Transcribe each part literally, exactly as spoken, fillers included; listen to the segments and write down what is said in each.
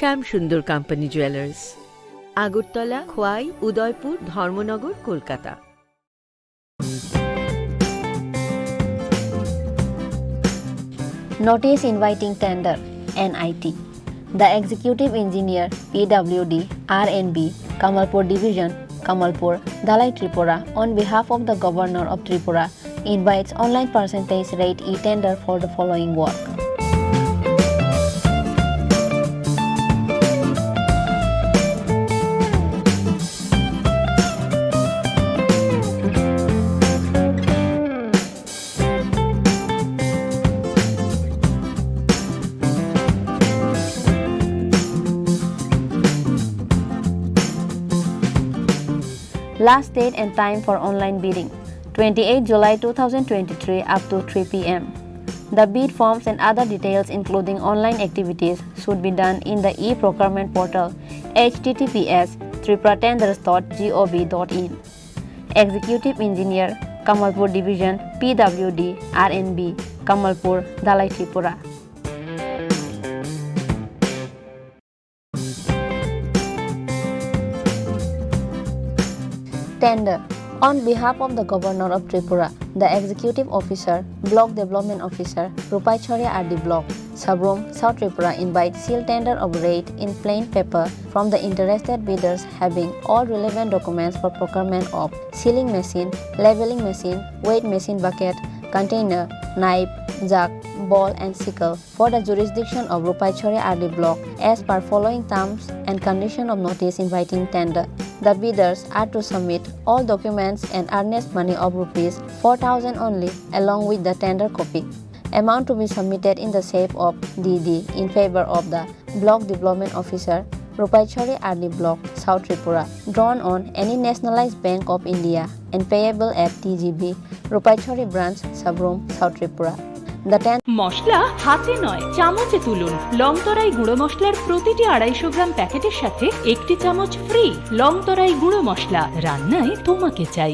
শ্যাম সুন্দর company jewellers, Agartala, খোয়াই, উদয়পুর, ধর্মনগর, Kolkata. Notice inviting tender, N I T. The Executive Engineer, P W D, R and B, Kamalpur Division, Kamalpur, Dhalai, Tripura, on behalf of the Governor of Tripura, invites online percentage rate e-tender for the following work. Last date and time for online bidding, twenty-eight July two thousand twenty-three up to three P M. The bid forms and other details, including online activities, should be done in the e-procurement portal, H T T P S tripura tenders dot gov dot in. Executive Engineer, Kamalpur Division, P W D, R and B, Kamalpur, Dhalai, Tripura. Tender. On behalf of the Governor of Tripura, the Executive Officer, Block Development Officer, Rupaishwari R D Block, Sabroom, South Tripura invite seal tender of rate in plain paper from the interested bidders having all relevant documents for procurement of sealing machine, leveling machine, weight machine bucket, container, knife, jack, ball and sickle for the jurisdiction of Rupaishwari R D Block as per following terms and condition of notice inviting tender. The bidders are to submit all documents and earnest money of rupees four thousand only along with the tender copy. Amount to be submitted in the shape of D D in favor of the Block Development Officer, Rupaishwari R D Block, South Tripura, drawn on any nationalized Bank of India and payable at T G B, Rupaishwari Branch, Sabroom, South Tripura. The ten মশলা হাতে নয়, চামচে তুলুন। লংতরাই গুঁড়ো মশলার প্রতিটি আড়াইশো গ্রাম প্যাকেটের সাথে একটি চামচ ফ্রি। লংতরাই গুঁড়ো মশলা, রান্নায় তোমাকে চাই।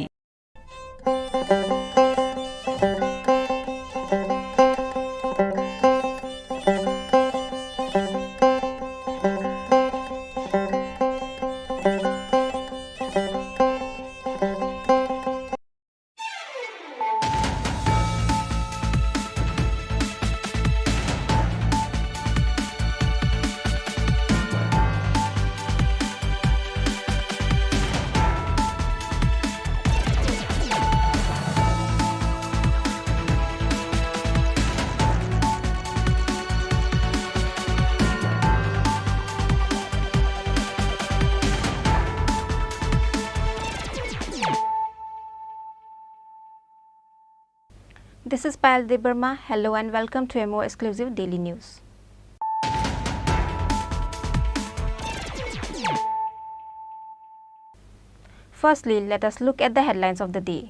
This is Payal Debbarma. Hello and welcome to a more exclusive daily news. Firstly, let us look at the headlines of the day.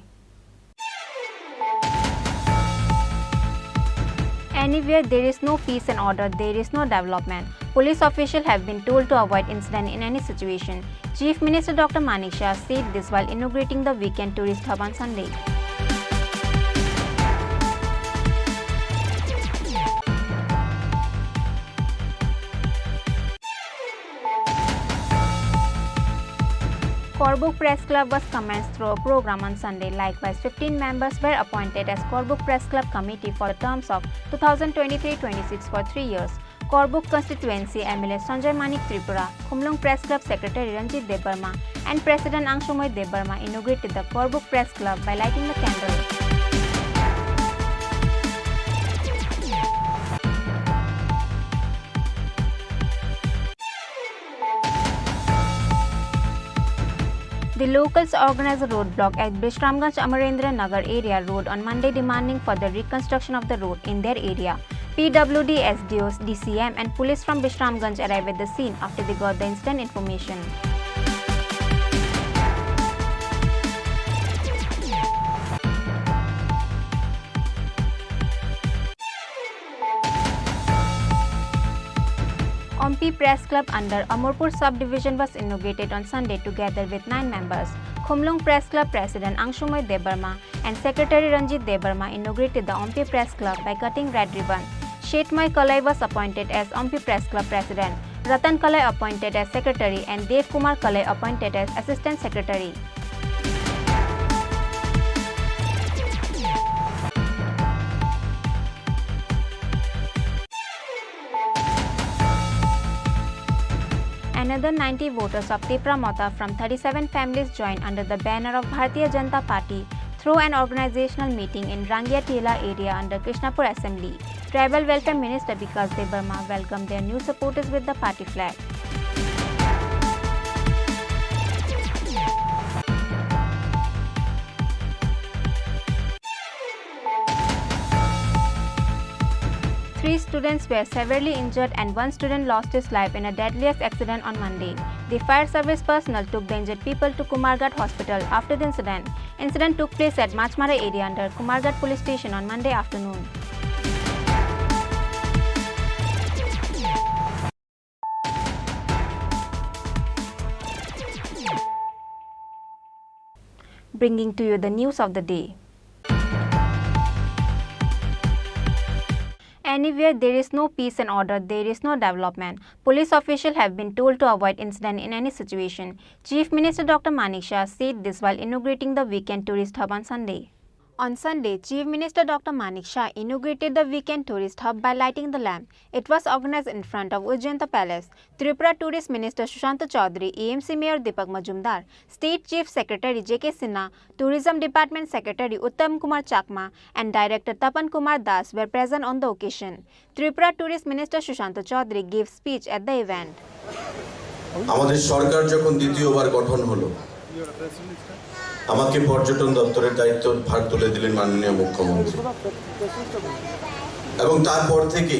Anywhere there is no peace and order, there is no development. Police officials have been told to avoid incident in any situation. Chief Minister Doctor Manik Saha said this while inaugurating the weekend tourist hub on Sunday. Korbuk Press Club was commenced through a program on Sunday. Likewise, fifteen members were appointed as Korbuk Press Club Committee for the terms of two thousand twenty-three twenty-six for three years. Korbuk constituency M L A Sanjay Manik Tripura, Khumlung Press Club Secretary Ranjit Debbarma, and President Angshumoy Debbarma inaugurated the Korbuk Press Club by lighting the candle. The locals organized a roadblock at Bishramganj Amarendra Nagar area road on Monday, demanding for the reconstruction of the road in their area. P W D, S D Os, D C M and police from Bishramganj arrived at the scene after they got the incident information. Ompi Press Club under Amarpur Subdivision was inaugurated on Sunday together with nine members. Khumlung Press Club President Angshumoy Debbarma and Secretary Ranjit Debbarma inaugurated the Ompi Press Club by cutting red ribbon. Shetmoy Kalai was appointed as Ompi Press Club President. Ratan Kalai appointed as secretary and Dev Kumar Kalai appointed as assistant secretary. Another ninety voters of Tipra Motha from thirty-seven families joined under the banner of Bharatiya Janata Party through an organizational meeting in Rangiatila area under Krishnapur Assembly. Tribal Welfare Minister Bikash Debbarma welcomed their new supporters with the party flag. Three students were severely injured and one student lost his life in a deadliest accident on Monday. The fire service personnel took the injured people to Kumarghat Hospital after the incident. Incident took place at Machmara area under Kumarghat Police Station on Monday afternoon. Bringing to you the news of the day. Anywhere there is no peace and order, there is no development. Police officials have been told to avoid incident in any situation. Chief Minister Doctor Manik Shah said this while inaugurating the weekend tourist hub on Sunday. On Sunday, Chief Minister Doctor Manik Shah inaugurated the weekend tourist hub by lighting the lamp. It was organized in front of Ujjayanta Palace. Tripura Tourist Minister Sushanta Chaudhary, A M C Mayor Deepak Majumdar, State Chief Secretary J K Sinha, Tourism Department Secretary Uttam Kumar Chakma, and Director Tapan Kumar Das were present on the occasion. Tripura Tourist Minister Sushanta Chaudhary gave speech at the event. আমাদের সরকার যখন দ্বিতীয়বার গঠন হলো, আমাকে পর্যটন দপ্তরের দায়িত্ব ভার তুলে দিলেন মাননীয় মুখ্যমন্ত্রী। এবং তারপর থেকে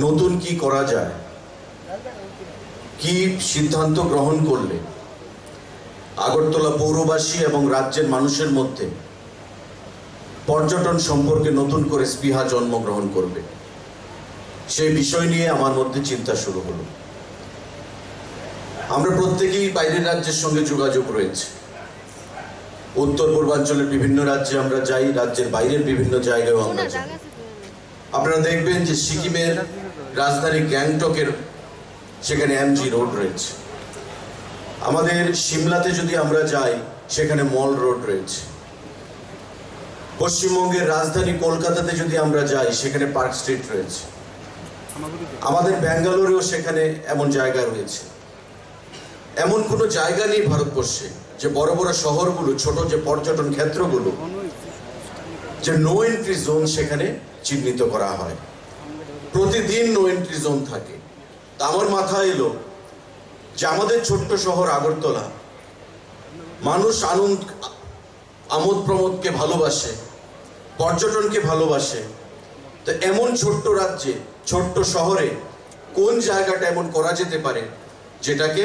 নতুন কি করা যায়, কি সিদ্ধান্ত গ্রহণ করলে আগরতলা পৌরবাসী এবং রাজ্যের মানুষের মধ্যে পর্যটন সম্পর্কে নতুন করে স্পৃহা জন্মগ্রহণ করবে, সেই বিষয় নিয়ে আমার মধ্যে চিন্তা শুরু হলো। আমরা প্রত্যেকেই বাইরের রাজ্যের সঙ্গে যোগাযোগ রয়েছে। উত্তর পূর্বাঞ্চলের বিভিন্ন রাজ্যে আমরা যাই, রাজ্যের বাইরের বিভিন্ন জায়গায়ও আমরা যাই। আপনারা দেখবেন যে সিকিমের রাজধানী গ্যাংটকের সেখানে এমজি রোড রয়েছে। আমাদের সিমলাতে যদি আমরা যাই, সেখানে মল রোড রয়েছে। পশ্চিমবঙ্গের রাজধানী কলকাতাতে যদি আমরা যাই, সেখানে পার্ক স্ট্রিট রয়েছে। আমাদের ব্যাঙ্গালোরেও সেখানে এমন জায়গা রয়েছে। এমন কোনো জায়গা নেই ভারতবর্ষে যে বড় বড় শহরগুলো, ছোট যে পর্যটন ক্ষেত্রগুলো, যে নো এন্ট্রি জোন সেখানে চিহ্নিত করা হয়। প্রতিদিন নো এন্ট্রি জোন থাকে। তা আমার মাথায় এলো যে আমাদের ছোট্ট শহর আগরতলা, মানুষ আনন্দ, আমোদ প্রমোদকে ভালোবাসে, পর্যটনকে ভালোবাসে। তো এমন ছোট্ট রাজ্যে, ছোট্ট শহরে কোন জায়গাটা এমন করা যেতে পারে যেটাকে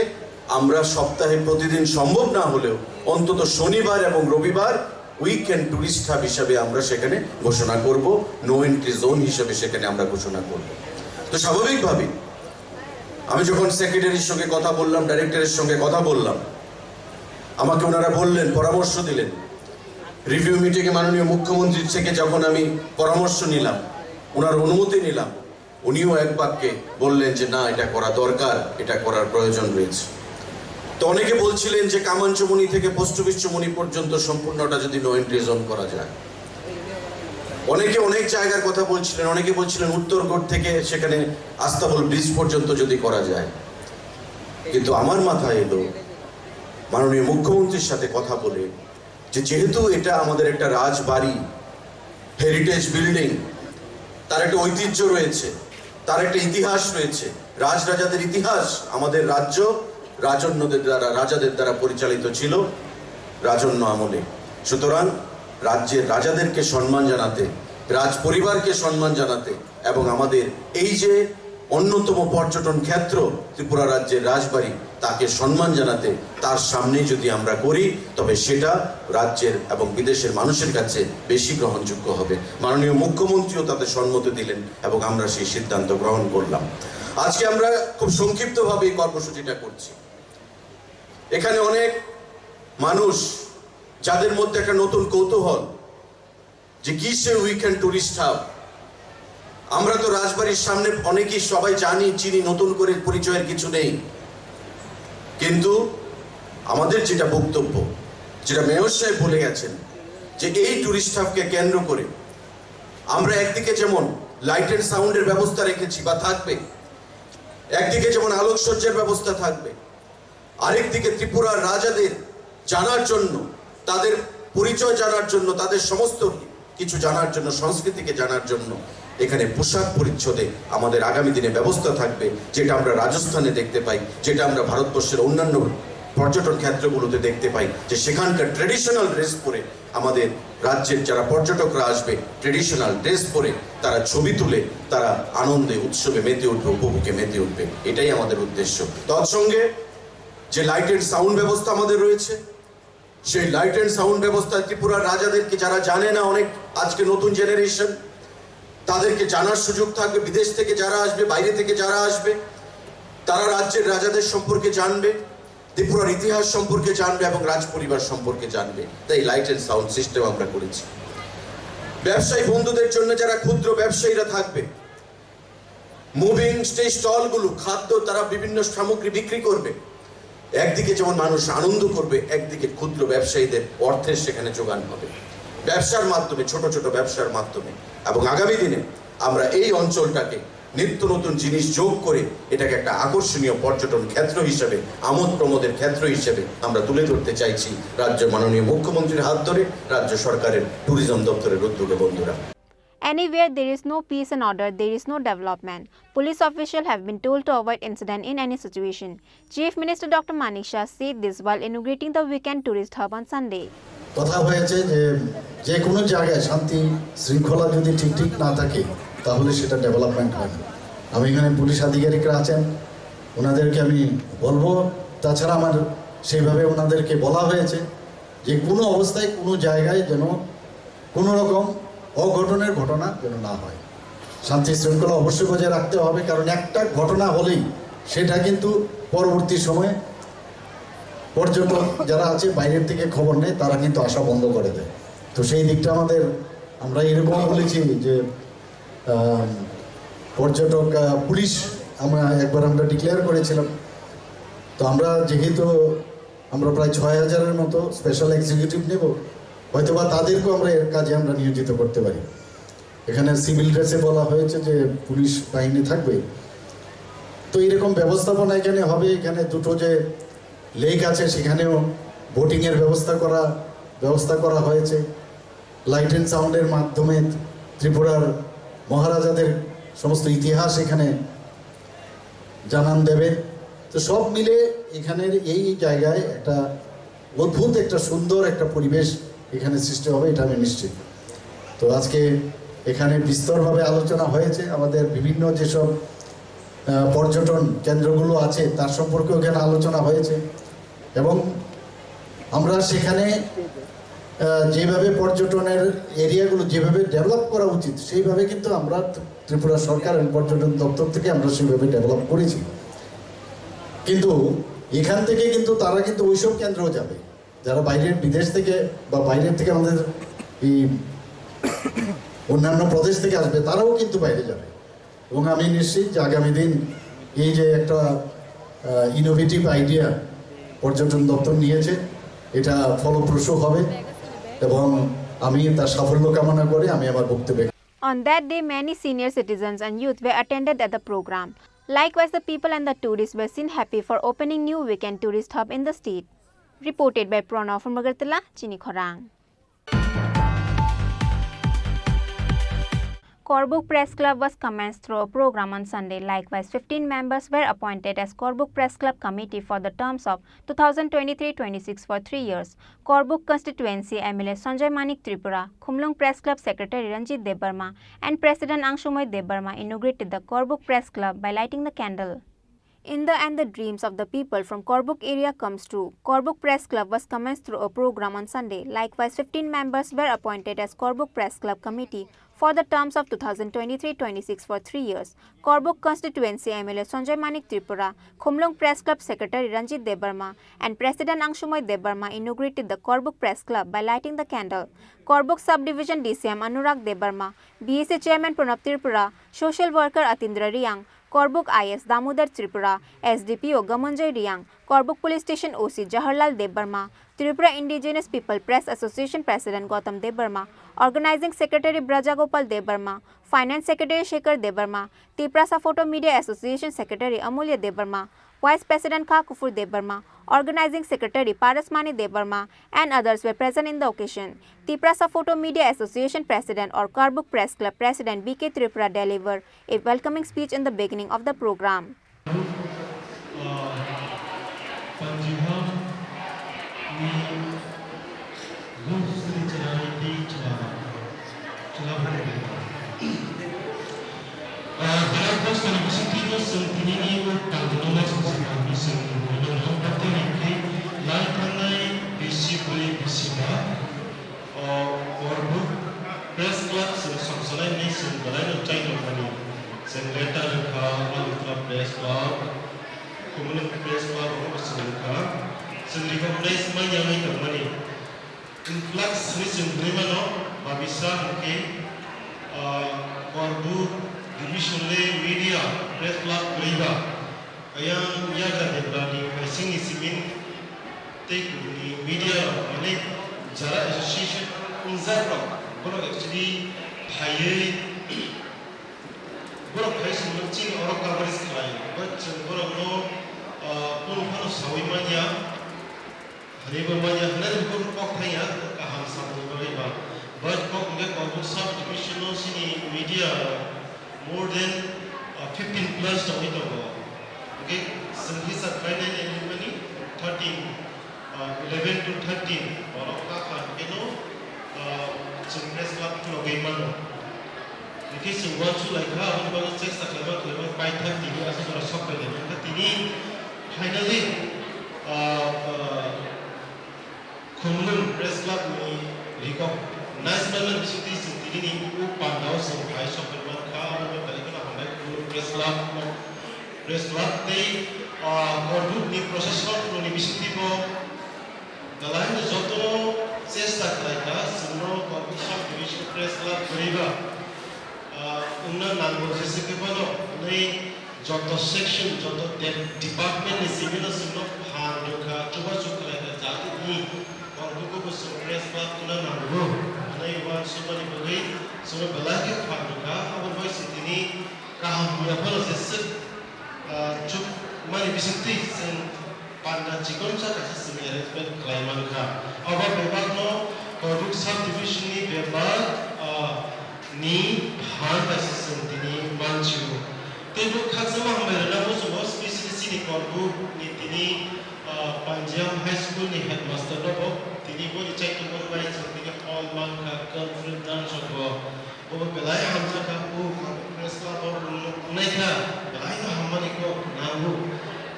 আমরা সপ্তাহে প্রতিদিন সম্ভব না হলেও অন্তত শনিবার এবং রবিবার উইকেন্ড টুরিস্ট হাব হিসাবে আমরা সেখানে ঘোষণা করব, নো এন্ট্রি জোন হিসাবে সেখানে আমরা ঘোষণা করব। তো স্বাভাবিকভাবেই আমি যখন সেক্রেটারির সঙ্গে কথা বললাম, ডাইরেক্টরের সঙ্গে কথা বললাম, আমাকে ওনারা বললেন, পরামর্শ দিলেন। রিভিউ মিটিংয়ে মাননীয় মুখ্যমন্ত্রীর থেকে যখন আমি পরামর্শ নিলাম, ওনার অনুমতি নিলাম, উনিও এক বাক্যে বললেন যে, "না, এটা করা দরকার, এটা করার প্রয়োজন রয়েছে।" তো অনেকে বলছিলেন যে কামানচুমনি থেকে পোস্ট অফিস চুমনি পর্যন্ত সম্পূর্ণটা যদি নো এন্ট্রি জোন করা যায়। অনেকে অনেক জায়গার কথা বলছিলেন, অনেকে বলছিলেন উত্তরগড় থেকে সেখানে আস্তাবল ব্রিজ পর্যন্ত যদি করা যায়। কিন্তু আমার মাথায় এলো মাননীয় মুখ্যমন্ত্রীর সাথে কথা বলে যে যেহেতু এটা আমাদের একটা রাজবাড়ি, হেরিটেজ বিল্ডিং, তার একটা ঐতিহ্য রয়েছে, তার একটা ইতিহাস রয়েছে। রাজরাজাদের ইতিহাস, আমাদের রাজ্য রাজন্যদের দ্বারা, রাজাদের দ্বারা পরিচালিত ছিল রাজন্য আমলে। সুতরাং রাজ্যের রাজাদেরকে সম্মান জানাতে, রাজ পরিবারকে সম্মান জানাতে এবং আমাদের এই যে অন্যতম পর্যটন ক্ষেত্র ত্রিপুরা রাজ্যের রাজবাড়ি, তাকে সম্মান জানাতে তার সামনেই যদি আমরা করি, তবে সেটা রাজ্যের এবং বিদেশের মানুষের কাছে বেশি গ্রহণযোগ্য হবে। মাননীয় মুখ্যমন্ত্রীও তাতে সম্মতি দিলেন এবং আমরা সেই সিদ্ধান্ত গ্রহণ করলাম। আজকে আমরা খুব সংক্ষিপ্তভাবে এই কর্মসূচিটা করছি। এখানে অনেক মানুষ, যাদের মধ্যে একটা নতুন কৌতূহল, যে কিসে উইকেন্ড টুরিস্ট হাব, আমরা তো রাজবাড়ির সামনে অনেকেই সবাই জানি, চিনি, নতুন করে পরিচয়ের কিছু নেই। কিন্তু আমাদের যেটা বক্তব্য, যেটা মেয়র সাহেব বলে গেছেন, যে এই টুরিস্ট হাবকে কেন্দ্র করে আমরা একদিকে যেমন লাইট অ্যান্ড সাউন্ডের ব্যবস্থা রেখেছি বা থাকবে, একদিকে যেমন আলোকসজ্জার ব্যবস্থা থাকবে, আরেকদিকে ত্রিপুরার রাজাদের জানার জন্য, তাদের পরিচয় জানার জন্য, তাদের সমস্ত কিছু জানার জন্য, সংস্কৃতিকে জানার জন্য এখানে পোশাক পরিচ্ছদে আমাদের আগামী দিনে ব্যবস্থা থাকবে, যেটা আমরা রাজস্থানে দেখতে পাই, যেটা আমরা ভারতবর্ষের অন্যান্য পর্যটন ক্ষেত্রগুলোতে দেখতে পাই, যে সেখানকার ট্রেডিশনাল ড্রেস পরে আমাদের রাজ্যের যারা পর্যটকরা আসবে, ট্রেডিশনাল ড্রেস পরে তারা ছবি তুলে তারা আনন্দে উৎসবে মেতে উঠবে, উপভোগে মেতে উঠবে, এটাই আমাদের উদ্দেশ্য। তৎসঙ্গে যে লাইট অ্যান্ড সাউন্ড ব্যবস্থা আমাদের রয়েছে, সেই লাইট অ্যান্ড সাউন্ড ব্যবস্থা ত্রিপুরার রাজাদেরকে, যারা জানে না, অনেক আজকে নতুন জেনারেশন, তাদেরকে জানার সুযোগ থাকবে। বিদেশ থেকে যারা আসবে, বাইরে থেকে যারা আসবে, তারা রাজ্যের রাজাদের সম্পর্কে জানবে, ত্রিপুরার ইতিহাস সম্পর্কে জানবে এবং রাজ পরিবার সম্পর্কে জানবে। তাই লাইট অ্যান্ড সাউন্ড সিস্টেম আমরা করেছি। ব্যবসায়ী বন্ধুদের জন্য, যারা ক্ষুদ্র ব্যবসায়ীরা থাকবে, মুভিং স্টে স্টলগুলো, খাদ্য, তারা বিভিন্ন সামগ্রী বিক্রি করবে। একদিকে যেমন মানুষ আনন্দ করবে, একদিকে ক্ষুদ্র ব্যবসায়ীদের অর্থের সেখানে যোগান হবে ব্যবসার মাধ্যমে, ছোট ছোট ব্যবসার মাধ্যমে। এবং আগামী দিনে আমরা এই অঞ্চলটাকে নিত্য নতুন জিনিস যোগ করে এটাকে একটা আকর্ষণীয় পর্যটন ক্ষেত্র হিসেবে, আমোদ প্রমোদের ক্ষেত্র হিসেবে আমরা তুলে ধরতে চাইছি রাজ্যের মাননীয় মুখ্যমন্ত্রীর হাত ধরে, রাজ্য সরকারের ট্যুরিজম দপ্তরের উদ্যোগে, বন্ধুরা। Anywhere there is no peace and order, there is no development. Police officials have been told to avoid incident in any situation. Chief Minister Doctor Manik Shah said this while inaugurating the weekend tourist hub on Sunday. কথা হয়েছে যে যে কোনো জায়গায় শান্তি শৃঙ্খলা যদি ঠিক ঠিক না থাকে, তাহলে সেটা ডেভেলপমেন্ট হয় না। আমি এখানে পুলিশ আধিকারিকরা আছেন, ওনাদেরকে আমি বলবো। তাছাড়া আমার সেইভাবে ওনাদেরকে বলা হয়েছে যে কোনো অবস্থায় কোনো জায়গায় যেন কোনো রকম অঘটনের ঘটনা যেন না হয়। শান্তি শৃঙ্খলা অবশ্যই বজায় রাখতে হবে, কারণ একটা ঘটনা হলেই সেটা কিন্তু পরবর্তী সময়ে পর্যটক যারা আছে বাইরের থেকে খবর নেয়, তারা কিন্তু আসা বন্ধ করে দেয়। তো সেই দিকটা আমাদের, আমরা এরকম বলেছি যে আহ, পর্যটক আহ, পুলিশ আমরা একবার আমরা ডিক্লেয়ার করেছিলাম। তো আমরা যেহেতু আমরা প্রায় ছয় হাজারের মতো স্পেশাল এক্সিকিউটিভ নেব, হয়তোবা তাদেরকেও আমরা এর কাজে আমরা নিয়োজিত করতে পারি। এখানে সিভিল ড্রেসে বলা হয়েছে যে পুলিশ বাহিনী থাকবে। তো এরকম ব্যবস্থাপনা এখানে হবে। এখানে দুটো যে লেক আছে, সেখানেও বোটিংয়ের ব্যবস্থা করা ব্যবস্থা করা হয়েছে। লাইট অ্যান্ড সাউন্ডের মাধ্যমে ত্রিপুরার মহারাজাদের সমস্ত ইতিহাস এখানে জানান দেবে। তো সব মিলে এখানের এই জায়গায় একটা অদ্ভুত, একটা সুন্দর একটা পরিবেশ এখানে সৃষ্টি হবে, এটা আমি নিশ্চিত। তো আজকে এখানে বিস্তরভাবে আলোচনা হয়েছে, আমাদের বিভিন্ন যেসব আহ, পর্যটন কেন্দ্রগুলো আছে, তার সম্পর্কেও এখানে আলোচনা হয়েছে। এবং আমরা সেখানে আহ, যেভাবে পর্যটনের এরিয়াগুলো যেভাবে ডেভেলপ করা উচিত, সেইভাবে কিন্তু আমরা ত্রিপুরা সরকার এবং পর্যটন দপ্তর থেকে আমরা সেইভাবে ডেভেলপ করেছি। কিন্তু এখান থেকে কিন্তু তারা কিন্তু ওইসব কেন্দ্রেও যাবে, যারা বাইরের, বিদেশ থেকে বা বাইরের থেকে আমাদের এই অন্যান্য প্রদেশ থেকে আসবে, তারাও কিন্তু বাইরে যাবে। এবং আমি নিশ্চিত যে আগামী দিন এই যে একটা ইনোভেটিভ আইডিয়া পর্যটন দপ্তর নিয়েছে, এটা ফলপ্রসূ হবে এবং আমি তার সাফল্য কামনা করে আমি আমার বক্তব্য On that day, many senior citizens and youth were attended at the program. Likewise, the people and the tourists were seen happy for opening new weekend tourist hub in the state. Reported by Pranav from Agartala, Chini Khorang. Korbuk Press Club was commenced through a program on Sunday. Likewise, fifteen members were appointed as Korbuk Press Club Committee for the terms of two thousand twenty-three twenty-six for three years. Korbuk Constituency M L A Sanjay Manik Tripura, Khumlung Press Club Secretary Ranjit Debbarma, and President Angsumoi Debbarma inaugurated the Korbuk Press Club by lighting the candle. In the end, the dreams of the people from Korbuk area comes true. Korbuk Press Club was commenced through a program on Sunday. Likewise, fifteen members were appointed as Korbuk Press Club Committee for the terms of two thousand twenty-three twenty-six for three years. Korbuk constituency M L A Sanjay Manik Tripura, Khumlung Press Club Secretary Ranjit Debbarma, and President Angshumoy Debbarma inaugurated the Korbuk Press Club by lighting the candle. Korbuk Subdivision D C M Anurag Debbarma, B S A Chairman Pranab Tripura, Social Worker Atindra Riang, Korbuk I S Damodar Tripura, S D P O Gamanjay Riang, Korbuk Police Station O C Jaharlal Debbarma, Tripura Indigenous People Press Association President Gautam Debbarma, Organizing Secretary Brajagopal Debbarma, Finance Secretary Shekhar Debbarma, Tiprasa Photo Media Association Secretary Amulya Debbarma, Vice President Kha Kufur Debbarma, Organizing Secretary Parasmani Debbarma, and others were present in the occasion. Tiprasa Photo Media Association President or Korbuk Press Club President B K Tripura delivered a welcoming speech in the beginning of the program. O Korbuk Press Club chwng songsanai hwnwi chwng belaino chai tongmani. Chwng letter rwkha, Manipura Press Club, Khumulwng Press Club rokno bo chwng rwkha. Chwng recognize manya wngwi tongmani. Influx hwnwi chwng hwnwi mano, babisa hwnkhe, ah, Korbuk Division le Media Press Club kwrwi ba. Ayang yagra debra ni waising ni simin tei kubuni media rok, mane jara association wngjak rok, borok actually phaiwi, borok phai songno chini oro coverage khlai, but chwng borokno, ah, kunu phano saui manya. Hwnwi bo manya hwnwi bo kok thangya, kaham samung bagwi ba. But kok hwnkhe Korbuk sub division o chini media more than, uh, fifteen plus tongwi tongo. Hwnkhe chwng hisab khlainai nini mani thirteen, uh, eleven to thirteen borok kha kha hwnkhe no, uh, chwng press club khulogwi mano. Hwnkhe chwng uansuk lai kha, aboni bagwi chesta khlaima khlaima paithak tini aswk jora sok pailai mankha. Tini finally, ah, ah, Khumlwng Press Club ni recognize manmani bisingtwi chwng tini ni o pandao chwng phai sok pailai mankha. Abono belai kheno hambai Khumlwng Press Club no, Press Club tei, ah, Korbuk ni procession rokni bisingtwi bo Belai jotono chesta khlai kha, chwngno Korbuk Sub Division Press Club kwrwi ba, ah, wngna nango, jesa khe bono hwnwi joto section, joto de-, department ni simi no chwngno phan rwkha, chubachu khlai kha, jate ni Korbuk o bo chwng Press Club wngna nango hwnwi uansukmani bagwi chwngno belai khe phan rwkha. Aboni bagwi se tini kaham hamya phano jeswk, ah, chukmani bisingtwi chwng panda chikonsa kaisa chwng arrangement khlai mankha. Abo bebakno Korbuk Sub Division ni bebak, ah, ni phan kaisa chwng tini manchio. Tei bo khakchangma hambai rwna muchungo, specially chini Korbuk ni tini, ah, Panjiam High School ni headmaster no bo tini boni chaitokmani bai chwng tini hall mankha, conference dance rok bo. Bo belai hamjakha, o Korbuk Press Club o wng-, wngnaikha, belaino hammani kok nango.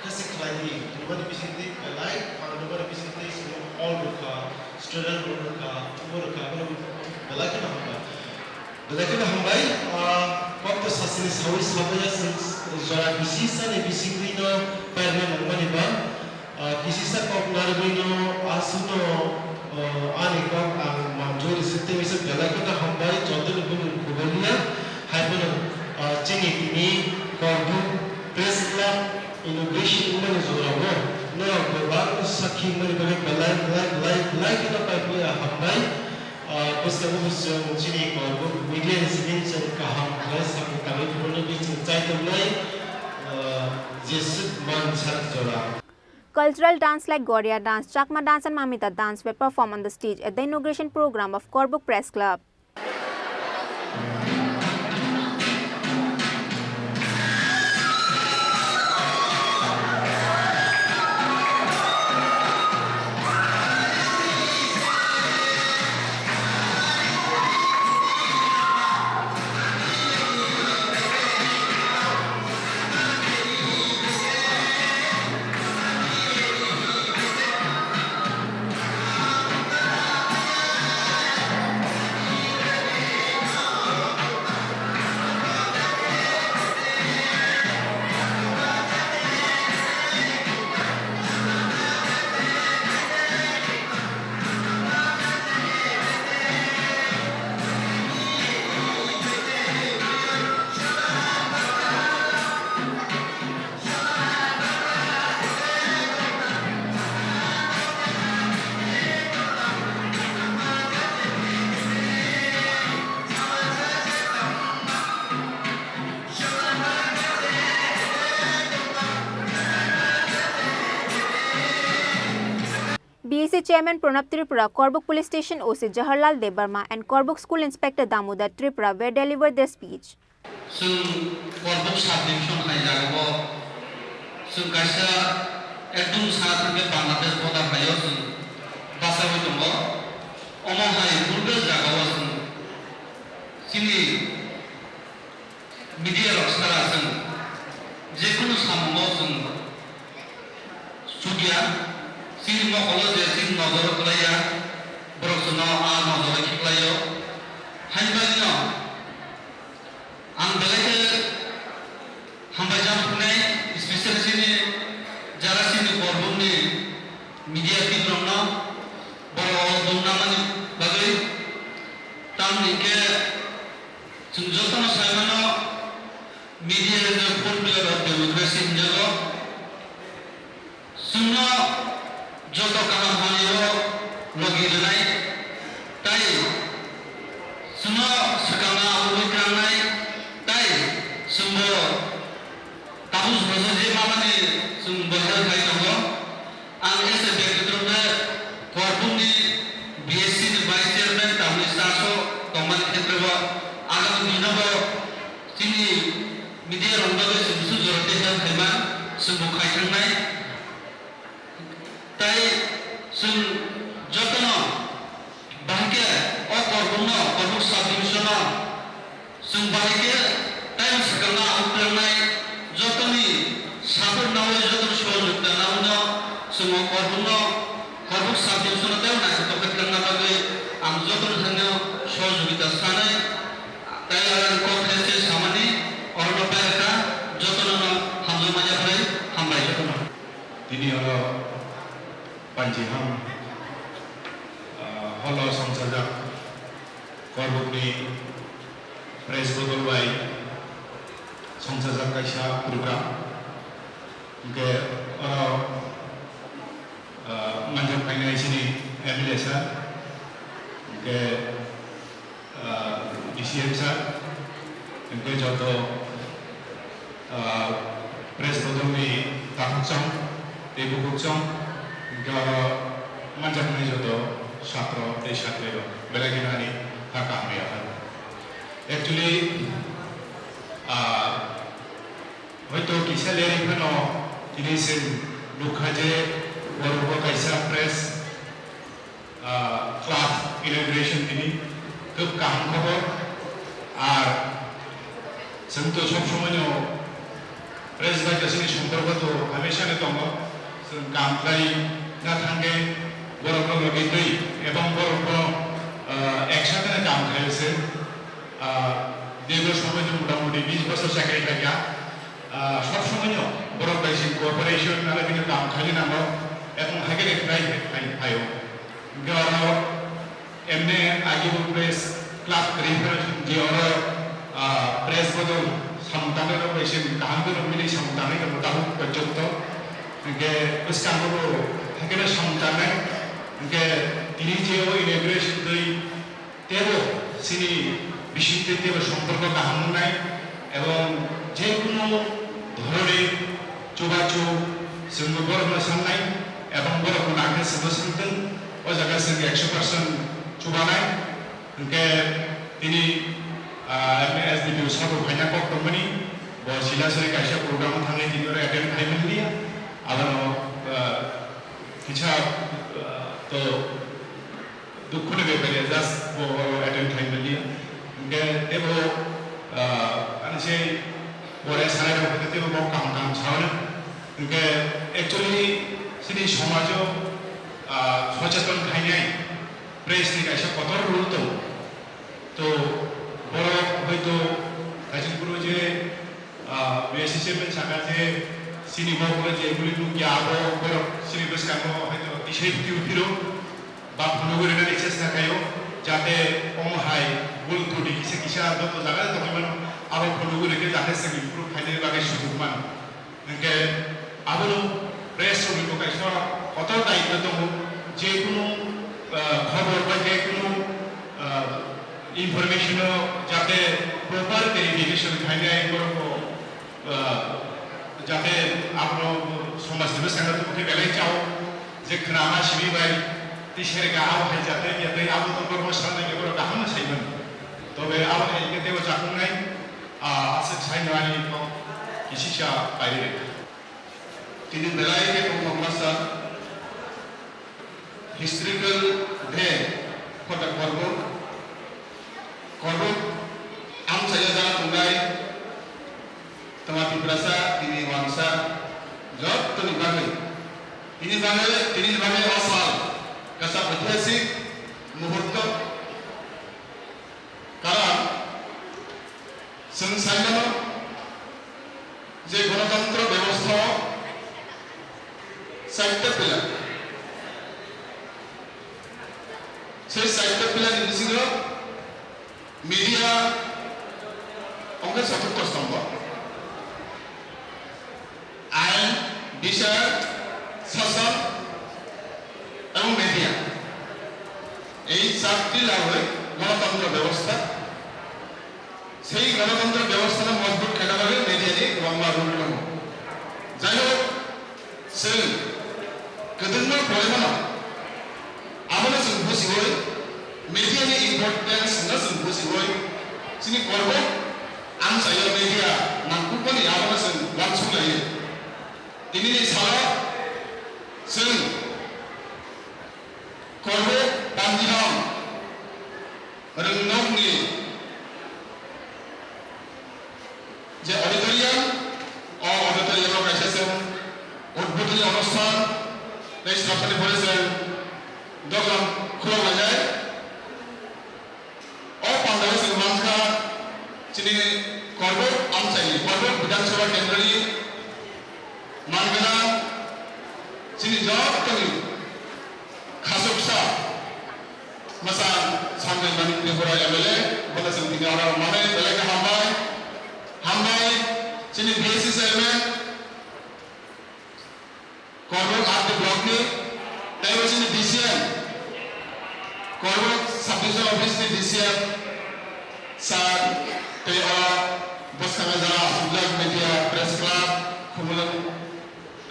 Khe se khlai di, wngmani bisingtwi belai phan rwmani bisingtwi chwngno hall rwkha, student room rwkha, tubo rwkha, abono belai kheno hambai. Belai kheno hambai, ah, kok to sasini sawi sabaya chwng jora bisi sani bisingtwino pairwna nangmani ba. Ah, kisisa kok narwgwino aswkno, ah, ani kok ang manjori se, tei waisa belai kheno hambai, jotono buini khubaniya. Haiphano, ah, chini tini Korbuk Press Club inauguration wngmani jorao norok bebak sakhi wngmani bagwi belai, belai, belai, belai kheno paiphiya hambai. Ah, bwskango bo chwng chini Korbuk media ni simi chwng kaham khlai sakni tangwi phunuknai, chwng chai tongnai, ah, jeswk mansak jora. Cultural dance like Goria dance, Chakma dance and Mamita dance were performed on the stage at the inauguration program of Korbuk Press Club. C Chairman Pranab Tripura, Korbuk Police Station O C Jaharlal Debbarma and Korbuk School Inspector Damodar Tripura were delivered their speech. Chwng Korbuk sub division hai jagao chwng kaisa ekdom sa thangkhe Bangladesh border haio chwng bachaui tongo. Omo hai purbe jagao chwng chini media rok sara chwng jekunu samungo chwng chukya, chini mokolo je chini nojoro kwlaiya, borok chwngno a nojoro khiklaio. Hainbaino ang belai khe hambai jam phinai, especially chini jara chini Korbukni media team rokno borok o dum namani bagwi. Tamni khe chwng jotono sai mano, media is the fourth pillar of democracy hinjago. Chwngno joto kaham hamyao logi rwnai, tai chwngno swkangma abugwi tlangnai, tai chwngbo tabuk boso je mamani chwng bo help khai tongo. Ang as a bektitobbe Korbukni B S C ni Vice Chairman tamni charge o tongmani khetreo agami dinobo chini media rokno bagwi chwng busu jora tei help khaima chwngbo khai thangnai. Tai chwng jotono bahai khe o Korbukno, Korbuk sub division-o chwng bahai khe taibo swkangma ang kwrwngnai jotoni support nawi, jotoni sohojogita nawino chwng o Korbukno, Korbuk sub division-o teibo naithotok khe kwrwngna bagwi ang jotoni thani sohojogita sanai. Tai ang kok khe se samani orono pairwkha, jotono no hamjakma yaphai, hambai jotono. Tini oro Panjiham, ah, holo songchajak Korbukni press bodol bai songchajak kaisa program. Hwnkhe oro, ah, manjak phainai chini M L A sir, hwnkhe ah, D C M sir, hwnkhe joto, ah, press bodolni takhukchang tei bukhukchang, hwnkhe oro manjaknai joto satro tei satrirok belai kheno ani kha kaham ya. Actually, ah, hoito kisa lerwi phano tini chwng nukha je borokbo kaisa press ah, club inauguration tini khub kaham khobor. Ar chwng to sob somoino press bai to chini somporko to hamesha no tongo. Chwng kam khlai na thangkhe borokno logi twi ebong borokno, ah, eksatheno kam khlai se. Ah, dirgho somoino motamuti bish bosor chakri khlaikha. Ah, sob somoino borok bai chwng cooperation aro bini kam khlai nango ebong haikhe khlai phai phaio. Hwnkhe oro emne agi bo press club kwrwi phano je oro, ah, press bodol samung tangnai rok bai se kaham khe rok mili samung tangnai rok tabuk porjonto. Hwnkhe bwskango bo haikhe samung tangnai. Hwnkhe tini je o inauguration twi teibo chini bisingtwi teibo somporko kaham wngnai ebong je kunu dhoroner chubachu chwngbo borokno sangnai ebong borokno nangkhe chwngno swngtwng, o jaga chwng ekso percent chubanai. Hwnkhe tini, ah, S D P O sabo phaina kok tongmani, bo Silasori kaisa program thangwi tini oro attend khai manliya, abono, ah, kisa, ah, to Dukhu ni bepar ya, just bo oro attend khai manliya. Hwnkhe teibo, ah, ani se pore sanai rok hwnkhe teibo bo kaham kaham sao. Hwnkhe actually chini somajo, ah, socheton khainai press ni kaisa kotor role tongo. To borok hoito Kaichikpuro je, ah, B S C chairman saka je chini mokolo je guli nukya abo borok chini bwskango hoito tisai phiro phiro ba phunugwi rwnani chesta khaio, jate omo hai bul twtwi kisa kisa joto jaga tongwi mano, abo phunugwi rwkhe jate chwng improve khainani bagwi sujukmano. Hwnkhe abono press rokni bo kaisa kotor daitw tongo, je kunu, ah, khobor ba je kunu, ah, information-o jate proper clarification khainai borok bo, ah, jate abono somajni bwskango tongkhe belai chao je khnama simi bai Tisere ka abo hai jate ya tei abo to kormo sanai ke boro kaham sai man. Tobe abo hai ke tebo jakung nai, a, aswk sai no ani kok kisisa pairi re. Tini belai ke kok masa historical day for the Korbuk. Korbuk amchaya jana tongnai. Tama Tiprasa tini wansa jottoni bagwi. Tini bagwi, tini bagwi o sal kasa oitihasik muhurto. Karon chwng saimano je gonotantro bebostha o chaita pila. Sei chaita pila ni bisingo media wngkha choturtho stombho. Ain, bichar, sason, ebong media. Ei charti lagwi gonotantro bebostha. Sei gonotantro bebostha no mojbut khaina bagwi media ni kwbangma role tongo. Jai hok, chwng kwdwkma porimano abono chwng bujiwi, media ni importance no chwng bujiwi, chini korbo amchaio media nangkukmani abono chwng uansuk laio. Tini ni salo chwng korbo Panjirong Rwngnokni je auditorium, o auditorium o kaisa chwng udbodhoni onusthan tei snapsani pore chwng dogan khulok laijai. O pandao chwng mankha chini Korbuk amchaini, Korbuk Bidhan Sabha Kendroni mangwna chini jottoni khasuksa Masa Sanjay Manik Tripura M L A, bono chwng tini oro manwi belai khe hambai. Hambai, chini B S C chairman, Korbuk R D block ni, tei bo chini D C M, Korbuk sub division office ni D C M, sir, tei o bwskango jara Aswk Media Press Club, Khumulwng,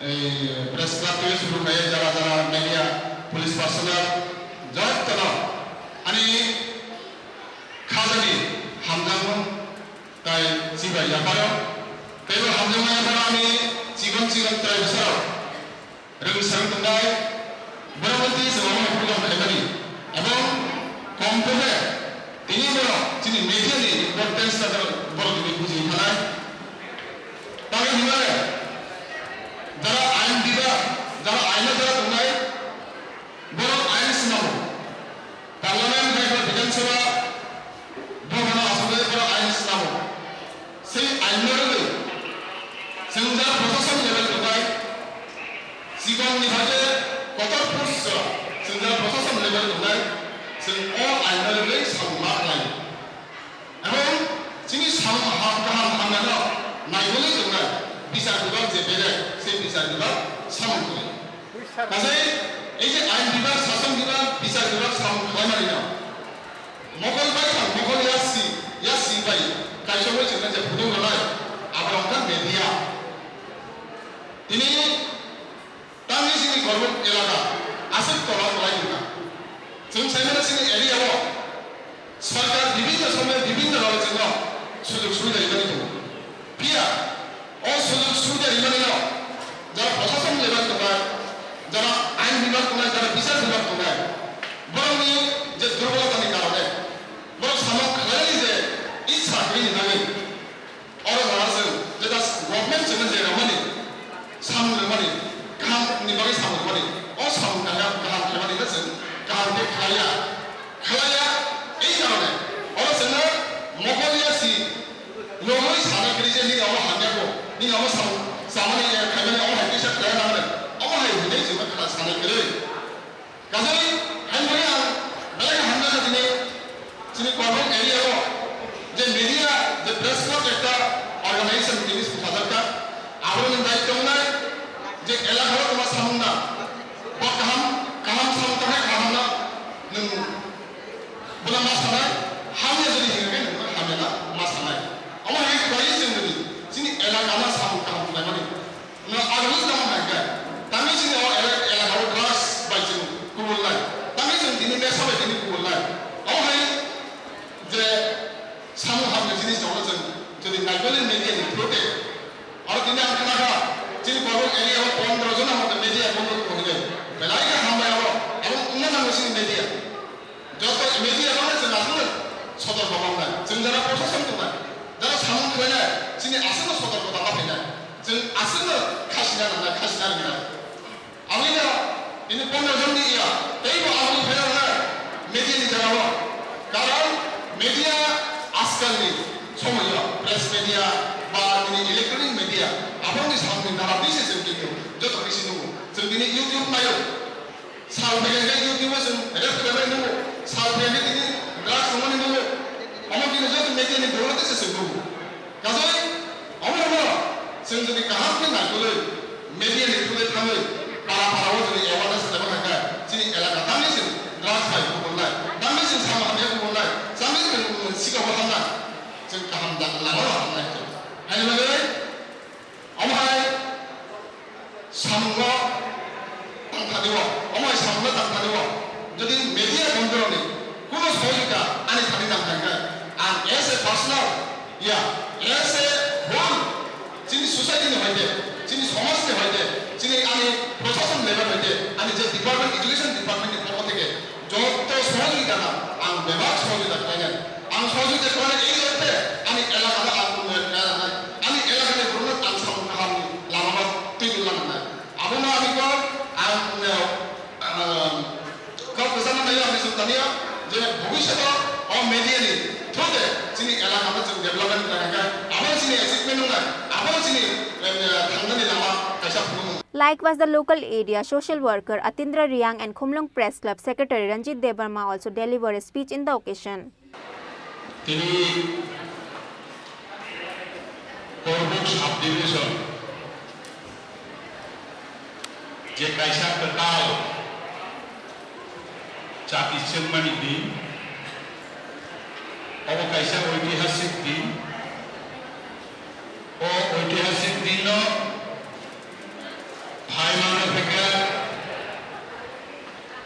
Ei press club twi suru khaye jara jara media, police personnel, jotono ani khajani hamjakmung tai chibai yapharo. Teibo hamjakma yapharo ani chikon chikon trai bwsarok rwng swrwng tongnai, borok twi chwng omo program khaimani. Ebong kom khe tini borok chini media ni importance ta borok tini buji thanai. Tamo hinmale, jara ain bibag, jara aino jara tongnai, borok ain swnamo. Parliament bai ba Bidhan Sabha bhobano achugwi borok ain swnamo. Sei ain no rwgwi chwng jara proshashan level tongnai, chikon ni bagwi kotor post chwng jara proshashan level tongnai, chwng o ain no rwgwi samung ma khlai. Ebong chini samung kaham kaham hamyano naigwlwi tongnai bichar bibag je bedek, sei bichar bibag samung tongwi. Kaisa ei je ain bibag, sason bibag, bichar bibag samung khlaimanino mokol bai thang, mokol yasi, yasi bai kaisogwi chwngno je phudung rwnai, abo wngkha media. Tini Tamni chini Korbuk elaka aswk tola kwlai wngkha. Chwng saimano chini area o sarkar bibhinno somoi bibhinno rok chwngno sujog subida rimani tongo. Phiya o sujog subida rimani no jara prosason level tongnai, jara ain bibhag tongnai, jara bichar bibhag tongnai, borokni je durbolotani karone borok samung khlainani je issa kwrwini bagwi Oro jora chwng jeta government chwngno je rwmani, samung rwmani, kaham ni bagwi samung rwmani, o samung kaham, kaham khaimani no chwng kaham khe khlaiya, khlaiya, ei karone oro chwngno mokol ya si, yogwi sana kwrwi je nini omo hamya kho, nini omo samung chamani, eh, khaimani omo hai kisa khlaiya nang hwnwi, omo hai hwnwi chwngno kha sana kwrwi. Kajani, haino ang belai hamjakha tini, chini Korbuk area o je media, je press club ekta organization tini swngchajak kha, aborokni daityo wngnai je elaka o tongma samung na, bo kaham, kaham samung tangkha kaham na, nwng bono ma sanai, hamya jodi hingkhe nwng hamya na ma sanai. Omo hai khlaiwi chwng nini chini elaka no samung kaham khlaimani. No, ang wngkha tamo hai khe, tamni sini o ele-, elaka o drugs bai chwng kubulnai. Jodi naikoli media ni through te, aro tini ang khna kha, chini Korbuk area o pondro jona moto media bondo tongo hinwi. Belai khe hambai abo, abo wngna nango chini media. Joto media no chwng aswkno sotorko mangnai. Chwng jara prosason tongnai, jara samung khlainai, chini aswkno sotorkota ma phainai. Chwng aswkno khasina nangnai, khasina ringnai. Aboni no ini pondro jon ni iya, tei bo aboni phai rok nai media ni jagao. Karon media ajkal ni somoi o press media ba ini electronic media, aboni samung ni nara bisi chwng kintu joto bisi nungo. Chwng tini YouTube naio. Sal phai khe YouTube o chwng rape khlaibai nungo. Sal phai khe tini drugs tongmani nungo. Omo kini joto media ni borok tei se chwng nungo. Kajoi, omo no chwng jodi kaham khe naikolwi media ni thulwi thangwi para para o jodi awareness khlaiba kha khe chini elaka tamni chwng drugs bai kubunnai, tamni chwng samung hamya kubunnai, tamni chwng sikao hamnai, chwng kaham lama o hamnai. Haini bagwi omo hai samungno tangthani o, omo hai samungno tangthani o, jodi media bondorokni kuno sohojogita ani thani nang thangkha, ang as a personal, ya, as a whole, chini society ni hoite, chini somaj ni hoite, chini ani prosason level hoite, ani je department, education department ni pokho theke joto sohojogita no ang bebak sohojogita khlainai. Ang sohojogita khlainai ei orthe ani elaka no ang unnoyon khlai rwnai. Ani elaka ni borok no ang samung kaham ni lama no twi rwna nangnai. Abo no ani kok ang, ah, kok kwchangma naio ang song tangya je bhobishoto o media ni through de chini elaka no chwng development khlai kha. Abo chini achievement wngnai. Abo chini, em, thangnani lama kaisa phunukmung. Likewise, the local area social worker Atindra Riang and Khumlung Press Club Secretary Ranjit Debbarma also delivered a speech in the occasion. Tini Korbuk subdivision je kaisa kwtal chati chengmani din, obo kaisa oitihasik din. O oitihasik dino phai mano phekha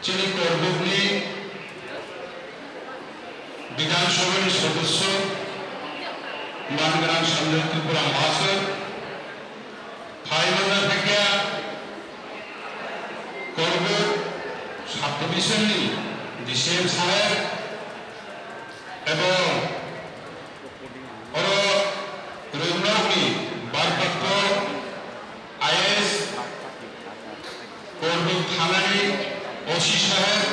chini Korbukni Bidhan Sabhani sodosyo Mangrang Sanjay Tripura Mahasoy, phai mano phekha Korbuk subdivision ni D C M saheb ebong Oro Rwngnorokni Bharprakto I A S Korbuk thanani O C saheb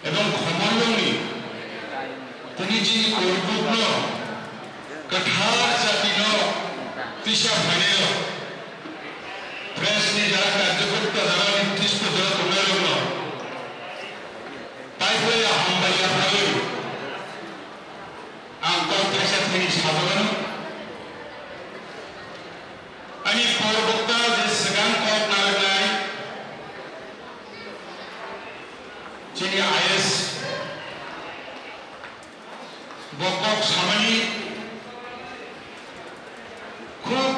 ebong Khomorlongni tini chini Korbukno kwthar jatino tisa phainairok, press ni jara karjokorta, jara nirdisto jora tongnairokno taiphai hambai yapharwi. Ang kok kaisa thani sajago. Ani porbokta je swkang kok narwknai chini I A S bo kok samani khub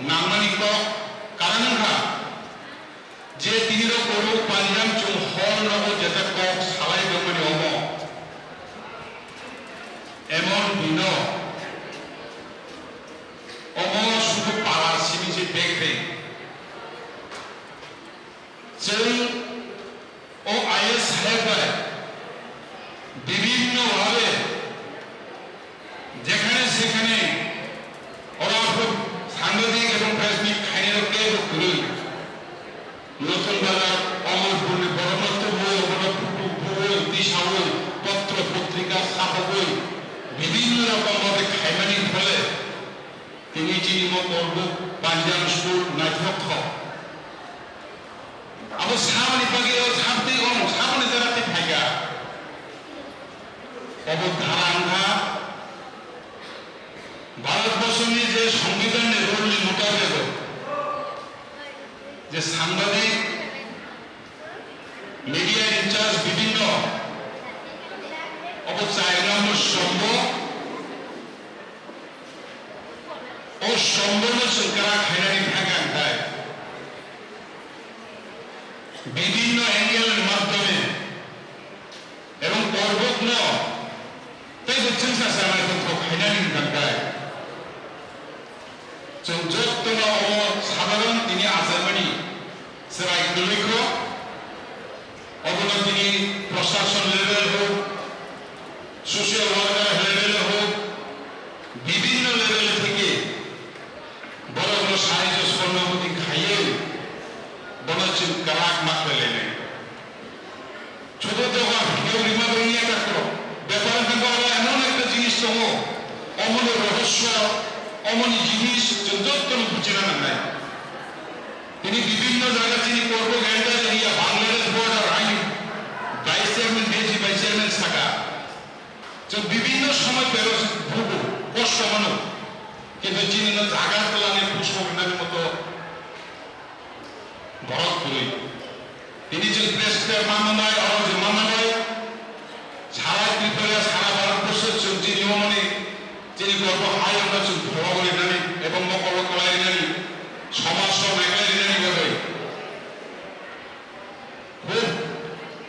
nangmani kok, karon wngkha je tini rok Korbuk panjang chwng hor nogo jeta kok salai tongmani omo. Emon bino omo sudu pala simi se bekre. Chwng o I A S saheb bai bibhinno bhabe jekhane sekhane oro aphuru sangbadik ebong press meet khainai rok kebo kwrwi. Notun Bazar, Omorpurni borokno tubui, obono phutu bui, tisaui, potro potrika sapogwi, bibhinno rokom bhabe khaimani phole, tini chini mo Korbuk panjang school naithok thok. Abo samani bagwi o sabtwi ono, saboni jora tei phaikha. Obo dhara wngkha Bharat borsoni je Songbidanni rule ni mutabek je sangbadik, media in charge bibhinno obo chai number sombo, o sombono chwng kwrak khainani thangkha, hwnkhe bibhinno angle ni madhyome ebong Korbukno teibo chwngsa chanai tongthok khainani hwnkhe Chwng jotono omo sadharon tini achaimani chwrai kwlwi kho, obono tini proshason level hok, social worker level hok, bibhinno level theke borokno sahajyo sornobuti khaiwi bono chwng kwrak ma khlai lainai. Chudu dogan, keu rima bai ya kakro. Bepar hwnkhe oro emon ekta jinis tongo, omoni rohosyo, omoni jinis chwng jotono buchina nangnai. Tini bibhinno jaga chini Korbo Gandar area, Bangladesh border, ani vice chairman, D C vice chairman saka. Chwng bibhinno somoy pero bhugo, kosto mano. Kintu chini no jaga twlani puso rinani moto borok kwrwi. Tini chwng press club manwi bai, oro je manwi bai, sara Tripura, sara Bharat borso chwng chini omoni, chini Korbo hayungno chwng pholo rinani ebong mokolo kwlai rinani, somaj rok naiklai rinani bagwi. Hub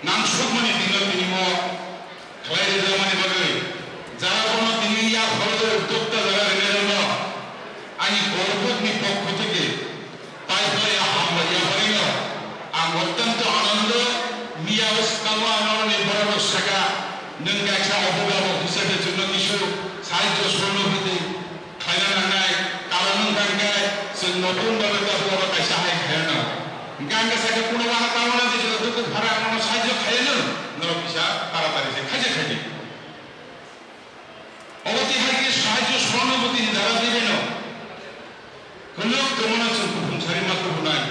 nangsukmani dino tini mo khlai rijamani bagwi, jara bono tini ya pholo dokta jara rinai rokno ani Korbukni pokho theke tai phlai ya hambai ya bagwino ang ottonto anando miya bwskango ang norokni borok rok saka nwng kaisa obuga bo hisabe chwngno kisu sahajyo sorno hwtwi khlaina nangnai, karon wngkha hwnkhe chwng notun bagwi tabuk oro kaisa hai khairokno. Hwnkhe ang khe sakhe kuno wahai tamo na je chwng dukhu phara ang nono sahajyo khaiyano, norok kisa taratari se khaija khaidi. Obo twi hai khe sahajyo sornobuti ni dara twibaino. Kwlwk tongmano chwng kuphum sari ma kubunai.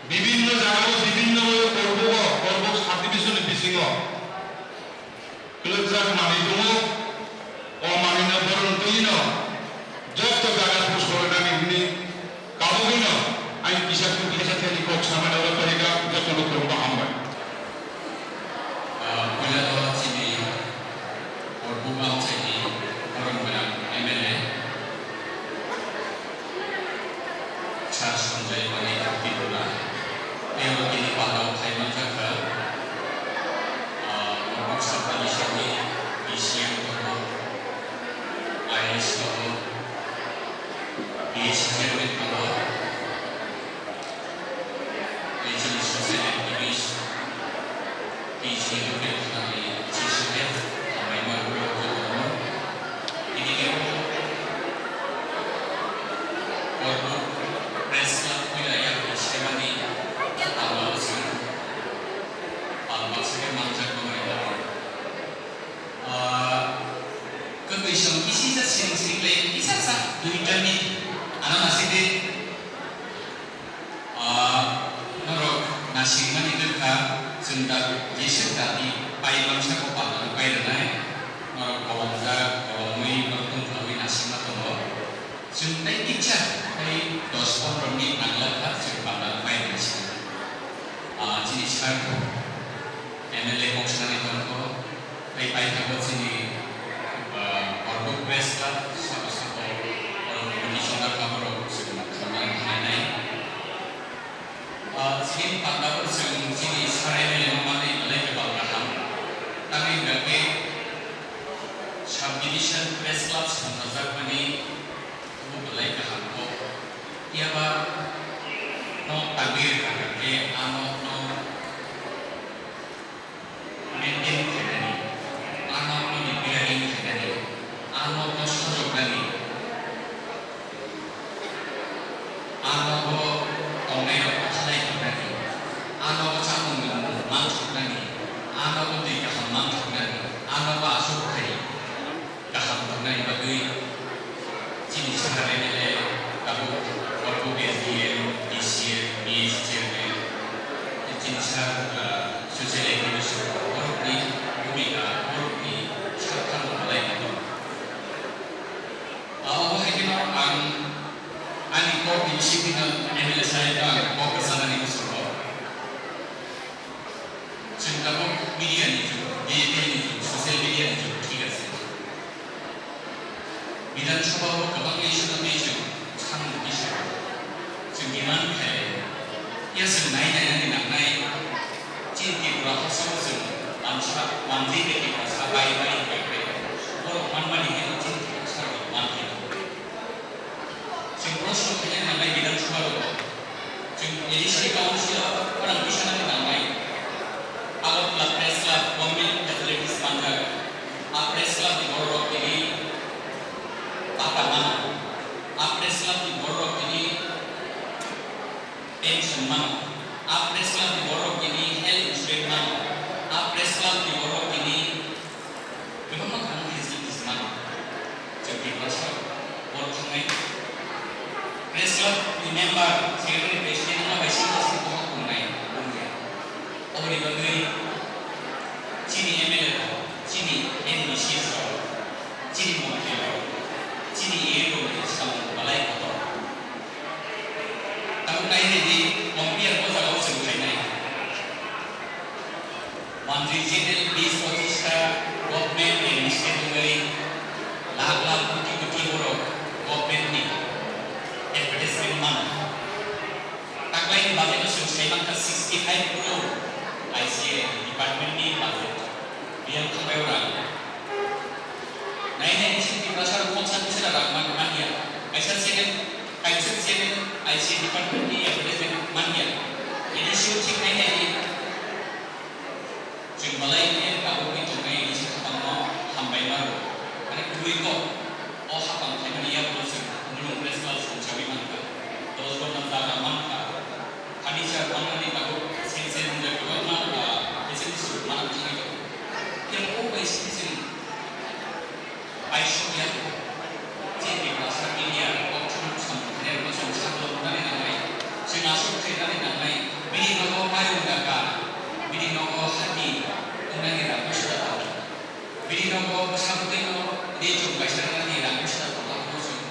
Bibinno jagao, bibinno Korbugo, Korbuk subdivision ni bisingo kwlwkjak manwi tongo. O manwino borom twino joto jaga push khoroknani hwnwi kabugwino ani kisa kisa thani kok samani oro torika jotono khorokma hambai. Ah, puila o chini Korbuk amchaini borom gwnang M L A. Sir Sanjay Manik Tripura, tei oro tini pandao khai manjakha, ah, Norok Sub Division ni D C M tongo, I A S tongo, P H C chairman tongo, tei chini social activist, T G local thani chisonge hambai ma rwio jotono. Tini kebo Korbuk Press Club puila yakni semani tangmao chwng pal baksa khe manjak manwi lago. Ah, kwtwi song kisisa seng seng lai kisa sa dui minute ano nasidi. Ah, norok nasikmani wngkha, chwng da-, jesa dati pai mangsa ko panda pai rwnai, norok kolomjak, kolomwi, norok tongthokwi nasikma tongo. Chwng tei kisa tei dos pondro minute nangla kha, chwng panda pai nasikma. Ah, chini sir M L A kok sanani tongkho, tei paithago chini, ah, Korbuk Press Club, sabo sabo, borok committee chongda kha borok, chwng khoroknwi khlainai. Ah, chini pandao chwng chini sir M L A no manwi belai khe bal kaham. Tamni hwnkhe Sub Division Press Club songchajakmani abo belai kaham kok. Phiya ba no tangwi rwkha khe ano no maintain khainani, ano no repairing khainani, ano no sajoknani, ano bo tongnai rok khalai khainani, ano bo chamung nwngmung manthoknani, ano bo twi kaham manthoknani, ano bo aswk khai. Kaham tongnani bagwi chini sir M L A tabuk Korbuk S D M, D C M, B S chairman, chini sir, ah, social activist borokni bhumika, borokni sakthang belai tongo. Ah, obo hai kheno ang ani kok ni bisingtwi no M L A saheb no ang kok rwchanani muchungo. Chwng tabuk media ni jug, digital ni jug, social media ni jug, thik ase. Bidhan Sabha o kwbangni issues no twi chwng samung twi sago. Chwng demand khlai, ya chwng nai nainani nangnai, chini Tripura hasteo chwng mansa, manjwi tei Tiprasa bai bai bai bai. Borok manmani hino chini Tiprasa rok manthai. Khaina nangnai Bidhan Sabha rogo. Chwng A D C Council o khorang tisanani nangnai. Agartala Press Club government facilities manjak. A Press Club ni borok rok tini pata mano. A Press Club ni borok rok tini pension mano. A Press Club ni borok rok tini health insurance mano. A Press Club ni borok rok tini kwbangma khamung facilities mano. Chwng Tiprasa borok thangnai Press Club ni member, secretary, president wngma bai singha singha bohok tongnai wngya. Oboni bagwi chini M L A rok, chini M D Cs rok, chini montri rok, chini A A rok ni samung belai kotor. Tabuk nai nai di, compare o jaga o chwng khainai. Mantri general bis pochista government and state wngwi lakh lakh koti koti borok government ni advertisement mano. Taklai ni budget o chwng sai mankha sixty five crore I C A department ni budget. Biyang khambai o rang. Nai nai ni sini Tiprasa rok kok sa bisa rang man man ya. Kaisa channel, kaisa channel I C A department ni advertisement man ya. Ini show thik nai nai ni. Chwng belai khe tabukni tongnai ni sakha tangno hambai mano. Ani kwrwi kok o hapang khlaimani yagulo chwng Mulung Press Club songchawi mankha. Dos ghonta jaga mankha. Furniture manani tabuk seng seng hwnjak kwbangma, ah, facilities rok manwi thangwi tongo. Phiya o bai simi chwng Paisuk ya, je Tiprasa media, koktwma samung khairokno chwng saklok nani nangnai, chwng aswk khainani nangnai, bini nogo mayung daka, bini nogo hati wngnani rang bwswk da tongo, bini nogo bwsa bwtwino ri chum kaisa rwnani rang bwswk da tongo, abono chwng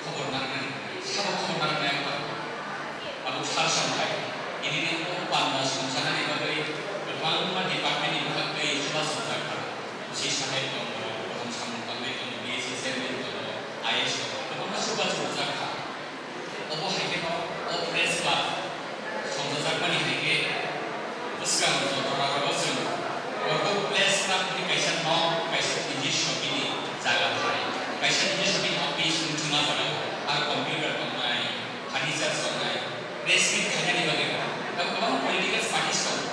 khobor narwknani, sabo khobor narwknai wngkha. Abo sal samthai, nini o panda songcharnani bagwi kwbangma department ni bwkhak twi chubachu wngjakha. C saheb tongo, kaham samung tangwi tongo, B S C chairman tongo, I A S tongo, kwbangma chubachu wngjakha. Obo hai kheno o press club songchajakmani hai khe bwskang jotorarogo chwng Warkop Press Club ni kaisa nok, kaisa niji shopee ni jaga thai, kaisa niji shopee ni office wngthima jaga o, aro computer tongnai, furniture tongnai, press meet khainani bagwi abo kwbangma political parties tongo.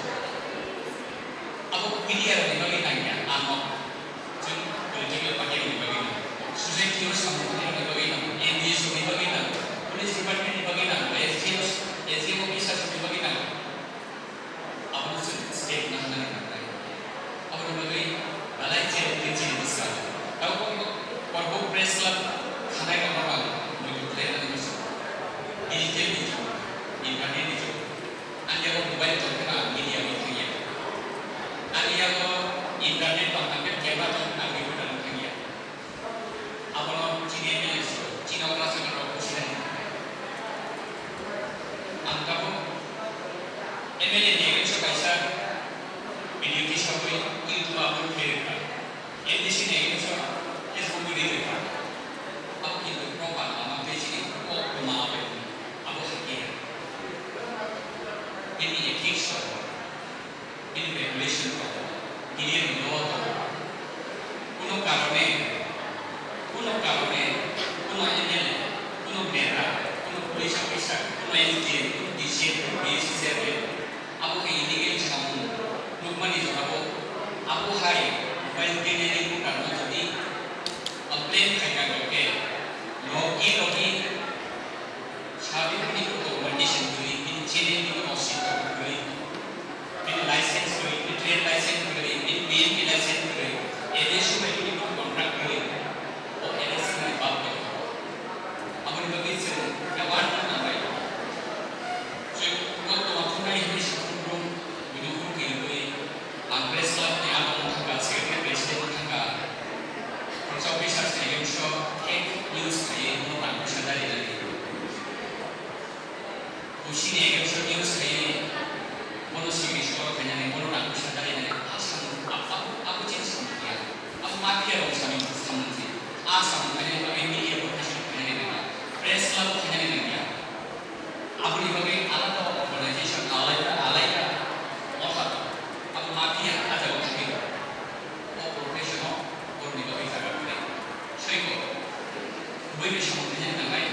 Abo media rokni bagwi nangya, ano chwng political party rokni bagwi nang, society o samung tangnairokni bagwi nang, N G O ni bagwi nang, police department ni bagwi nang, S D O, S D O officers ni bagwi nang. Abono chwng step naharnani nangnai. Aboni bagwi belai cherokni chini bwskango. Tabukbo Warkop Press Club khanai rokno ang muitu khlainani muchungo. Digital ni jug, internet ni jug. Ani yago mobile tong phano ang media wi thangya. Ani yago internet tong hwnkhe camera tong, ang reporter wng thangya. Abono chini M L A si, chini okra sakha rok buji nai. Ang tabuk M L A ni against o kaisa video tisagwi YouTube o upload khlai rwkha. M D C ni against o Facebook video rwkha. Abo kintu proper lama tei chini kok kwma abo, abo hai khe ya. Bini ethics rok. Bini regulation tongo, bini law tongo. Kuno karone, kuno karone, kuno M L A, kuno neta, kuno police officer, kuno M D M, kuno D C M, kuno B S C chairman, abo khe illegal samung nukmani jorao, abo hai mobile camera ni bwkangno jodi complain khaina rok khe logi logi Sabi bini documentation kwrwi, bini channel ni no sito kwrwi, bini license kwrwi, bini trade license kwrwi, bini B M P license kwrwi, A D C bai bini contract kwrwi, o A D C ni bab bai. Aboni bagwi chwng award no nangnai. Chwng no tongma thumnai hwnwi satung brum, bini hwn khe rwgwi, Ang press club ni abo wngkha secretary president wngkha. Khoroksa officers ni against o fake news khaiwi bono rang puisa dari nani. Kusi ni against o news khaiwi bono signature khainani bono rang puisa dari nani. A samung, abo, abo, abo chini samung ya. Abo mafia rok samung, samung se. A samung khainani bagwi media bo khaisa khainani nangya. Press club khainani nangya. Aboni bagwi alada organization alaida alaida motha tongo. Abo mafia a jaga thangwi rw. O profession o borokni bagwi jaga kwrwi. Soiko, buini samung thangya nangnai,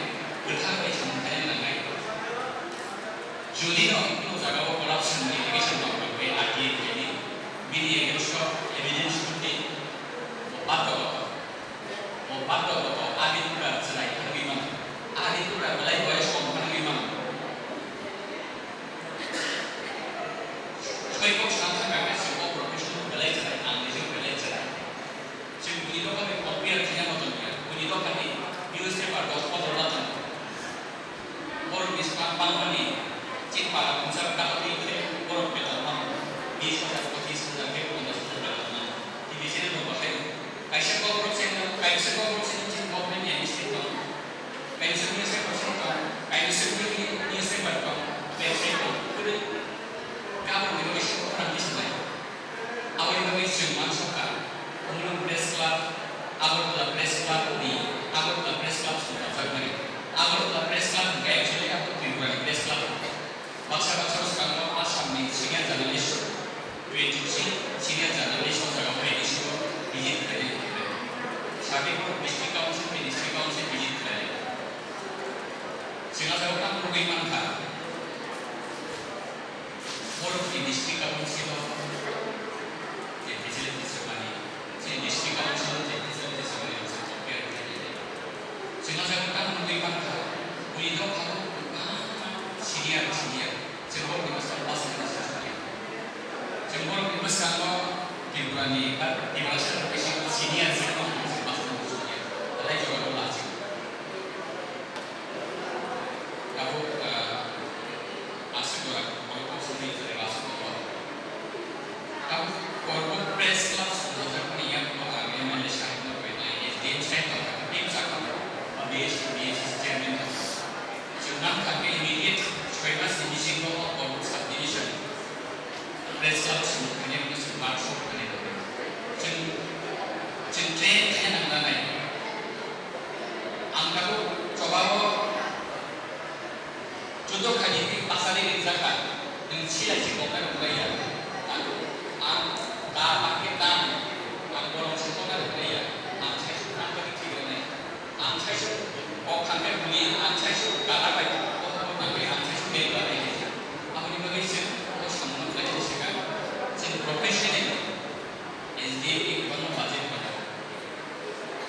kwthar Bangmani chini para mungsa kalatwi khe borok beton mano, bis hajar, pochis hajar khe ponchash hajar beton mano. Tini chini bo bahai kaisa kokborok se, kaisa kokborok se chini government ni amnesty tong, kaisa newspaper se tong, kaisa newspaper tong, website tong, kwrwi kabangni bagwi se khorang tisnai. Aboni bagwi chwng uansukha, Umulung Press Club, Agartala Press Club ni, Agartala Press Club swngjak mani. Agartala Press Club hwnkhe actually abo Tripura ni Press Club. Baksa baksa bwskango Assam ni senior journalist, twenty three senior journalist o jaga phai ni sio visit khlainai hwnkhe. Sabikbo District Council ni District Council visit khlainai. Chwng a jaga tamo nugwi mankha. Borok ni district council o je facility swkmani, chini district council o je facility swkmani rok se compare khlai nai. Chwng o jaga tamo nugwi mankha, bini dopha o kwbangma senior, senior, chwng borok ni bwskango bus ni bus ni. Chwng borok ni bwskango Tripura ni ba Tiprasa rok bisingo senior, senior, chwng bus ni bus ni. Belai jora bo lachik. Tabuk, ah, aswk jora borok kok songwi chwrai aswk tongo. Tabuk Korbo Press Club songjajakmani yakno ang M L A sahibno koinai, S D M sahib tongkha, team sakha, B S C, B S C chairman tongkha. Chwng mankha khe immediate soi masni bisingo o Korbo subdivision Press Club song khainai hwnwi chwng workshop khainai. Chwng, chwng train khe nangnai. Ang tabuk chobao judo khainai hwnwi pasari rijak kha. Nwng silai se koknai rwlaiya. Ang, ang ta bakhe ta ang bolong se koknai rwlaiya. Ang sai se koknai thik rwnai. Ang saiso kok thangkhe hwnwi ang saiso gana bai kokno nangwi ang saiso bag lanai khe. Aboni bagwi chwng o samungno khlai se swkang. Chini professional S D M ni kwbangma budget tongo.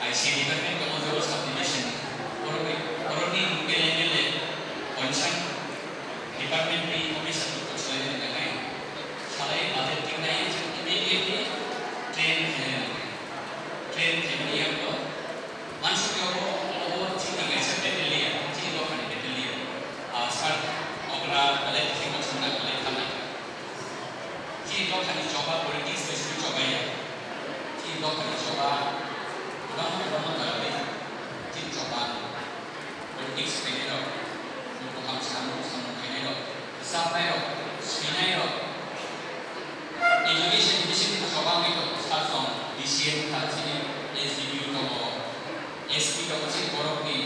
I C department tongo, jebo subdivision ni. Borokni, borokni local M L A concern department ni officer rok kok swlainani nangnai. Salai budget thik nai chwng immediately train khainai nangnai. Train khaimani yakno Mansukya obo, obo chini kaisa battalion, chini dophani battalion. Ah, sir, okra belai khe kochomna belai thanai. Chini dophani choba politics bai simi chobaiya. Chini dophani choba kwbangma kwbangma jagao chini choba politics khainai rok, kaham samung samung khainai rok. Rwchapnairok, swinairok, education ni bisingtwi chobangwi tongo, sir tong, D C M wngkha, chini S D P O tongo, S P tongo, chini borokni,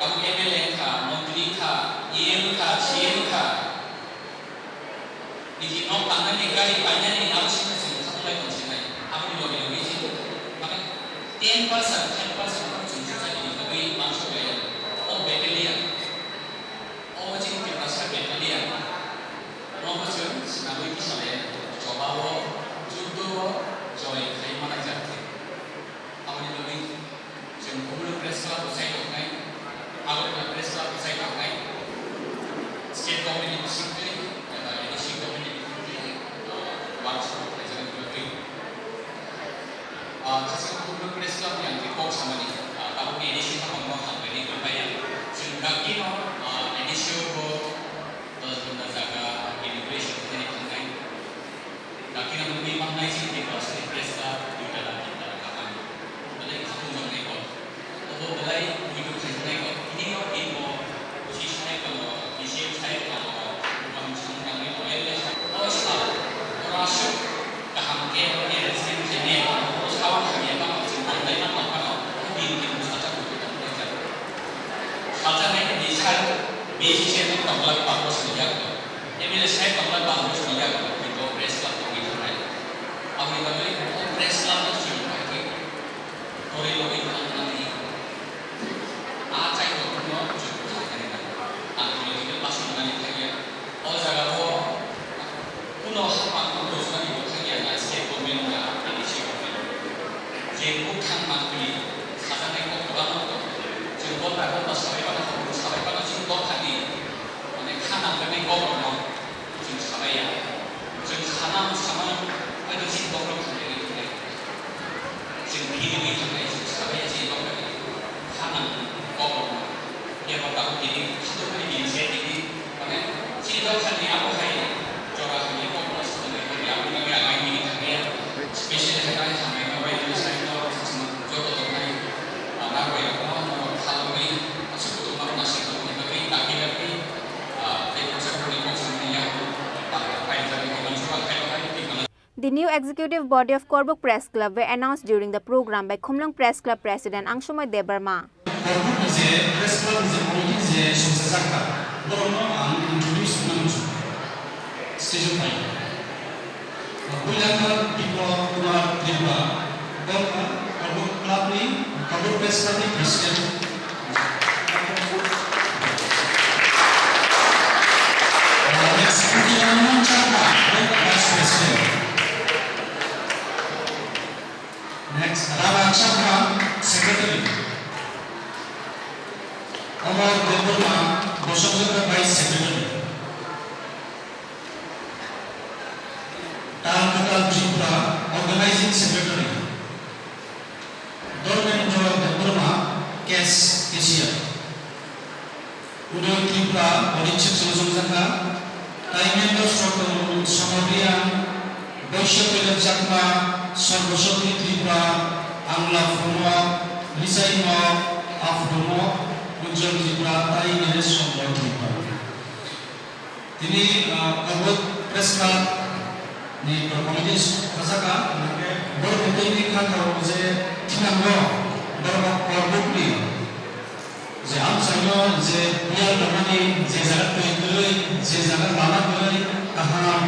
abo M L A wngkha, montri wngkha, E M wngkha, C M wngkha. Niji nok tangnani, gari painani, abo simi chwng khatung lai tong sinai. Aboni logi logi chini, mane, ten percent, five percent no chwng chajagini bagwi mangso khlaiya. O battalion. O chini Tiprasa battalion, nobo chwng swnamwi tisale, chobao, juddho-o joy khai manai jak khe. Aboni bagwi chwng Umulung Press Club bo chai tongnai, Agartala Press Club bo chai tongnai, state government ni bisingtwi, eba A D C government ni bisingtwi, ah, workshop khlaijaknai bagwi. Ah, khasi Umulung Press Club ni ang kok samani, ah, tabukni A D C haphangno hambai ni kwbaiya. Chwng dakti no, ah, A D C o bo dos ghonta jaga inauguration khainai thangnai. Dakti no nugwi mangnai chini Tiprasani Press Club duitala tintala kaham. Belai khatung jaknai bo. Obo belai muitu khaijaknai bo. Tini o tini bo busi sai tongo, bisi sai tongo, buphang chwng tangwi tongo, belai sai. O sal, oro aswk kaham khe oro arrangement khainai, o sao hamya tamo chwng tonglaima tongphano, o din din bwsajak tongwi tonglaijak. Salsa nai ni sal, bisi sai tongla bangbo swngjak, M L A sai tongla bangbo swngjak, tini bo press club tongwi thangnai. Aboni bagwi o press club no chwng bai khe Torwi logwi thangnani a chairokno chwng khainani nango. Ang political person nani thangya. O jagao kuno haphang rwjaknani bo thangya na state government na A D C government. Je bwkhang mangpili sajaknai kok kwbangma tongo. Chwng bo bai bo sabai mano, sabai mano chini dophani mane kha nangjaknai kokrokno chwng sabaiya. Chwng sana samano haino chini kokrok khainani. Tini khatung hai tini se tini, mane, chini dophani abo hai jora hai kokno swtwng hai tini aboni bagwi ang aini thangnai, special hai tini hambai ma bai tini side no joto tongnai, ah, nang bai rok no khalogwi aswk kutung ma ma sing tongni bagwi, tangwi bagwi, ah, tei khoroksa khoroknwi kok samani yakung, ah, pai jagwi hai mansukha, ang khe no hai tini. The new executive body of Korbuk Press Club were announced during the program by Khumlwng Press Club President Angsumai Debbarma. Korbuk ni je Press Club ni je committee je songchajak kha, borok no ang introduce wngna muchung. Stage o phai. Builakha Biplab Kumar Tripura, bo wngkha Korbuk Club ni, Korbuk Press Club ni President. Next, Putila Mohan Chakma, Vice President. Next, Rana Chakma, Secretary. Amar Debbarma, Bosonjata Vice Secretary. Tal Katal Tripura, Organizing Secretary. Dharmendra Debbarma, Cash Cashier. Uday Tripura, Odisha Chulajongjakha, tai members rok Sonoria, Boisya Koilak Chakma, Sarvaswati Tripura, Angla Phumo, Lisaimo, Aphumo, Ujjwal Tripura, tai Nilesh Chandra Tripura. Tini, ah, Korbuk Press Club ni committee sajak kha, hwnkhai borok ni twi kha thao je thinango borok Korbuk ni je amchaino je piyar rwmani je jaga twi kwrwi, je jaga lama kwrwi, kaham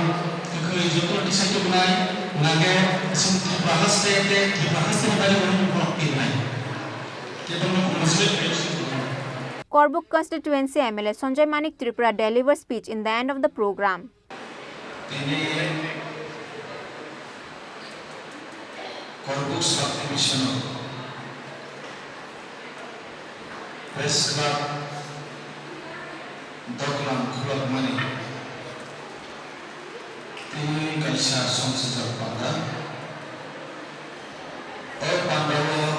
kwkhwrwi joto tisai tubunai, hwnkhai chwng Tripura haste tei Tripura haste ni bagwi borok tibnai. Tei borokno congratulate khlai. Korbuk constituency M L A Sanjay Manik Tripura deliver speech in the end of the program. Tini Korbuk subdivision o Press Club doglam khulokmani tini kaisa songchajak panda. O pandao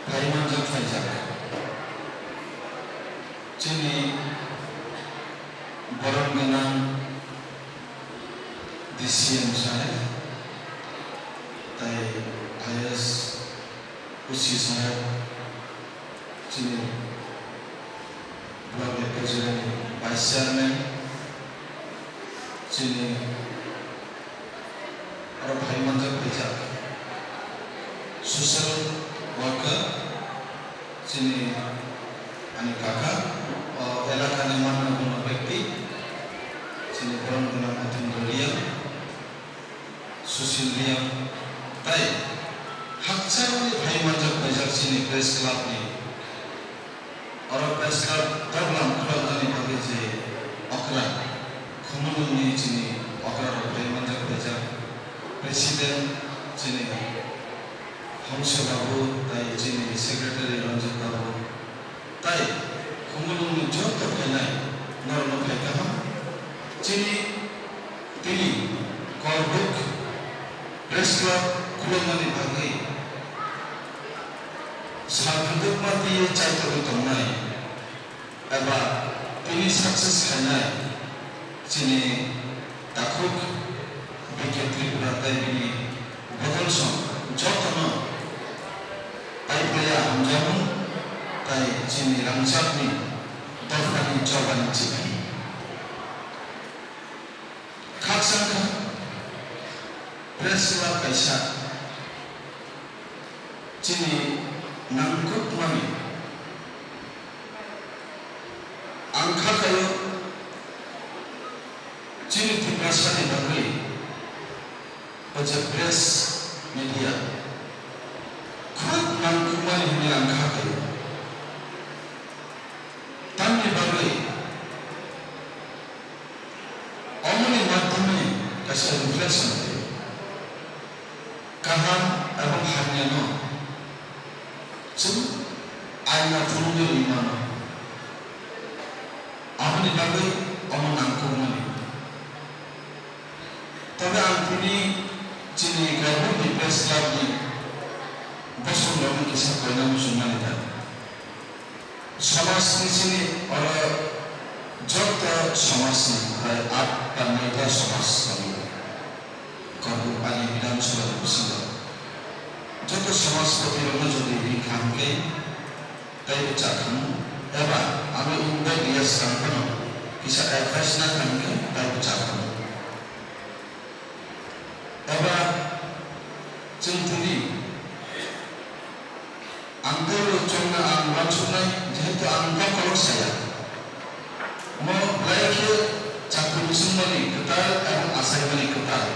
phai manjak phaijak. Chini borom gwnang D C M saheb, tai I A S O C saheb, chini block president, vice chairman, chini oro phai manjak phaijak social worker, chini ani kaka, o elakani manna guna bekti, chini borom gwnang Atindra Reang, Sushil Reang, tai hakcharni phai manjak phaijak chini press club ni. Oro press club doglam khuloknani bagwi je okra, Khumulwngni chini okra rok phai manjak phaijak, president chini Hongse babu, tai chini secretary Ranjit babu, tai Khumulwngni joto phainai norokno phai kaham. Chini tini Korbuk Press Club khuloknani bagwi sal kundukma twiwi chaitogwi tongnai eba tini success khainai chini takhuk B K Tripura tei bini bodolsong jotono pai paiya hamjakmung tai chini rangchakni dophani chobani chikhi. Khakchangkha press club kaisa chini nangkukmani ang kha khaio chini Tiprasani bagwi o je press media khub nangkukmani hwnwi ang kha khaio. Tamni bagwi omoni madhyame kaisa reflection twi kaham ebong hamyano chwng aina phunugwi rwwi mano. Aboni bagwi omo nangkukmani. Tobe ang tini chini Korbukni Press Clubni bosongrokno kisa koina muchungmani da. Somajni sini oro joto somajni, prai at ba noita somaj tongo. Korbuk ani Bidhan Sabha ni bisingo joto somajpati rokno jodi ring kha hwnkhe taibo cha khamu, eba abo invite ya swkang phano kisa advice na kha hwnkhe taibo cha khamu. Eba chwng tini ang teibo chongna ang uansuknai, jehetu ang kok kolok saya. Mo belai khe chakri bisingmani kwtal eba achaimani kwtal.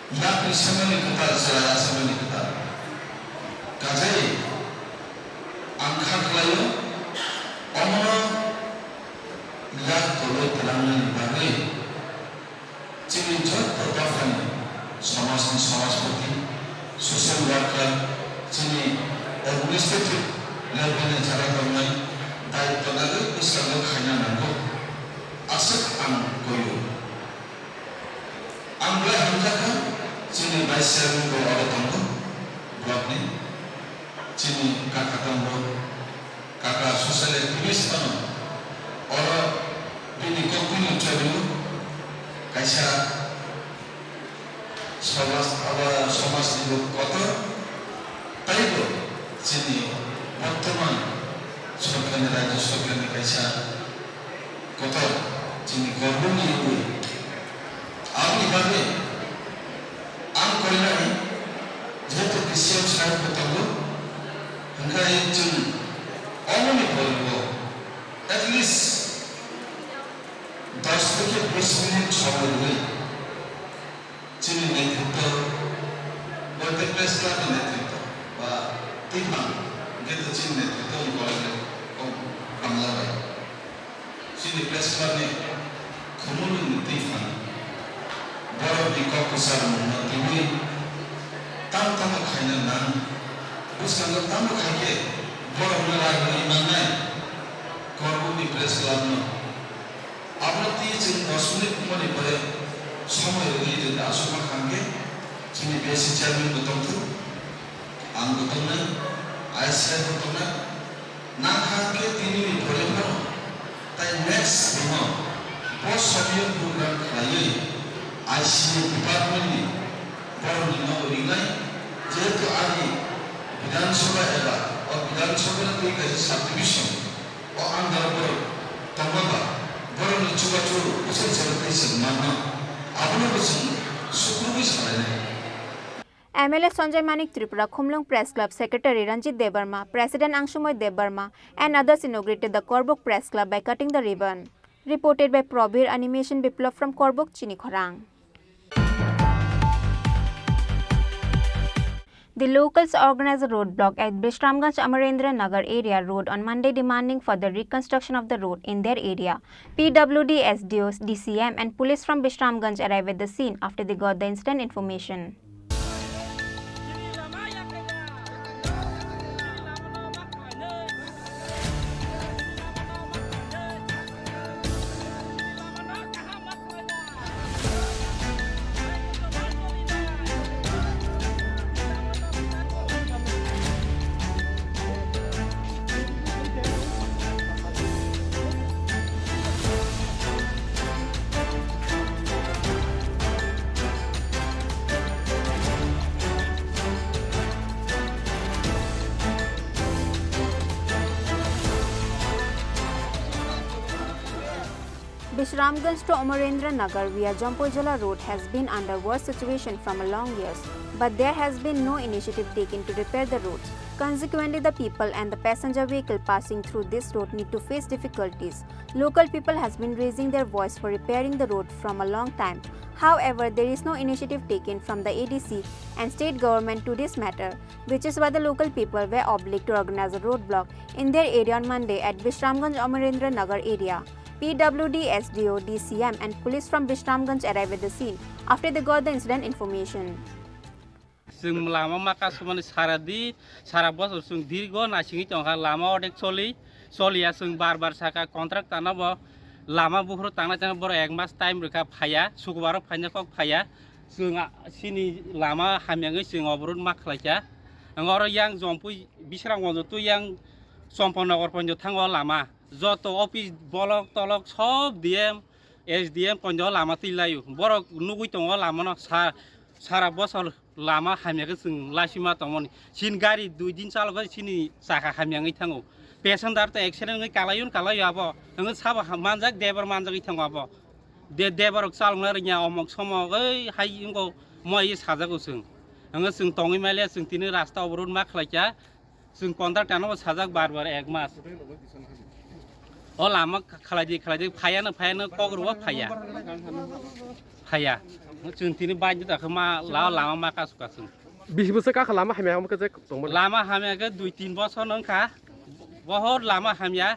Yakni samani kwtal, chwrai asamani kwtal. Kajai ang kha khlaio, omono yak koloi twlangnani bagwi chini joto dophani somajni somajpati, social worker, chini administrative level ni jara tongnai daityo nagwi bwskango khaina nango. Aswk ang koio. Ang belai hamjakha, chini vice chairman bo oro tongo, block ni, chini kaka tongo, kaka social activist phano oro bini kok bini chorio kaisa somaj, abo somaj ni bo kotor, taibo chini bortoman sorkar ni, rajya sorkar ni kaisa kotor chini korbuk ni wngwi. Aboni bagwi ang koinai, jehetu Christian side bo tongo, hwnkhai chwng omoni poribo at least dos theke bis minute somoi rwwi chini netritwo, boite press club ni netritwo ba twiphang, hwnkhe to chini netritwo ni kolok kok hamla bai. Chini press club ni khumulwng ni twi phan borok ni kok kwchar mung no twiwi tamo tamo khaina nang, bwskango tamo khai khe borok no rai rwui mannai Korbuk ni press club no. Abono twi chwng dos minute wngmani pore somoi rwui rwna aswkma kha hwnkhe chini B S C chairman bo tongthok, ang bo tongnai, I S I bo tongnai. Nangkha hwnkhe tini ni pore phano tai next bino bo somiyo program khlaiwi I C A department ni borok ni nogo ringnai, jehetu ani Bidhan Sabha eba o Bidhan Sabha ni twi kaisa subdivision o under borok tongma ba borok ni chubachu bwsai chwla tei chwng manno, abono bo chwng sukrubwi salainai. M L A Sanjay Manik Tripura, Khumlwng Press Club Secretary Ranjit Debbarma, President Angsumoy Debbarma and others inaugurated the Korbuk Press Club by cutting the ribbon. Reported by Probir Animation Biplab from Korbuk, Chinikhorang. The locals organized a roadblock at Bishramganj Amarendra Nagar area road on Monday, demanding for the reconstruction of the road in their area. P W D S D O, D C M and police from Bishramganj arrived at the scene after they got the incident information. Bishramganj to Amarendra Nagar via Jampuijala road has been under worse situation from a long years, but there has been no initiative taken to repair the roads. Consequently, the people and the passenger vehicle passing through this road need to face difficulties. Local people has been raising their voice for repairing the road from a long time. However, there is no initiative taken from the A D C and state government to this matter, which is why the local people were obliged to organize a roadblock in their area on Monday at Bishramganj Amarendra Nagar area. P W D S D O, D C M and police from Bishramganj arrived at the scene after they got the incident information. Chwng lama ma kasumani sara di, sara bosor chwng dirgo naisingwi tongkha, lama odek choli, choliya chwng bar bar saka contractor no bo lama buphuru tangna tangna borok ek mas time rwkha phaiya, sukubaro phaina kok phaiya, chwng a-, chini lama hamyangwi chwng oborot ma khlaikha. Ang oro yang Jompui Bisramganj to yang Chompon Nogor ponjo thango lama. Joto office bolok tolok sob D M, S D M ponjo lama twi laio. Borok nugui tongo lama no sa-, sara bosor lama hamya khe chwng laisima tongmani. Chini gari dui din chalokhai chini chakha hamya wngwi thango. Passenger to accident wngwi kalaio kalaio abo. Wngwi sabo ha-, manjak, driver manjagwi thango abo. De-, driver rok chalokna rwngya omok somok oi hai wngkho moi sajago chwng. Wngwi chwng tongwi maliya chwng tini rasta oborot ma khlaikha. Chwng contractor no sajak bar bar ek mas. O lama khalai di, khalai di, phaya no, phaya no, kok rwo phaya. Phaya. Chwng tini bike da khe ma, la-, lama ma kasu kasu. Bisi bwswk kakha lama hamya omo khe je tongmani? Lama hamya khe dui tin bosor no wngkha. Bohor lama hamya.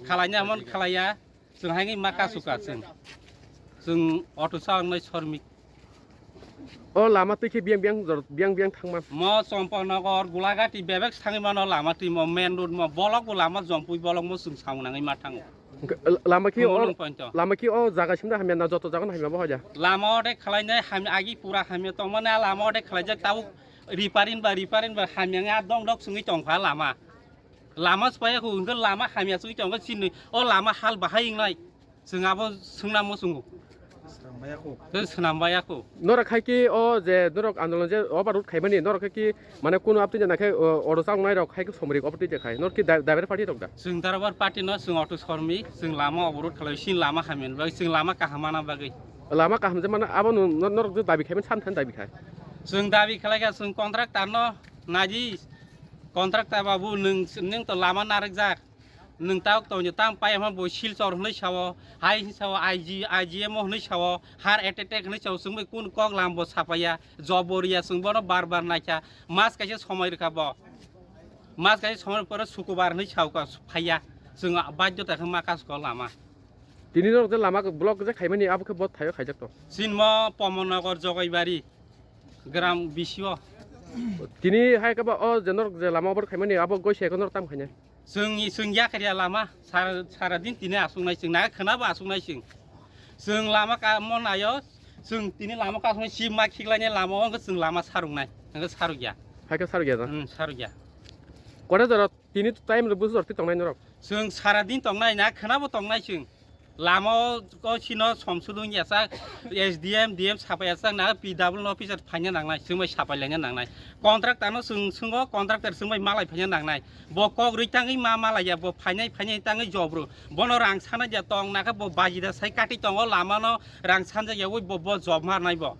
Khalai na mon khalai ya. Chwng hai ma kasu kasu. Chwng auto sa wngnai sormik. O lama twi khe biyang biyang jor-, biyang biyang thangma. Mo Chompon Nogor, Gulagati bebak thangwi mano lama twi mo main road mo bolok bo lama jompui bolok mo chwng samung nangwi ma thango. Hwnkhe, l-, lama khe o, Khumulwng point o. Lama khe o jaga simna hamya na joto jaga no hamya bo hoja? Lama o de khalai nai ham-, agi pura hamya tongmani a lama o de khlaijak tabuk repairing ba repairing ba hamya wngya dong dok chwngwi tongkha lama. Lama swpaiya kho hwnkhe lama hamya chwngwi tongkha chini o lama hal bahai wngnai. Chwng abo swngnamo chwngo. Swnambaya kho. Tei swnambaya kho. Norok hai ki o je norok andolon je oba road khaimani norok hai ki mane kunu aptwi jana khe, o, oro chang nai rok hai ki somri oba twi je khai. Norok ki da-, daber party rok da? Chwng daber party no chwng auto sormi, chwng lama oborot khalai, chini lama hamya ni bagwi, chwng lama kaham mana bagwi. Lama kaham je mana abo no, no, norok je dabi khaiman san than dabi khai. Chwng dabi khalai kha chwng contractor no naidi, contractor babu nwng, nwng to lama narwk jak. Nwng tabuk tongdi, tamo paiya hwnba bo Silchar hwnwi sao, hai hwnwi sao, I G, I G M O hwnwi sao, heart attack hwnwi sao, chwng bai kunu kok lam bo sapaiya, job bo riya, chwng bono bar bar naikha, mas kaisa somoi rwkha bo. Mas kaisa somoi pore sukubar hwnwi sao ka phaiya, chwng baidhota khe ma kasu kok lama. Tini norok je lama block je khaimani abo khe bo thaio khaijak to. Sinmo Pomon Nagar Jogaibari gram bisio. Tini hai khe ba o je norok je lama obor khaimani abo goi se norok tam khainai. Chwng, chwng yakarya lama, sara, sara din tini aswknai chwng, naga khwnabo aswknai chwng. Chwng lama kamo naio, chwng tini lama kasongnai si ma khiklainai lama o, hwnkhe chwng lama sarwngnai, hwnkhe sarwkya. Hai khe sarwkya da? Hmm, sarwkya. Kore jora tini time rw busu jor twi tongnai norok? Chwng sara din tongnai, naga khwnabo tongnai chwng. Lama o, o sino somsudung yachak, S D M, D M sapai yachak, na P W officer phaina nangnai, chwngbai sapai laina nangnai. Contractor no chwng, chwngo, contractor chwngbai malai phaina nangnai. Bo kok rwi tangwi ma malaiya, bo phainai, phainai tangwi jobro. Bono rang sana dia tong, nakhe bo bajida sai kati tongo, lama no rang sanjakya, oi bo, bo job marnai bo.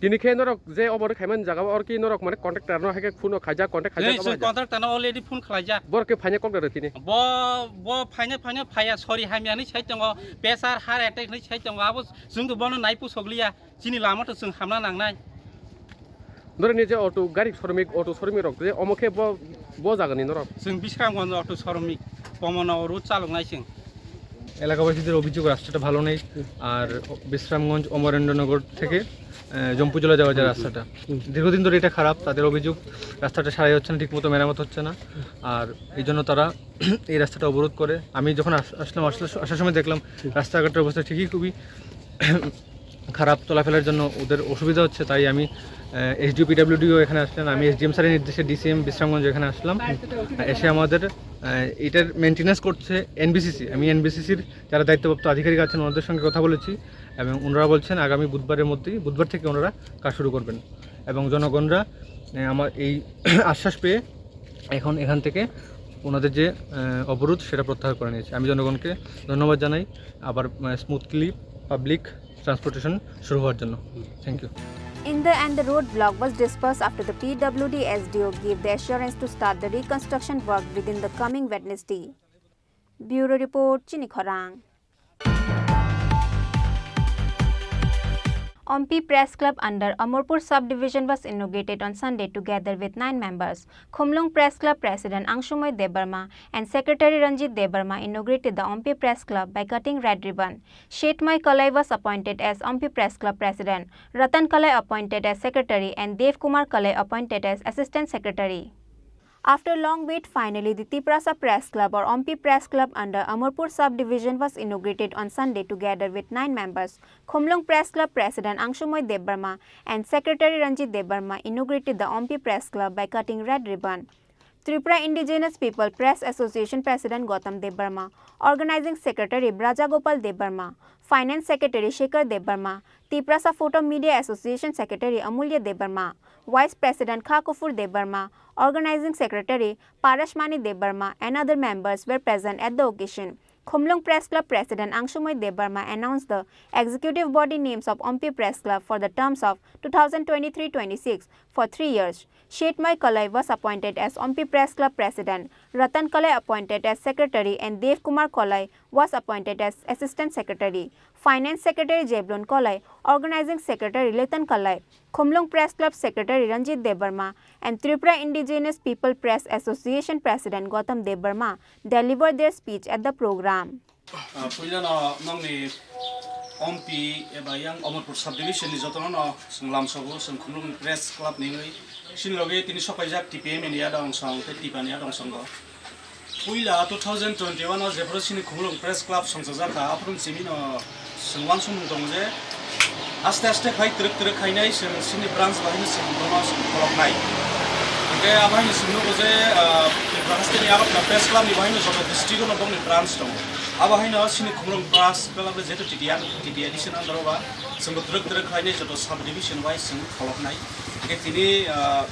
Tini khe norok je obor khaimani jaga o, or ki norok mane contractor no hai khe phone o khaijak, contact khaijak. Chwng contractor no already phone khlaijak. Borok khe phaina kok da tini? Bo, bo phaina, phaina phaiya, sori hamya hinwi sai tongo, pressure, heart attack hinwi sai tongo, abo chwng to bono nai pusokliya, chini lama to chwng hamna nangnai. Norok ni je auto gari showroom, auto showroom rok je omo khe bo, bo jaga ni norok? Chwng Bisramganj auto showroom, Pomon Nagar road chaloknai chwng. এলাকাবাসীদের অভিযোগ রাস্তাটা ভালো নেই, আর বিশ্রামগঞ্জ অমরেন্দ্রনগর থেকে, আহ, জম্পুজলা যাওয়া যায় রাস্তাটা। দীর্ঘদিন ধরে এটা খারাপ, তাদের অভিযোগ রাস্তাটা সারাই হচ্ছে না, ঠিকমতো মেরামত হচ্ছে না, আর এই জন্য তারা এই রাস্তাটা অবরোধ করে। আমি যখন আস-, আসলাম, আসলে আসার সময় দেখলাম রাস্তাঘাটের অবস্থা ঠিকই খুবই খারাপ, চলাফেরার জন্য ওদের অসুবিধা হচ্ছে, তাই আমি, আহ, এসডিও পিডাব্লিউডিও এখানে আসলেন, আমি এসডিএম স্যারের নির্দেশে ডিসিএম বিশ্রামগঞ্জ এখানে আসলাম। আহ, এসে আমাদের, আহ, এটার মেনটেন্যান্স করছে এনবিসিসি। আমি এনবিসিসির যারা দায়িত্বপ্রাপ্ত আধিকারিক আছেন ওনাদের সঙ্গে কথা বলেছি এবং ওনারা বলছেন আগামী বুধবারের মধ্যেই, বুধবার থেকে ওনারা কাজ শুরু করবেন এবং জনগণরা, আহ, আমার এই আশ্বাস পেয়ে এখন এখান থেকে ওনাদের যে, আহ, অবরোধ সেটা প্রত্যাহার করে নিয়েছে। আমি জনগণকে ধন্যবাদ জানাই আবার, আহ, স্মুথলি পাবলিক ট্রান্সপোর্টেশন শুরু হওয়ার জন্য। Thank you. In the end, the road block was dispersed after the P W D S D O gave the assurance to start the reconstruction work within the coming Wednesday. Bureau report, Chini Khorang. Ompi Press Club under Amarpur Subdivision was inaugurated on Sunday together with nine members. Khumlwng Press Club President Angsumoi Debbarma and Secretary Ranjit Debbarma inaugurated the Ompi Press Club by cutting red ribbon. Shetmoi Kalai was appointed as Ompi Press Club President, Ratan Kalai appointed as Secretary, and Dev Kumar Kalai appointed as Assistant Secretary. After long wait, finally the Tiprasa Press Club or Ompi Press Club under Amarpur Subdivision was inaugurated on Sunday together with nine members. Khumlwng Press Club President Angsumoi Debbarma and Secretary Ranjit Debbarma inaugurated the Ompi Press Club by cutting red ribbon. Tripura Indigenous People Press Association President Gautam Debbarma, Organizing Secretary Braja Gopal Debbarma, Finance Secretary Shekhar Debbarma, Tiprasa Photo Media Association Secretary Amulya Debbarma, Vice President Khakufur Debbarma, Organizing Secretary Parashmani Debbarma and other members were present at the occasion. Khumlung Press Club President Angsumoi Debbarma announced the executive body names of Ompi Press Club for the terms of two thousand twenty-three twenty-six for three years. Shetmoi Kalai was appointed as Ompi Press Club President, Ratan Kalai appointed as Secretary, and Dev Kumar Kalai was appointed as Assistant Secretary. Finance Secretary Jeblon Kalai, Organizing Secretary Letan Kalai, Khumlung Press Club Secretary Ranjit Debbarma, and Tripura Indigenous People Press Association President Gautam Debbarma delivered their speech at the program. Ah, puila no nongni Ompi eba yang Omorpur subdivision ni jotono no chwng lamsogo, chwng Khumlung Press Club ni wngwi. Chini logi tini sopaijak T P M ni adong song tei Tipa ni adong song bo. Puila two thousand twenty-one o jephuru chini Khumlung Press Club songchajakha, aphuru chini no chwng uansukmung tongo je aste aste phai twrwk twrwk khainai chwng chini branch bahai no chwng bono chwng kholoknai. Hwnkhe abo haino chwng nugo je, ah, Tripura haste ni arok na Press Club ni bahai no joto district o no bongni branch tongo. Abo haino chini Khumlung Press Club le jeto T T R, T T R D C ni under o ba chwng bo twrwk twrwk khainai joto sub division wise chwng kholoknai. Hwnkhe tini, ah,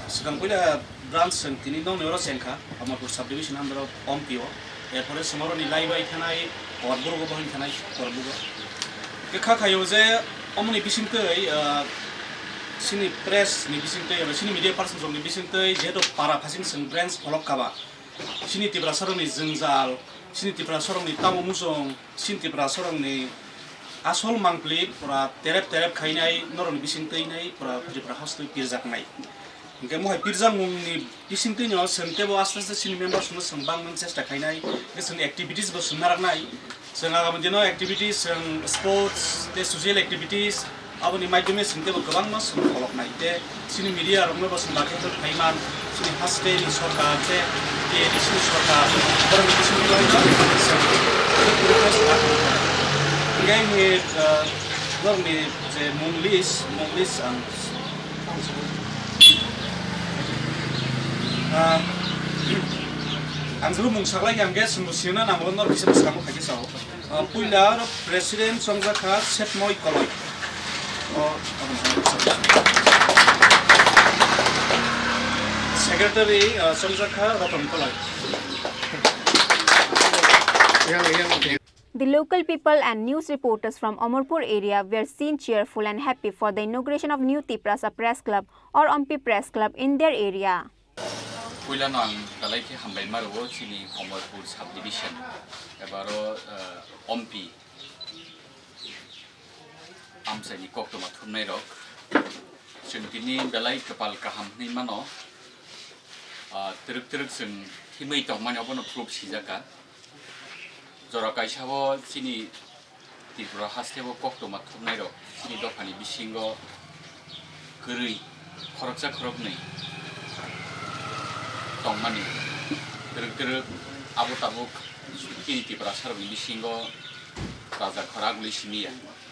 swkang puila branch chwng tini nongni oro chengkha, Amarpur subdivision under o Ompi o. Erpore chwng oroni laibai thanai Korburugo bohing thanai Korbugo. Khe kha khaio je omoni bisingtwi, ah, chini press ni bisingtwi eba chini media person rokni bisingtwi jehetu para phasing chwng branch pholok kha ba. Chini Tiprasa rokni jwngjal, chini Tiprasa rokni tamo muchung, chini Tiprasa rokni asol mangpli pura terep terep khainai norokni bisingtwi nai pura Tripura hastwi pirjaknai. Hwnkhe mohai pirjakmungni bisingtwino chwng teibo aste aste chini members no chwng bangmani chesta khainai, hwnkhe chwng activities bo chwng naraknai. Chwng agami dino activities, chwng sports tei social activities, aboni maidhyome chwng teibo kwbangma chwng kholoknai. Tei chini media rokno bo chwng dakhe khe phaiman, chini haste ni sorkar tei T A D C ni sorkar, borokni bisingtwi no chwng request kha. Hwnkhe, ah, norokni je mung list, mung list ang Ah, ang juru mung saklai ang gas mung sirna nango nor kisa bwskango khaikhe sao. Ah, puila oro president chongjak kha Setmoi Koloi. O, secretary, ah, chongjak kha Roton Koloi. The local people and news reporters from Amarpur area were seen cheerful and happy for the inauguration of new Tiprasa Press Club or Ompi Press Club in their area. Puilano ang belai khe hambai ma rwo chini Amarpur subdivision eba aro, eh, Ompi amchaini koktwma thumnai rok. Chwng tini belai kwpal kaham hwnwi mano. Ah, twrwk twrwk chwng himwi tongmani obono proof sijak kha. Jora kaisa o chini Tripura haste o koktwma thumnai rok chini dophani bisingo kwrwi khoroksa khoroknwi tongmani. Twrwk twrwk abo tabuk chini Tiprasa rokni bisingo raja khoraguli simi ya.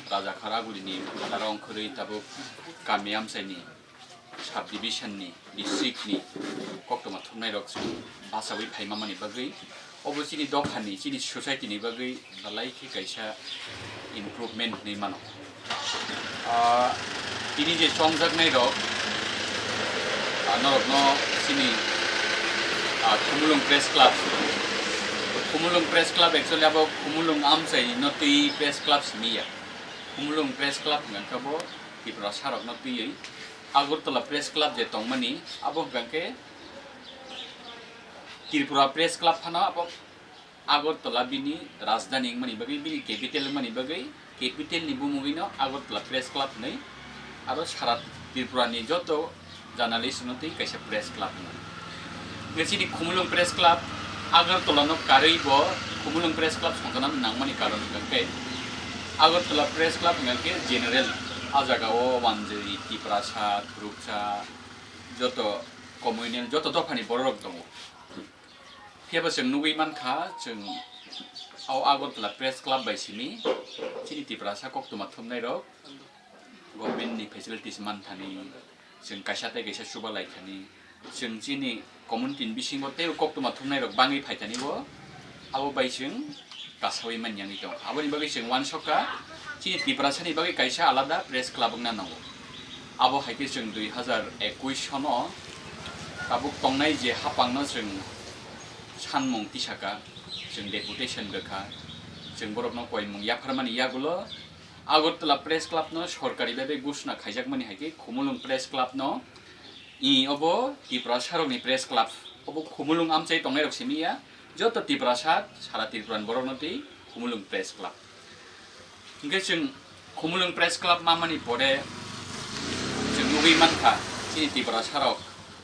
Raja khoragulini phataro wngkhorwi tabuk kami amchaini subdivision ni, district ni koktwma thumnai rok chwng bachaui phaima mani bagwi, obo chini dophani, chini society ni bagwi belai khe kaisa improvement hwnwi mano. Ah, tini je chongjaknai rok, ah, norokno chini, ah, Khumulwng Press Club, Khumulwng Press Club actually abo Khumulwng amchai no twi Press Club simi ya. Khumulwng Press Club hwnkha khe bo Tiprasa rokno twiwi Agartala Press Club je tongmani, abo hwnkha khe Tripura Press Club phano abo Agartala bini rajdhani wngmani bagwi, bini capital wngmani bagwi, capital ni bumungwino Agartala Press Club hwnwi aro sara Tripura ni joto journalist no twi kaisa press club hwnwi. Hwnkhe chini Khumulwng Press Club Agartala no karwi bo Khumulwng Press Club songkha nangmani karon hwnkha khe Agartala Press Club hwnkha khe general a jaga o wanjwi Tiprasa, Thuruksa, joto communal, joto dophani borok rok tongo. Phiya bo chwng nugwi mankha, chwng o Agartala Press Club bai simi chini Tiprasa koktwma thumnai rok government ni facilities manthani, chwng kaisa tei kaisa chuba lai thani, Chwng chini community ni bisingo teibo koktwma thumnairok bangwi phaitanibo abo bai chwng kasawi manyangwi tongo. Aboni bagwi chwng uansukha chini Tiprasani bagwi kaisa alada press club wngna nango. Abo hai khe chwng dui hazar ekush sono tabuk tongnai je hapangno chwng sanmung tisaka, chwng deputation rwkha, chwng borokno koimung yapharmani yagulo Agartala Press Club no sorkari bai bai gusna khaijakmani hai khe Khumulwng Press Club no I obo Tiprasarokni press club, obo Khumulwng amchai tongnairok simi ya, joto Tiprasa, sara Tripura ni borokno twi Khumulwng Press Club. Hwnkhe chwng Khumulwng Press Club mamani pore chwng nugwi mankha, chini Tiprasarok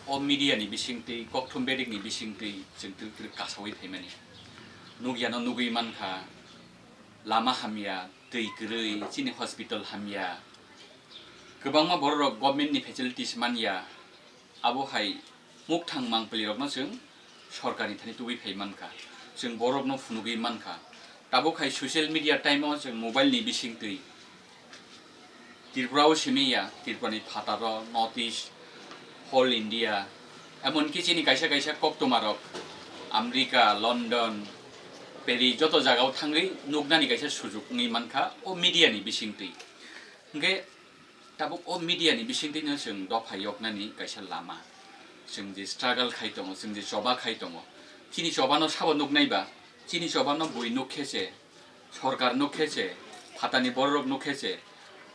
o media ni bisingtwi, kokthum bedekni bisingtwi chwng twrwk twrwk kasawi phaimani. Nugyano nugwi mankha, lama hamya, twi kwrwi, chini hospital hamya, kwbangma bororok government ni facilities manya, abo hai mukthang mangpili rokno chwng sorkar ni thani tubui phai mankha, chwng borokno phunugwi mankha. Tabuk hai social media time o chwng mobile ni bisingtwi Tripura o simi ya, Tripura ni phataro, North East, Whole India, emonki chini kaisa kaisa koktwma rok America, London, Paris joto jaga o thangwi nuknani kaisa sujuk wngwi mankha o media ni bisingtwi. Hwnkhe tabuk o media ni bisingtwino chwng dopha yoknani kaisa lama. Chwng je struggle khai tongo, chwng je choba khai tongo, chini chobano sabo nuknai ba, chini chobano bui nuk khe se, sorkar nuk khe se, phatani bororok nuk khe se,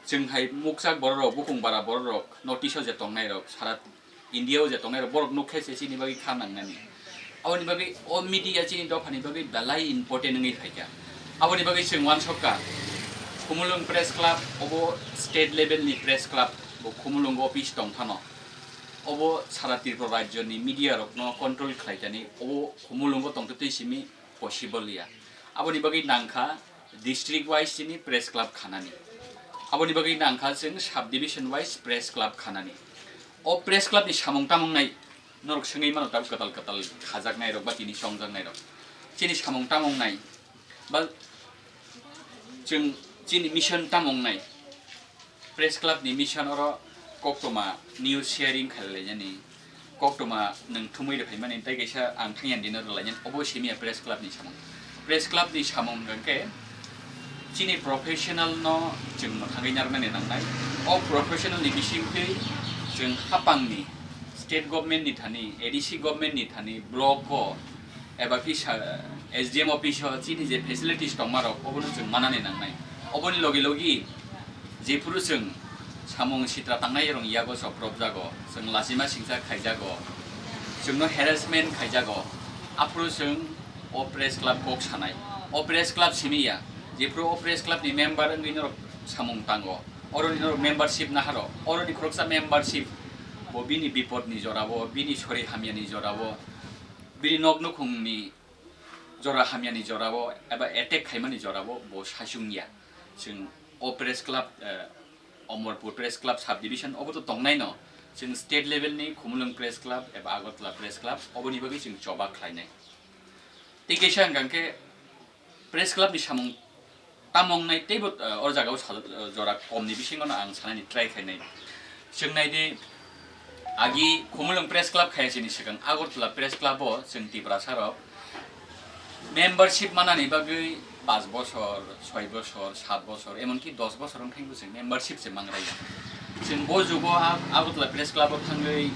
chwng hai mukchak bororok, bukung bara bororok, notice o je tongnairok, sara India o je tongnairok borok nuk khe se chini bagwi kha nangnani. Aboni bagwi o media chini dophani bagwi belai important wngwi phaikha. Aboni bagwi chwng uansukha, Khumulwng Press Club obo state level ni press club, bo Khumulwng office tong phano. Obo sara Tripura rajyo ni media rokno control khlaitani, obo Khumulwng o tongtwtwi simi possible ya. Aboni bagwi nangkha district wise chini press club khanani. Aboni bagwi nangkha chwng sub division wise press club khanani. O press club ni samung tamung nai norok swngwi mano, tabuk kwtal kwtal khajaknai rok ba tini chongjaknai rok. Chini samung tamung nai ba chwng chini mission tamung nai. Press Club ni mission oro koktwma news sharing khailai jani, koktwma nwng thumwi rwphaimani tei kaisa ang thangya dino rwlainani, obo simi ya Press Club ni samung. Press Club ni samung hwnkhe chini professional no chwng mwthangwi narwknani nangnai. O professional ni bisingtwi chwng hapangni state government ni thani, A D C government ni thani, block o eba kisa S D M office o chini je facilities tongma rok, obono chwng manani nangnai. Oboni logi logi jephuru chwng samung sitra tangnai rong yago chopropjago, chwng lachima singcha khaijago, chwngno harassment khaijago, aphuru chwng o press club kok sanai. O press club simi ya, jephuru o press club ni member wngwi norok samung tango, oroni norok membership naharo, oroni khoroksa membership bo bini bipod ni jorao, bini sori hamya ni jorao, bini nok nukhung ni jora hamya ni jorao eba attack khaimani jorao bo sachung ya. Chwng o press club, eh, Omorpur Press Club sub division obo to tongnai no, chwng state level ni Khumulwng Press Club eba Agartala Press Club oboni bagwi chwng choba khlainai. Tei kaisa hwnkha khe Press Club ni samung tamo wngnai teibo, eh, o jaga o sal-, eh, jora kom ni bisingo no ang sanani try khainai. Chwng nai di, agi Khumulwng Press Club khaya chini swkang Agartala Press Club o chwng Tiprasa rok membership manani bagwi paanch bosor, soi bosor, saat bosor, emonki dos bosor wng thangbo chwng membership se mangraiya. Chwng bo jugo a-, Agartala Press Club o thangwi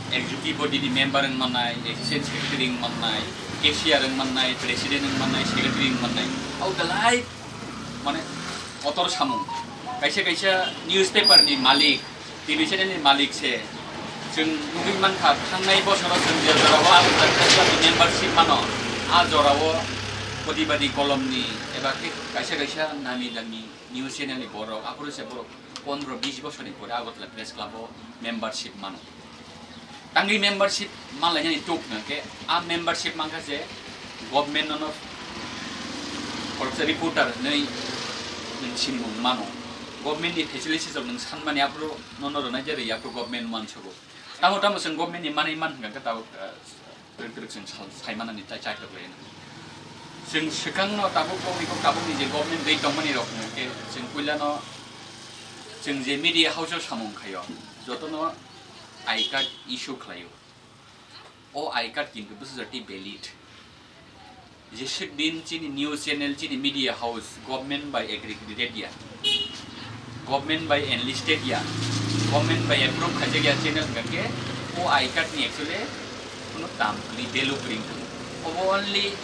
executive body ni member wng mannai, assistant secretary wng mannai, cashier wng mannai, president wng mannai, secretary wng mannai. Abo belai mane kotor samung. Kaisa kaisa newspaper ni malik, T V channel ni malik se. Chwng nugwi mankha, thangnai bosoro chwng je jorao Agartala Press Club ni membership mano, a jorao bodi badi kolom ni eba khe kaisa kaisa nami dami news channel ni borok, aphuru se borok pondro bis bosorni pore Agartala Press Club o membership mano. Tangwi membership manlainani tuk hwnkhe, a membership mankha je government nono khoroksa reporter hinwi nwng sinimung mano. Government ni facilities rok nwng sanmani aphuru nono rwnai je rwya aphuru government mansugo. Tamo tamo chwng government ni manwi man hwnkha khe tabuk, eh, twrwk twrwk chwng sal-, saimanani tai chaitok lai. Chwng swkangno tabuk bokni kok tabukni je government twi tongmani rok hwnkhe chwng puilano chwng je media house o samung khaio, jotono I card issue khlaio. O I card kintu bwsajati valid. Jeswk din chini news channel, chini media house government by accredited ya, government by enlisted ya, government by approve khaijak ya channel hwnkha khe o I card ni actually kuno tam kwrwi, value kwrwi wngkha. Obo only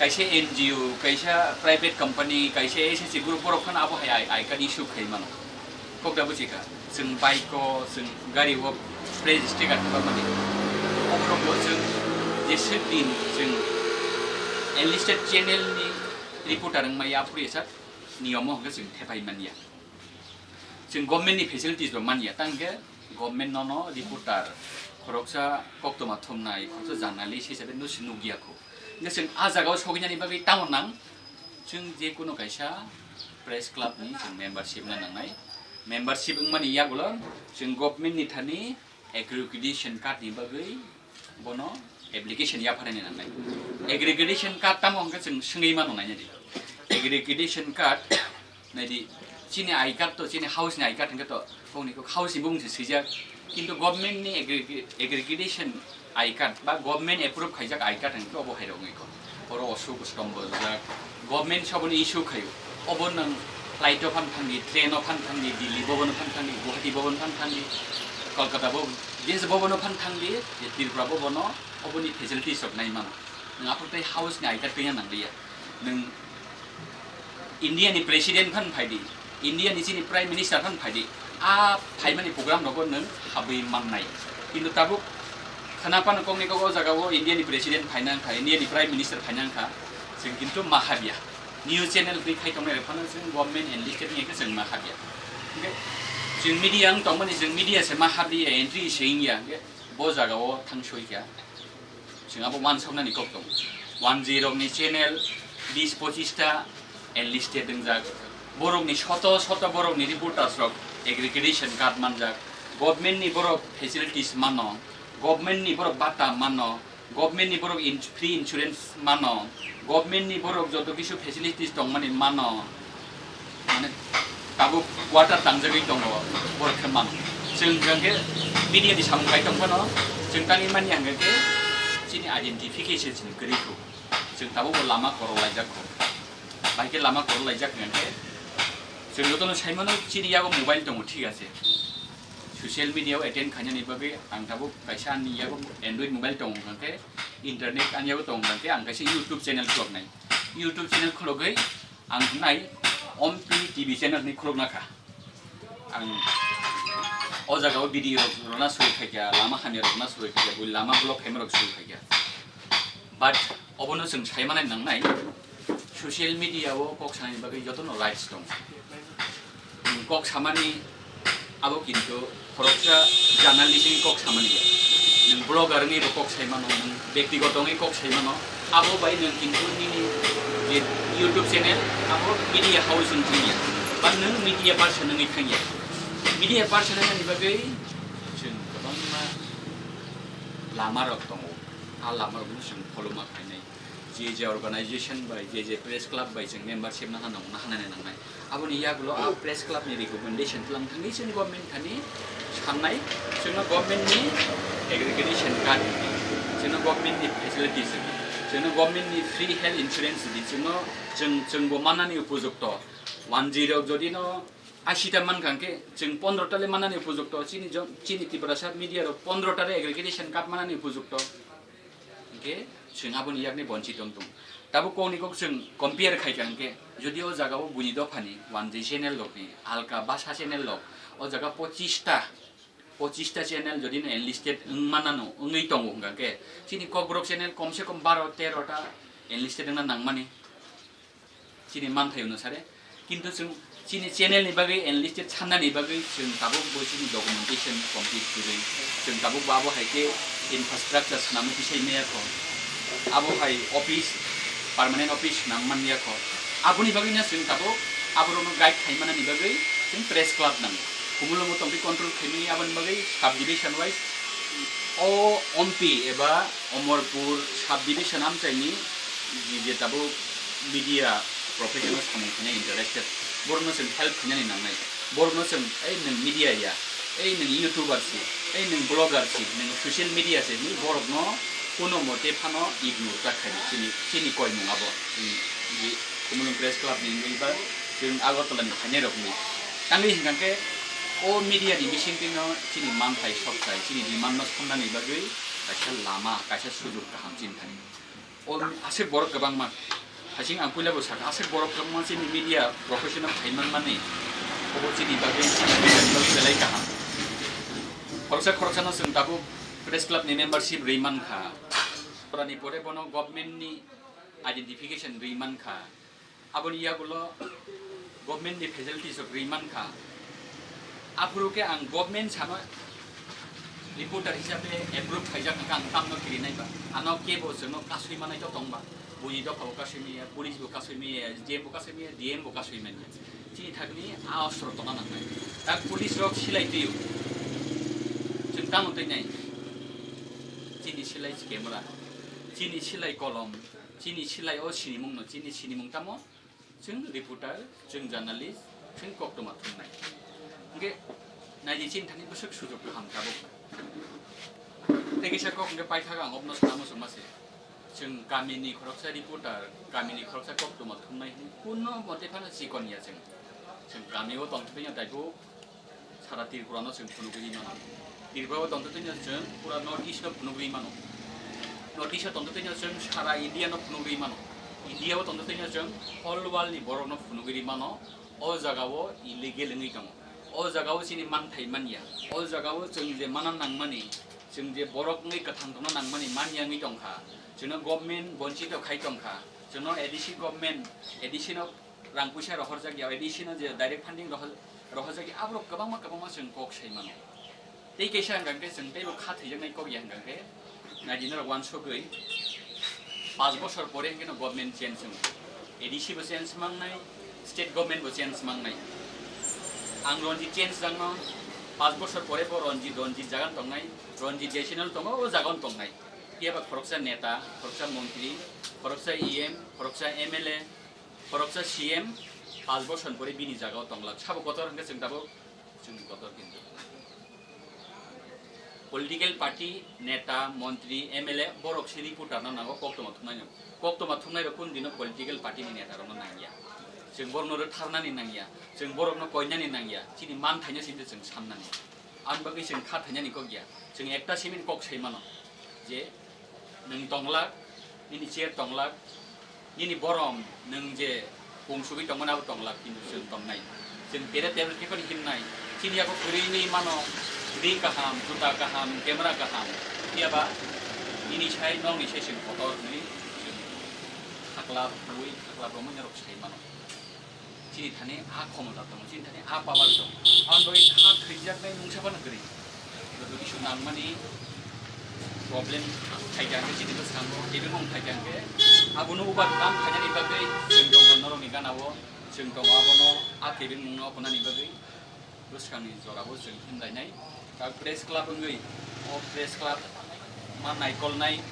kaisa N G O, kaisa private company, kaisa S S C group borok phano abo hai I, I card issue khai mano. Kok da buji kha, chwng bike o, chwng gari o price sticker thwkma mani. Oborok bo chwng jeswk din chwng enlisted channel ni reporter wngmaya, aphuru esa niyom o hwnkhe chwng thepai manya. Chwng government ni facilities bo manya, tang khe government nono reporter, khoroksa koktwma thumnai, khoroksa journalist hisabe no se nukya kho. Hwnkhe chwng a jaga o sogwinani bagwi tamo nang? Chwng je kono kaisa press club ni chwng membership na nangnai. Membership wngmani yagulo chwng government ni thani accreditation card ni bagwi bono application yapharani nangnai. Accreditation card tamo hwnkhe chwng swngwi mano nainani. Accreditation card naidi, chini I card to, chini house ni I card hwnkhe to, kok ni kok house ni bumung se swijak. Kintu government ni aggre-, aggregation I card ba government approve khaijak I card hwnkhe obo hai rok wngwi kho. Oro osuk stombo jak, government se obono issue khaio. Obo nwng flight o phan thangdi, train o phan thangdi, Delhi bobono phan thangdi, Guwahati bobono phan thangdi, Kolkata bo, je bobono phan thangdi, je Tripura bobono oboni facilities rok nai mano. Nwng aphuru tei house ni I card twiya nangliya. Nwng India ni president phan phaidi, India ni chini prime minister phan phaidi, a phaimani program rogo nwng habwi mannai. Kintu tabuk khana phano kokni kok o jaga o India ni president phaina wngkha, India ni prime minister phaina wngkha, chwng kintu ma habya. News channel twi khai tongnai rok phano chwng government enlisted ni khe chwng ma habya. Hwnkhe chwng media wng tongmani, chwng media se ma habya, entry se wngya, hwnkhe bo jaga o thang soi kha. Chwng abo uansuknani kok tongo. Wanjwi rokni channel bis pochis ta enlisted wngjak. Borokni soto soto borokni reporters rok aggregation card manjak. Government ni borok facilities mano, government ni borok bata mano, government ni borok in-, free insurance mano, government ni borok joto kisu facilities tongmani mano. Mane tabuk quarter tangjagwi tongo, borok khe mano. Chwng hwnkhe media ni samung khai tong phano, chwng tangwi manya hwnkhe chini identification chini kwrwi kho. Chwng tabuk bo lama korok laijak kho. Bai khe lama korok laijak hwnkhe chwng jotono sai mano chini yago mobile tongo, thik ase. Social media o attend khainani bagwi ang tabuk kaisa ani yago Android mobile tongo hwnkhe, internet ani yago tongo hwnkhe ang kaisa YouTube channel khuloknai. YouTube channel khulogwi ang hwnai Ompi T V channel ni khulokna kha. Ang o jaga o video rok rwna suru khaikha, lama hamya rok rwna suru khaikha, bui lama block khaima rok suru khaikha. But obono chwng sai manai nangnai, social media o kok sanani bagwi jotono rights tongo. Nwng kok samani abo kintu khoroksa journalist ni kok samani ya. Nwng blogger wngwi bo kok sai mano, nwng bektigoto wngwi kok sai mano. Abo bai nwng kintu nini je YouTube channel abo media house wng thangya. Ba nwng media person wngwi thangya. Media person wngmani bagwi chwng kwbangma lama rok tongo. A lama rokno chwng follow ma khainai. Je je organization bai, je je press club bai chwng membership naha nang-, nahanani nangnai. Aboni yagulo a press club ni recommendation tlang thangwi chwng government thani sannai, chwngno government ni aggregation card rwdi, chwngno government ni facilities rwdi, chwngno government ni free health insurance rwdi, chwngno chwng, chwngbo mannani upojukto. Wanjwi rok jodi no ashi ta mankha hwnkhe chwng pondro ta le mannani upojukto, chini jon-, chini Tiprasa media rok pondro ta le aggregation card mannani upojukto. Hwnkhe chwng aboni yakni bonchit wng tong. Tabuk kokni kok chwng compare khaikha hwnkhe, jodi o jaga o buini dophani wanjwi channel rokni, alka basa channel rok, o jaga pochis ta, pochis ta channel jodi no enlisted wng manano, wngwi tongo hwnkha hwnkhe, chini Kokborok channel komse kom baro tero ta enlisted wngna nangmani. Chini manthai hwnwi sare. Kintu chwng chini channel ni bagwi enlisted sannani bagwi chwng tabuk bo chini documentation complete kwrwi. Chwng tabuk bo abo hai khe infrastructure swnamwi tisai maya kho. Abo hai office, permanent office swnam man ya kho. Aboni bagwi no chwng tabuk aborokno guide khai manani bagwi chwng press club nango. Khumulwngo tongtwi control khaimani aboni bagwi subdivision wise o Ompi eba Omorpur subdivision amchaini je, je tabuk media professional samung khaina interested, borokno chwng help khainani nangnai. Borokno chwng, "Ei, nwng media ya, ei, nwng YouTuber se, Tei nwng blogger si, nwng social media se, nwng borokno kuno mote phano ignore ta khaidi. Chini, chini koimung abo. Chini, chini Khumulwng Press Club ni wngwi ba chwng Agartala ni phainai rok wngwi. Tangwi hwnkha khe o media ni bisingtwi no chini manthai sokthai, chini demand no sonnani bagwi kaisa lama, kaisa sujok kaham chini thani. O aswk borok kwbangma. Hasing ang puila bo sakha, aswk borok kwbangma chini media professional khai manmani. Obo chini bagwi, chini bagwi belai kaham. Khoroksa khoroksano chwng tabuk press club ni membership rwi mankha. Porani pore bono government ni identification rwi mankha. Aboni yagulo government ni facilities rok rwi mankha. Aphuru khe ang government sano reporter hisabe approve khaijak hwnkha ang tamno kirinai ba. Ano kebo chwngno kasui manai to tongba. Buini dopha bo kasui maya, police bo kasui maya, S D M bo kasui maya, D M bo kasui manya. Chini thakni a ostro tongna nangnai. Tak police rok silai twiyo. Chwng tamo twi nai. Chini silai camera, chini silai kolom, chini silai o sinimung no, chini sinimung tamo? Chwng reporter, chwng journalist, chwng koktwma thumnai. Hwnkhe naidi chini thani bwswk sujok kaham tabuk. Tei kisa kok hwnkhe paithak ang obno sana muchungma se. Chwng kamini khoroksa reporter, kamini khoroksa koktwma thumnai hwnwi kuno mote phano chikon ya chwng. Chwng kamio tongthokya daibo Sara Tripura no chwng phunugwi mano. Tripura o tongtwtwino chwng pura North East no phunugwi mano. North East o tongtwtwino chwng sara India no phunugwi mano. India o tongtwtwino chwng whole world ni borok no phunugwi mano. O jaga o illegal wngwi tongo. O jaga o chini manthai manya. O jaga o chwng je mana nangmani, chwng je borok wngwi kwthang tongna nangmani manya wngwi tongkha. Chwngno government bonchito khai tongkha. Chwngno A D C government, A D C no rang puisa rohorjak ya, A D C no je direct funding rohor-, rohorjak ya, aborok kwbangma kwbangma chwng kok sai mano. Tei kaisa hwnkha khe chwng teibo kha thwijaknai kok ya hwnkha khe, naidi norok uansugwi, panch bosor pore hwnkhe no government change wngo. A D C bo change mangnai, state government bo change mangnai. Ang Ranjit change jangno, panch bosor pore bo Ranjit, Ranjit jagan tongnai, Ranjit je channel tongo, o jagan tongnai. Phiya ba khoroksa neta, khoroksa montri, khoroksa E M, khoroksa M L A, khoroksa C M, panch bosor pore bini jagao tonglak. Sabo kotor hwnkhe chwng tabuk chwng kotor kintu. Political party, neta, montri, M L A, borok se reporter no nango koktwma thumnai no. Koktwma thumnai rok kun dino political party ni neta rok no nangya. Chwng borok no rwtharnani nangya. Chwng borok no koinani nangya. Chini manthaino sinte chwng sannani. Ang bagwi chwng kha thainani kok ya. Chwng ekta simi kok sai mano je nwng tonglak, nini chair tonglak, nini borom nwng je pungsugwi tongmani abo tonglak, kintu chwng tongnai. Chwng tere tere khe phano himnai. Chini yago kwrwi wngwi mano, ring kaham, juta kaham, camera kaham. Phiya ba nini sai nokni sai chwng kotor hwnwi chwng khakla bui khakla romwi norok sai mano. Chini thani a khomota tongo, chini thani a power tongo. Aboni bagwi kha thwijaknai mungsa phano kwrwi. Joto kisu nangmani problem phaikha hwnkhe chini bwskango, tebengmung phaikha hwnkhe abono ubar kam khainani bagwi chwng tongo norokni ganao, chwng tongo abono a tebengmungno hwnani bagwi. Bwskangni jorabo chwng himlainai. Ta press club wngwi, o press club ma naikolnai,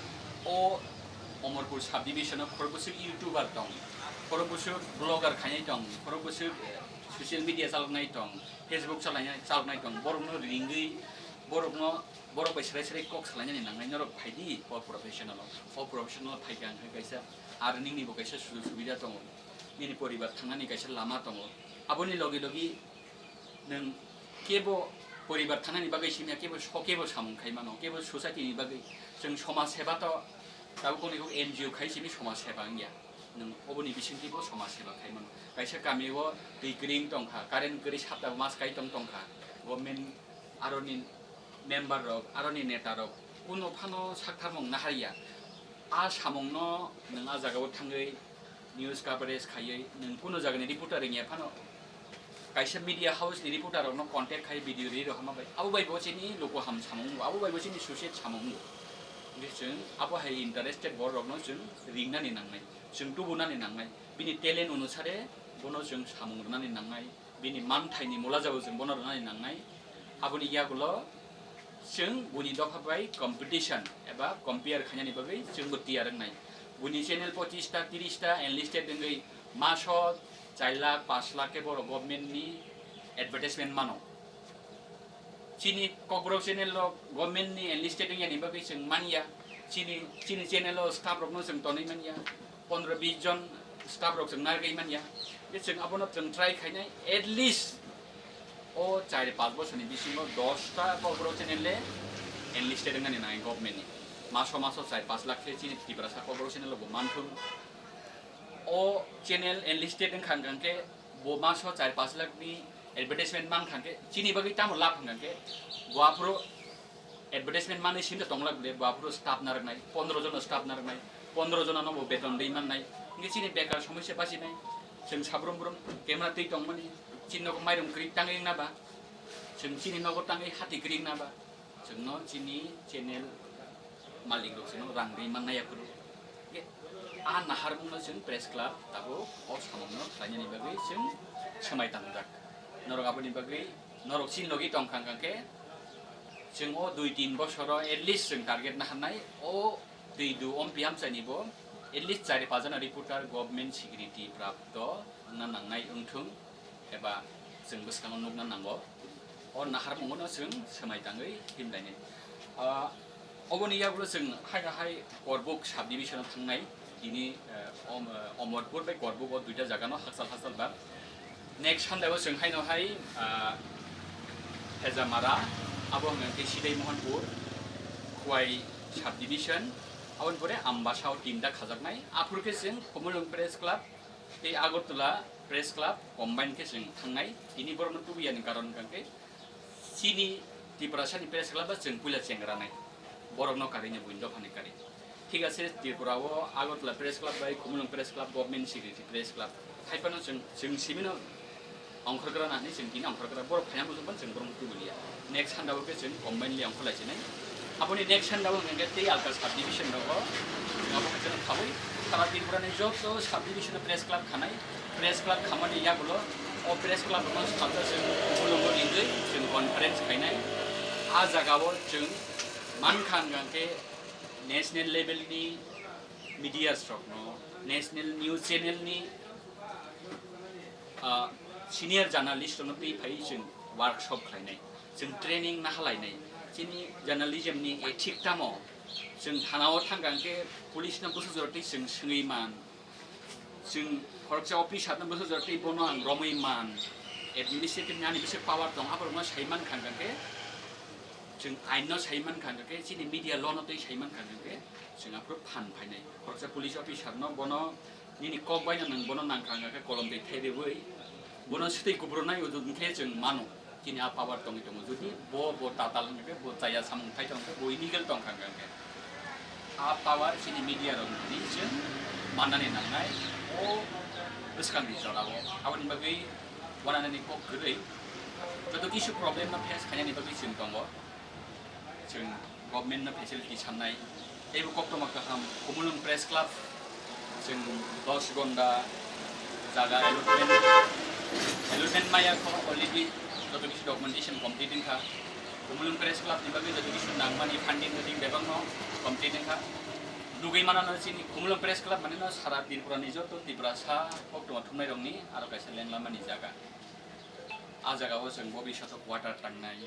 o Omorpur subdivision o khorok bwswk YouTuber tong, khorok bwswk blogger khainai tong, khorok bwswk, eh, social media chaloknai tong, Facebook chalainai, chaloknai tong, borokno ringwi, borokno, borok bai serai serai kok salainani nangnai, norok phaidi o professional o, o professional o phaikha hwnkhe kaisa earning ni bo kaisa sujog subida tongo, nini poribar thangnani kaisa lama tongo, aboni logi logi Nwng kebo poribar thanani bagwi simi ya, kebo so-, kebo samung khai mano, kebo society ni bagwi. Chwng somaj seba to tabuk koni kok N G O khai simi somaj seba wngya. Nwng oboni bisingtwi bo somaj seba khai mano. Kaisa kami o twi kwrwi wng tongkha, current kwrwi sapta mas kai tong tongkha. Government aroni member rok, aroni neta rok kuno phano saktharmung naharya. A samungno nwng a jagao thangwi news coverage khaiwi nwng kuno jagani reporter wngya phano kaisa media house ni reporter rokno contact khai video ri rok hama bai. Abo bai bo chini luku ham samung wngbo, abo bai bo chini suicide samung wngbo. Hwnkhe chwng abo hai interested borok rokno chwng ringnani nangnai, chwng tubunani nangnai. Bini talent onusare bono chwng samung rwnani nangnai. Bini manthaini mula jabo chwng bono rwnani nangnai. Aboni yagulo chwng buini dopha bai competition eba compare khainani bagwi chwngbo tiyar wngnai. Buini channel pochista, tirista enlisted wngwi maso char lakh, panch lakh khe borok government ni advertisement mano. Chini Kokborok channel o government ni enlisted wngya ni bagwi chwng manya, chini, chini channel o staff rok no chwng tonwi manya, pondro bis jon staff rok chwng narwgwi manya, je chwng abono chwng try khainai, at least o char pas bosor ni bisingo dos ta Kokborok channel le enlisted wngnani nangnai government ni, maso maso char pas lakh khe chini Tiprasa Kokborok channel o bo manthung. O channel enlisted wngkha hwnkha khe bo maso char pas lakh ni advertisement mankha khe chini bagwi tamo lab hwnkha khe bo aphuru advertisement manwi simi tong lak le bo aphuru staff narwknai, pondro jono staff narwknai, pondro jono no bo beton dei mannai, hwnkhe chini bekar somosya bachinai, chwng sabrum brum camera twi tongmani, chini nogo mairum kwrwi tangwi wngna ba, chwng chini nogo tangwi hati kwrwi wngna ba, chwngno chini channel malik rok chwngno rang rwi mannai aphuru. Hwnkhe a naharmungno chwng press club tabuk o samungno khlainani bagwi chwng swmai tangjak. Norok aboni bagwi norok chini logi tongkha hwnkha khe chwng o dui tin bosoro at least chwng target naharnai o twi du ompi amchaini bo at least chari pajana reporter government security prapto wngna nangnai wngthung eba chwng bwskango nukna nango. O naharmungono chwng swmai tangwi himlainai. Ah, oboni yagulo chwng hai hai Korbuk subdivision-o thangnai. Tini, eh, Om-, eh, Omorpur bai Korbuk o duita jagano hakchal hakchal ba. Next Sunday o chwng haino hai, ah, Hejamara, abo hwnkhe Sidai Mohanpur, Khwai subdivision, aboni pore Ambasa o tinta khajaknai. Aphuru khe chwng Khumulwng Press Club tei Agartala Press Club combine khe chwng thangnai. Tini borokno tubuyani karon hwnkhe chini Tiprasani Press Club ba chwng puila chengranai, borokno karwi ni buini dophani karwi. Thik ase, Tripura o Agartala Press Club bai Khumulwng Press Club, Government Secretary Press Club, hai phano chwng, chwng simino ongkhorgra nani chwng tini ongkhorgra, borok phaiya muchung phano chwng borokno tubuliya. Next Sunday o khe chwng combinely ongkhorlai sinai. Aboni next Sunday o hwnkhe tei alka subdivision rogo, abo khe chwng khaui sara Tripura ni joto subdivision o press club khanai, press club khamani yagulo o press club rokno swkangsa chwng mulungo ringwi chwng conference khainai. A jaga o chwng mankha hwnkhe national level ni medias rokno, national news channel ni, ah, senior journalist rokno twi phai chwng workshop khlainai, chwng training nahalainai. Chini journalism ni ethic tamo, chwng thana o thangkha hwnkhe police no bwsajora twi chwng swngwi man, chwng khoroksa officer no bwsajora twi bono ang romwi man, administrative ni ani bwswk power tong, aborokno sai mankha hwnkhe, chwng ain no sai mankha hwnkhe, chini media law no twi sai mankha hwnkhe, chwng aphuru phan phainai. Khoroksa police officer no bono nini kok bai no nwng bono nangkha hwnkhe kolom twi thai rwui bono swtwi kubru nai, udu hwnkhe chwng mano chini a power tongwi tongo. Jodi bo, bo tatal hwnkhe, bo chaya samung thai tongkhe, bo illegal tongkha hwnkhe, a power chini media rok ni chwng mannani nangnai o bwskang ni jora o. Aboni bagwi wananani kok kwrwi joto kisu problem no face khainani bagwi chwng tongo. Chwng government no facility sannai, teibo koktwma kaham. Khumulwng Press Club chwng dos gonda jaga allotment, allotment maya kho, already joto kisu documentation complete wngkha. Khumulwng Press Club ni bagwi joto kisu nangmani funding rwdi bebak no complete wngkha. Nugwi manano chini Khumulwng Press Club mane no sara Tripura ni joto Tiprasa koktwma thumnai rok ni aro kaisa lenglamani jaga. A jaga o chwng bobishoto quarter tangnai.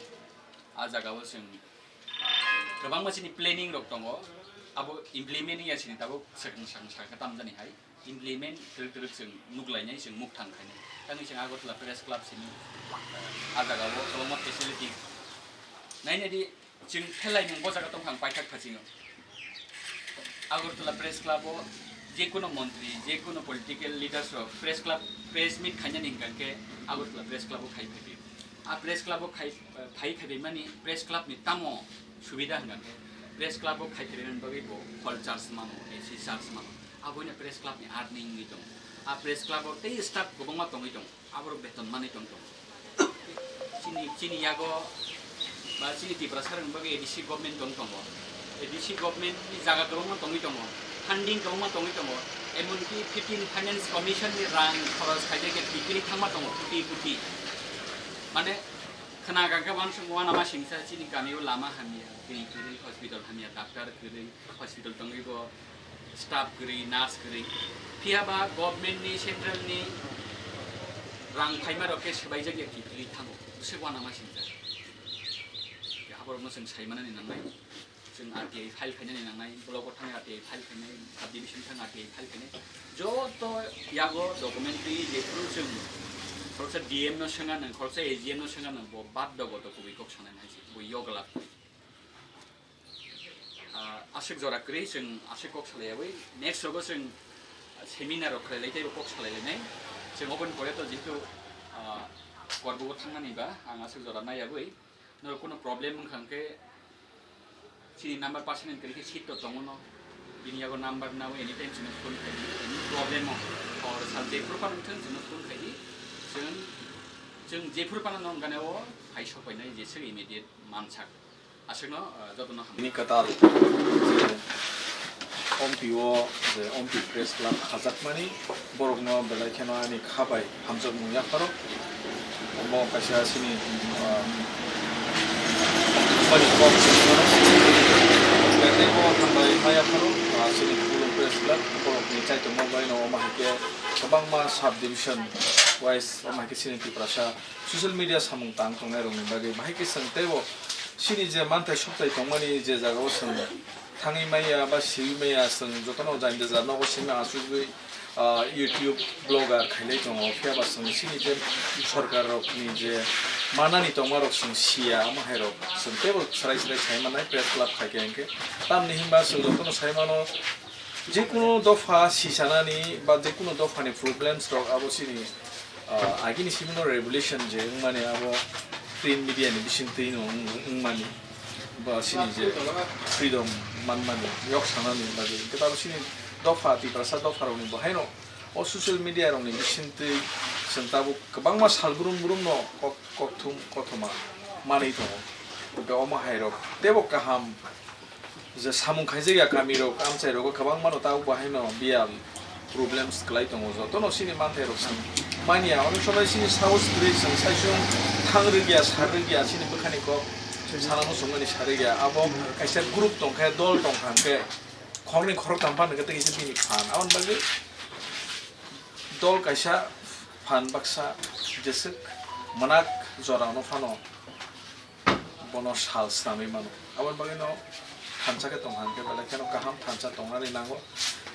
A jaga o chwng kwbangma chini planning rok tongo, abo implement wngya sini tabuk swkang swkang saka tamjani hai, implement twrwk twrwk chwng nuklainai, chwng mukthang khainai. Tangwi chwng Agartala Press Club sini, ah, a jaga o kwbangma facility nainadi, chwng phelai mung bo jaga tongkha ang paithak phasingo. Agartala Press Club o je kono montri, je kono political leaders rok press club, press meet khainani hwnkha khe Agartala Press Club o khai phaiphai. A press club o khai, phai phaiphai mani press club ni tamo subida hwnkha khe press club o khai phaiphai mani bagwi bo hall charge mano, A C charge mano. Aboino press club ni earning wngwi tongo. A press club o tei staff kwbangma tongwi tongo. Aborok beton manwi tong tongo. Chini, chini yago ba chini Tiprasa rokni bagwi A D C government tong tongo. A D C government ni jaga kwbangma tongwi tongo, funding kwbangma tongwi tongo, emonki fifteen Finance Commission ni rang khoros khaijak ya tikiri thangma tongo, kuti kuti. Mane khna gangkha wansuk uanama singsa chini kamio lama hamya, twi kwrwi, hospital hamya, doctor kwrwi, hospital tongwi bo staff kwrwi, nurse kwrwi. Phiya ba government ni, central ni rang phaima rok khe swbaijak ya kiphilwi thango. Bwswk uanama singjak. Borokno chwng saimanani nangnai, chwng R T I file khainani nangnai, block o thangwi R T I file khainai, sub division thang R T I file khainai. Joto yago documentary jephuru chwng khoroksa D M no swnga nang, khoroksa A G M no swnga nang, bo baddo goto kubui kok sanai nai se, bo yogla. Ah, aswk jora kwrwi chwng aswk kok salaiyawi, next rogo chwng seminar rok khlai lai teibo kok salai lainai. Chwng oboni pore to jehetu, ah, Korbugo thangnani ba ang aswk jora naiyagwi. Norok kuno problem wngkha hwnkhe chini number personal kwrwi khe seat to tongo no. Bini yago number nawi anytime chwngno phone khaidi, any problem o or sal jephuru phano wngthung chwngno phone khaidi. Chwng, chwng jephuru phano nong gana o phai sok painai jeswk immediate mansak. Aswkno, ah, jotono hambai. Bini kwtal je Ompi o je Ompi Press Club khajakmani borokno belai kheno ani kha bai hamjakmung yapharo. Omo kaisa chini, ah, bani kok se phano. Teibo hambai ma yapharo, ah, chini Khumulwng Press Club borokni chaitokma baino omo hai khe kwbangma sub division wise omo hai khe chini Tiprasa social media samung tang tongnai rokni bagwi bahai khe chwng teibo chini je manthai sokthai tongmani je jagao chwng thangwi maya ba siwi maya, chwng jotono jani jani nogo simi achugwi, ah, YouTube blogger khailai tongo, phiya ba chwng chini je sorkar rokni je manani tongma rok chwng siya, omo hai rok chwng teibo chwrai chwrai sai mannai press club khai khe hwnkhe. Tamni hinba chwng jotono sai mano, jekunu dopha sisanani ba jekunu dophani problems rok abo chini, ah, agini simino revolution je wngmani abo print media ni bisingtwi no wng-, wngmani ba chini je freedom manmani yok sanani bagwi hwnkhe abo chini dopha Tiprasa dopha rokni bo haino o social media rokni bisingtwi chwng tabuk kwbangma sal brum brum no kok-, kokthum kothoma manwi tongo. Hwnkhe omo hai rok teibo kaham je samung khaijak ya kami rok amchai rogo kwbangma no tabuk bo haino biyal problems kwlai tongo, jotono chini manthai rok chwng manya, onek somoi chini sahos kwrwi chwng saichung thang rwgya, sar rwgya, chini bwkhani kok sana muchungmani sa rwgya. Abo kaisa group tongkhe, dol tongkha hwnkhe khoroknwi khoroktham phano hwnkhe tei kisa bini phan. Aboni bagwi dol kaisa phan baksa jeswk mwnak jorano phano bono sal swnamwi mano. Aboni bagwino thansa khe tongkha hwnkhe belai kheno kaham thansa tongnani nango.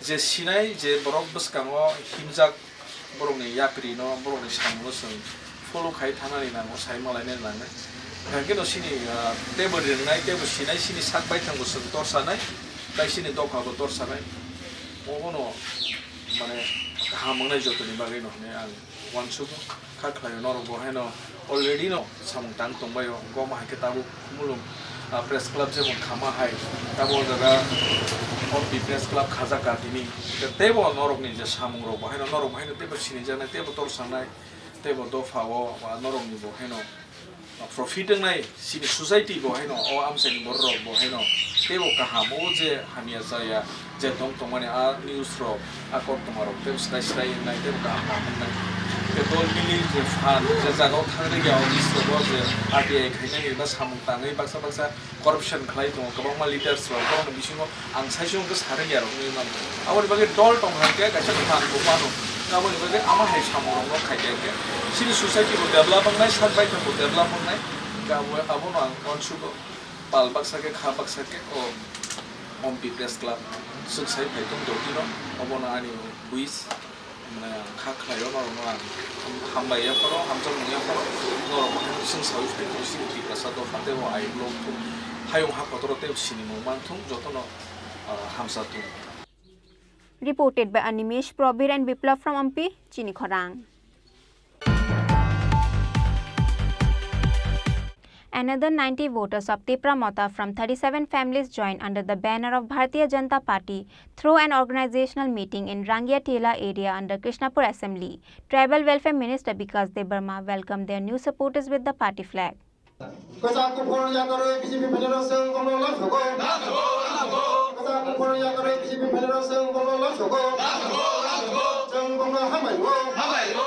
Je sinai je borok bwskango himjak borokni yaprino, borokni samungo chwng follow khai thanani nango, sai malainani nango. Hwnkhe no chini, ah, teibo ringnai, teibo sinai, chini sak baithangbo chwng torsanai, tai chini dophabo torsanai. Obono mane kaham wngnai jotoni bagwino hinwi ang uansukgo. Kha khlaio norok bo haino already no samung tang tongbaio, hwnkhe omo hai khe tabuk Khumulwng, ah, Press Club jemon khama hai, tabuk o jaga Ompi Press Club khajak ka tini. Teibo norokni je samung rok bo haino, norok bo haino teibo sinijaknai, teibo torsanai, teibo dopha o, ah, norokni bo haino profit wngnai, chini society bo haino, o amchaini borok rok bo haino teibo kaham, o je hamya chaya, je tong tongmani a news rok, a koktwma rok teibo swrai swrai wngnai, teibo kaham kaham wngnai. Tei dol mili je phan, je jaga o thang rwgya, o news rogo je R T I khainani ba samung tangwi baksa baksa corruption khlai tongo, kwbangma leaders rok, borokni bisingo ang saichung khe sa rwgya rok wngwi mano. Aboni bagwi dol tong hai khe kaisa phan bo mano. Aboni bagwi ama hai samung rok no khai khe chini society bo develop wngnai, sak baithang bo develop wngnai. Hwnkhe abo, abono ang uansugo, pal baksa khe, kha baksa khe, o Ompi Press Club chwng sai phai tong dotino, obono ani wish. Mane ang kha khlaio norokno ang hambai yapharo, hamjakmung yapharo, norok bahai chwng saui phai tong sini Tiprasa dopha tei o ai block thung, hayung ha kotoro tei sini mung manthung jotono, ah, hamsa thung. Reported by Animesh Probir and Biplab from Ampi, Chini Khorang. Another ninety voters of Tipra Motha from thirty-seven families joined under the banner of Bharatiya Janata Party through an organizational meeting in Rangiatila area under Krishnapur Assembly. Tribal Welfare Minister Bikash Debbarma welcomed their new supporters with the party flag. Kwchak kuphur yakarwi B J P phailero chwng bono laisogo. Kwchak kuphur yakarwi B J P phailero chwng bono laisogo. Chwng bono hambai o.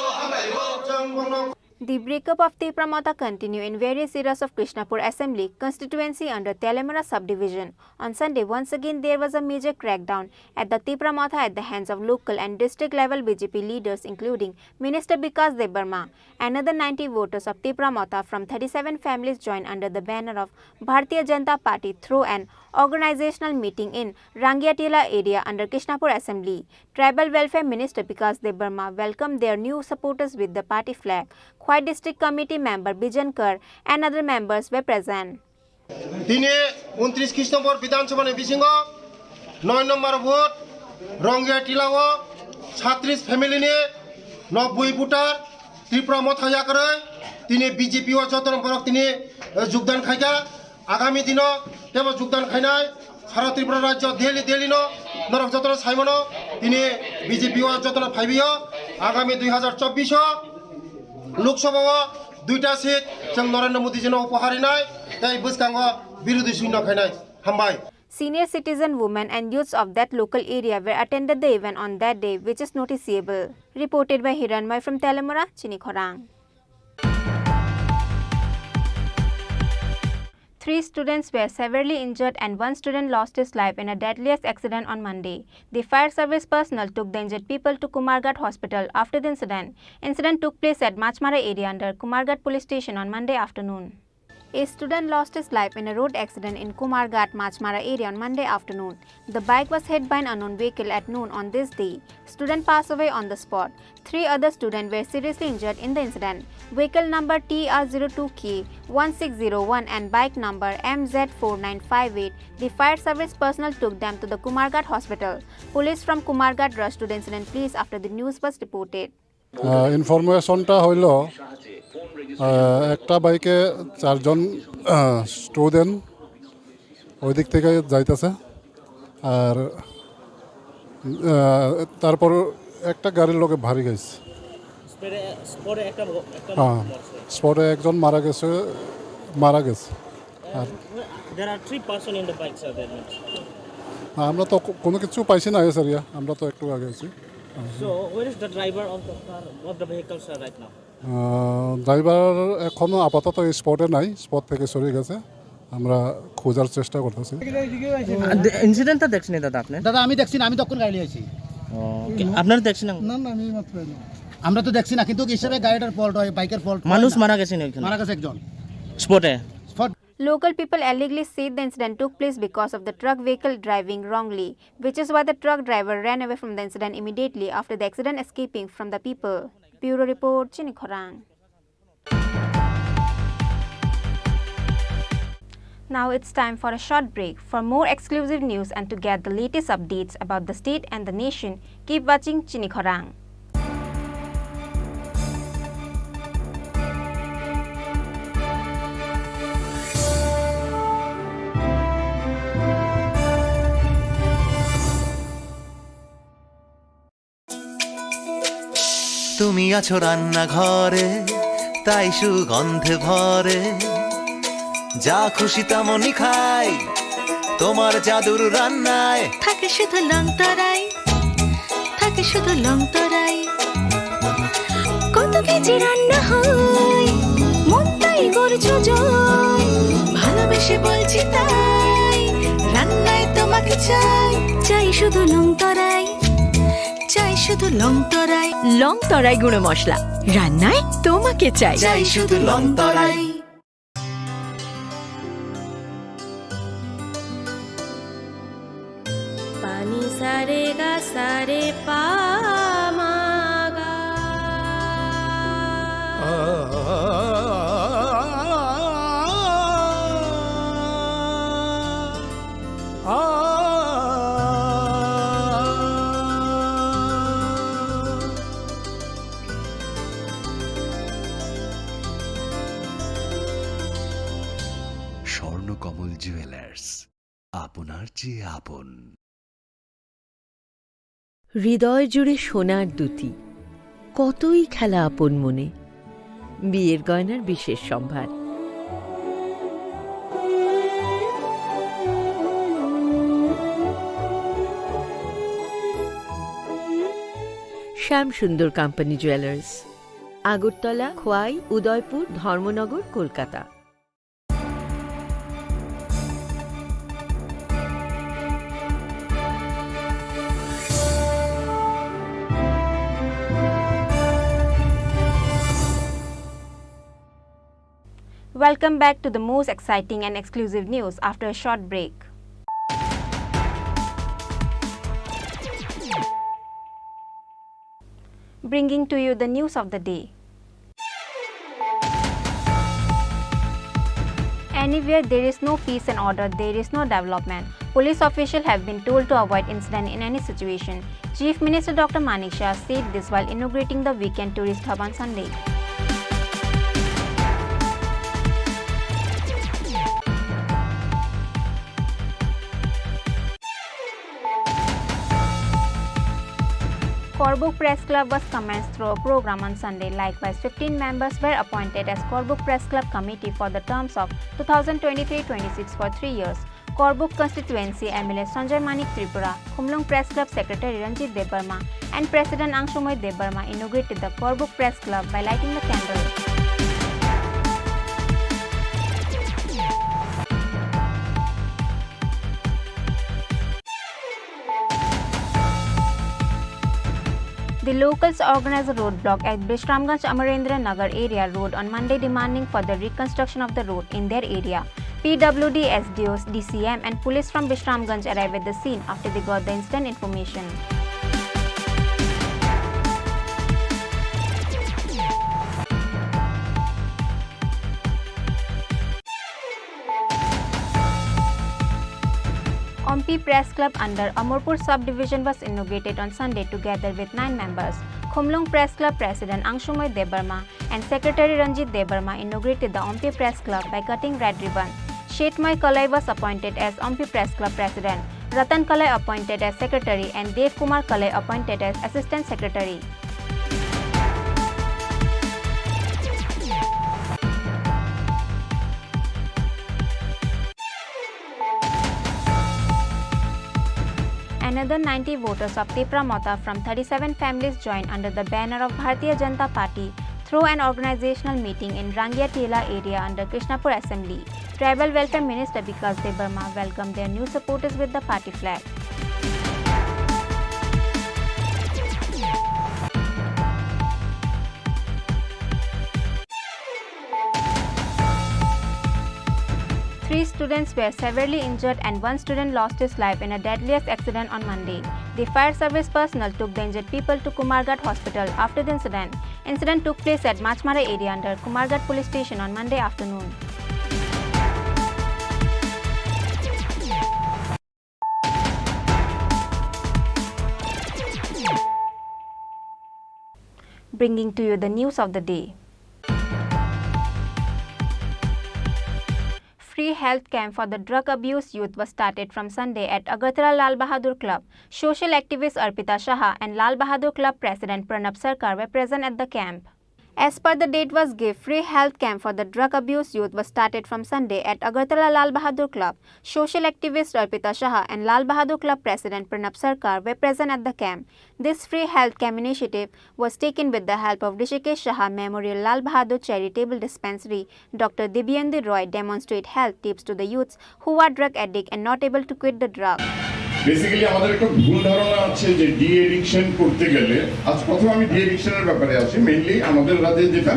Chwng bono The breakup of Tipra Motha continue in various areas of Krishnapur Assembly constituency under Teliamura subdivision. On Sunday, once again, there was a major crackdown at the Tipra Motha at the hands of local and district level B J P leaders, including Minister Bikash Debbarma. Another ninety voters of Tipra Motha from thirty-seven families joined under the banner of Bharatiya Janata Party through an organizational meeting in Rangiatila area under Krishnapur Assembly. Tribal Welfare Minister Bikash Debbarma welcomed their new supporters with the party flag. Khowai District Committee member Bijan Kar and other members were present. Tini untris Krishnapur Bidhan Sabha ni bisingo noi number vote Rangiatila o satris family ni nobboi voter Tipra Motha yakarwi tini B J P o jotono borok tini, eh, jogdan khaikha. Agami dino tebo jogdan khainai sara Tripura rajyo Delhi, Delhi no norok jotono saimano tini B J P o jotono phaibiyo. Agami dui hajar chobbish o Lok Sabha o duita seat chwng Narendra Modi jino uphar rinai tei bwskango birodhi shunyo khainai. Hambai. Senior citizen, women and youths of that local area were attended the event on that day, which is noticeable. Reported by Hiranmai from Teliamura, Chini Khorang. Three students were severely injured and one student lost his life in a deadliest accident on Monday. The fire service personnel took the injured people to Kumarghat Hospital after the incident. Incident took place at Machmara area under Kumarghat Police Station on Monday afternoon. A student lost his life in a road accident in Kumarghat, Machmara area on Monday afternoon. The bike was hit by an unknown vehicle at noon on this day. Student passed away on the spot. Three other students were seriously injured in the incident. Vehicle number T R zero two K one six zero one and bike number M Z four nine five eight. The fire service personnel took them to the Kumarghat hospital. Police from Kumarghat rushed to the incident place after the news was reported. আহ, ইনফরমেশনটা হইল, আহ, একটা বাইকে চারজন, আহ, স্টুডেন্ট ওই দিক থেকে যাইতেছে, আর, আহ, তারপর একটা গাড়ির লগে ভারী খাইছে। স্পটে, স্পটে একটা ব-, একটা হ্যাঁ, মরছে। স্পটে একজন মারা গেছে, মারা গেছে। আর There are three person in the bike, sir, that means. আমরা তো কো-, কোনো কিছু পাইছি না, স্যার, ইয়া, আমরা তো একটু আগে আছি। So, where is the driver of the car, of the vehicle, sir, right now? আহ, ড্রাইভার এখনো আপাতত এই স্পটে নাই, স্পট থেকে সরে গেছে। আমরা খোঁজার চেষ্টা করতেছি। ইনসিডেন্টটা দেখছেন দাদা আপনি? দাদা, আমি দেখছি না, আমি তখন গাড়ি লিয়েছি। ও, কি আপনারা দেখছেন না? না, না, আমি মাত্র এলাম। আমরা তো দেখছি না, কিন্তু হিসেবে গাড়িটার ফল্ট হয়, বাইকের ফল্ট হয় মানুষ না। মারা গেছেন ওইখানে? মারা গেছে একজন। স্পটে? Spot. Local people allegedly said the incident took place because of the truck vehicle driving wrongly, which is why the truck driver ran away from the incident immediately after the accident, escaping from the people. Bureau report, Chini Khorang. Now it's time for a short break. For more exclusive news and to get the latest updates about the state and the nation, keep watching Chini Khorang. তুমি আছো রান্নাঘরে, তাই সুগন্ধে ভরে। যা খুশি তেমনই খাই, তোমার জাদুর রান্নায়। থাকে শুধু লং তরাই, থাকে শুধু লং তরাই। কত কেজি রান্না হয়, মন তাই করছো জয়। ভালোবেসে বলছি তাই, রান্নায় তোমাকে চাই, চাই শুধু লং তরাই। চাই শুধু লং তরাই। লং তরাই গুঁড়ো মশলা, রান্নায় তোমাকে চাই। চাই শুধু লং তরাই। Pani sa re ga sa re pa ma ga. Swarna Kamal jewellers, আপনার চেয়ে আপন। হৃদয় জুড়ে সোনার দ্যুতি, কতই খেলা আপন মনে। বিয়ের গয়নার বিশেষ সম্ভার। শ্যাম সুন্দর কোম্পানি জুয়েলার্স। আগরতলা, খোয়াই, উদয়পুর, ধর্মনগর, Kolkata. Welcome back to the most exciting and exclusive news after a short break. Bringing to you the news of the day. Anywhere there is no peace and order, there is no development. Police officials have been told to avoid incident in any situation. Chief Minister Doctor Manik Saha said this while inaugurating the weekend tourist hub on Sunday. Korbuk Press Club was commenced through a program on Sunday. Likewise, fifteen members were appointed as Korbuk Press Club Committee for the terms of two thousand twenty-three twenty-six for three years. Korbuk constituency M L A Sanjay Manik Tripura, Khumlung Press Club Secretary Ranjit Debbarma, and President Angshumoy Debbarma inaugurated the Korbuk Press Club by lighting the candle. The locals organized a roadblock at Bishramganj Amarendra Nagar area road on Monday, demanding for the reconstruction of the road in their area. P W D, S D O, D C M and police from Bishramganj arrived at the scene after they got the incident information. Ompi Press Club under Amarpur subdivision was inaugurated on Sunday together with nine members. Khumlung Press Club President Angshumoy Debbarma and Secretary Ranjit Debbarma inaugurated the Ompi Press Club by cutting red ribbon. Shetmoy Kalai was appointed as Ompi Press Club President, Ratan Kalai appointed as Secretary, and Dev Kumar Kalai appointed as Assistant Secretary. Another ninety voters of Tipra Motha from thirty-seven families joined under the banner of Bharatiya Janata Party through an organizational meeting in Rangia Tila area under Krishnapur Assembly. Tribal Welfare Minister Bikash Debbarma welcomed their new supporters with the party flag. Three students were severely injured and one student lost his life in a deadliest accident on Monday. The fire service personnel took the injured people to Kumarghat Hospital after the incident. Incident took place at Machmara area under Kumarghat Police Station on Monday afternoon. Bringing to you the news of the day. Free health camp for the drug abuse youth was started from Sunday at Agartala Lal Bahadur Club. Social activist Arpita Saha and Lal Bahadur Club President Pranab Sarkar were present at the camp. As per the date was given, free health camp for the drug abuse youth was started from Sunday at Agartala Lal Bahadur Club. Social activist Arpita Saha and Lal Bahadur Club President Pranab Sarkar were present at the camp. This free health camp initiative was taken with the help of Rishikesh Saha Memorial Lal Bahadur Charitable Dispensary. Doctor Dibyendu Roy demonstrate health tips to the youths who are drug addict and not able to quit the drug. Basically আমাদের একটা ভুল ধারণা আছে যে D addiction করতে গেলে, আজ প্রথমে আমি ডি অ্যাডিকশনের ব্যাপারে আসি। মেইনলি আমাদের রাজ্যে যেটা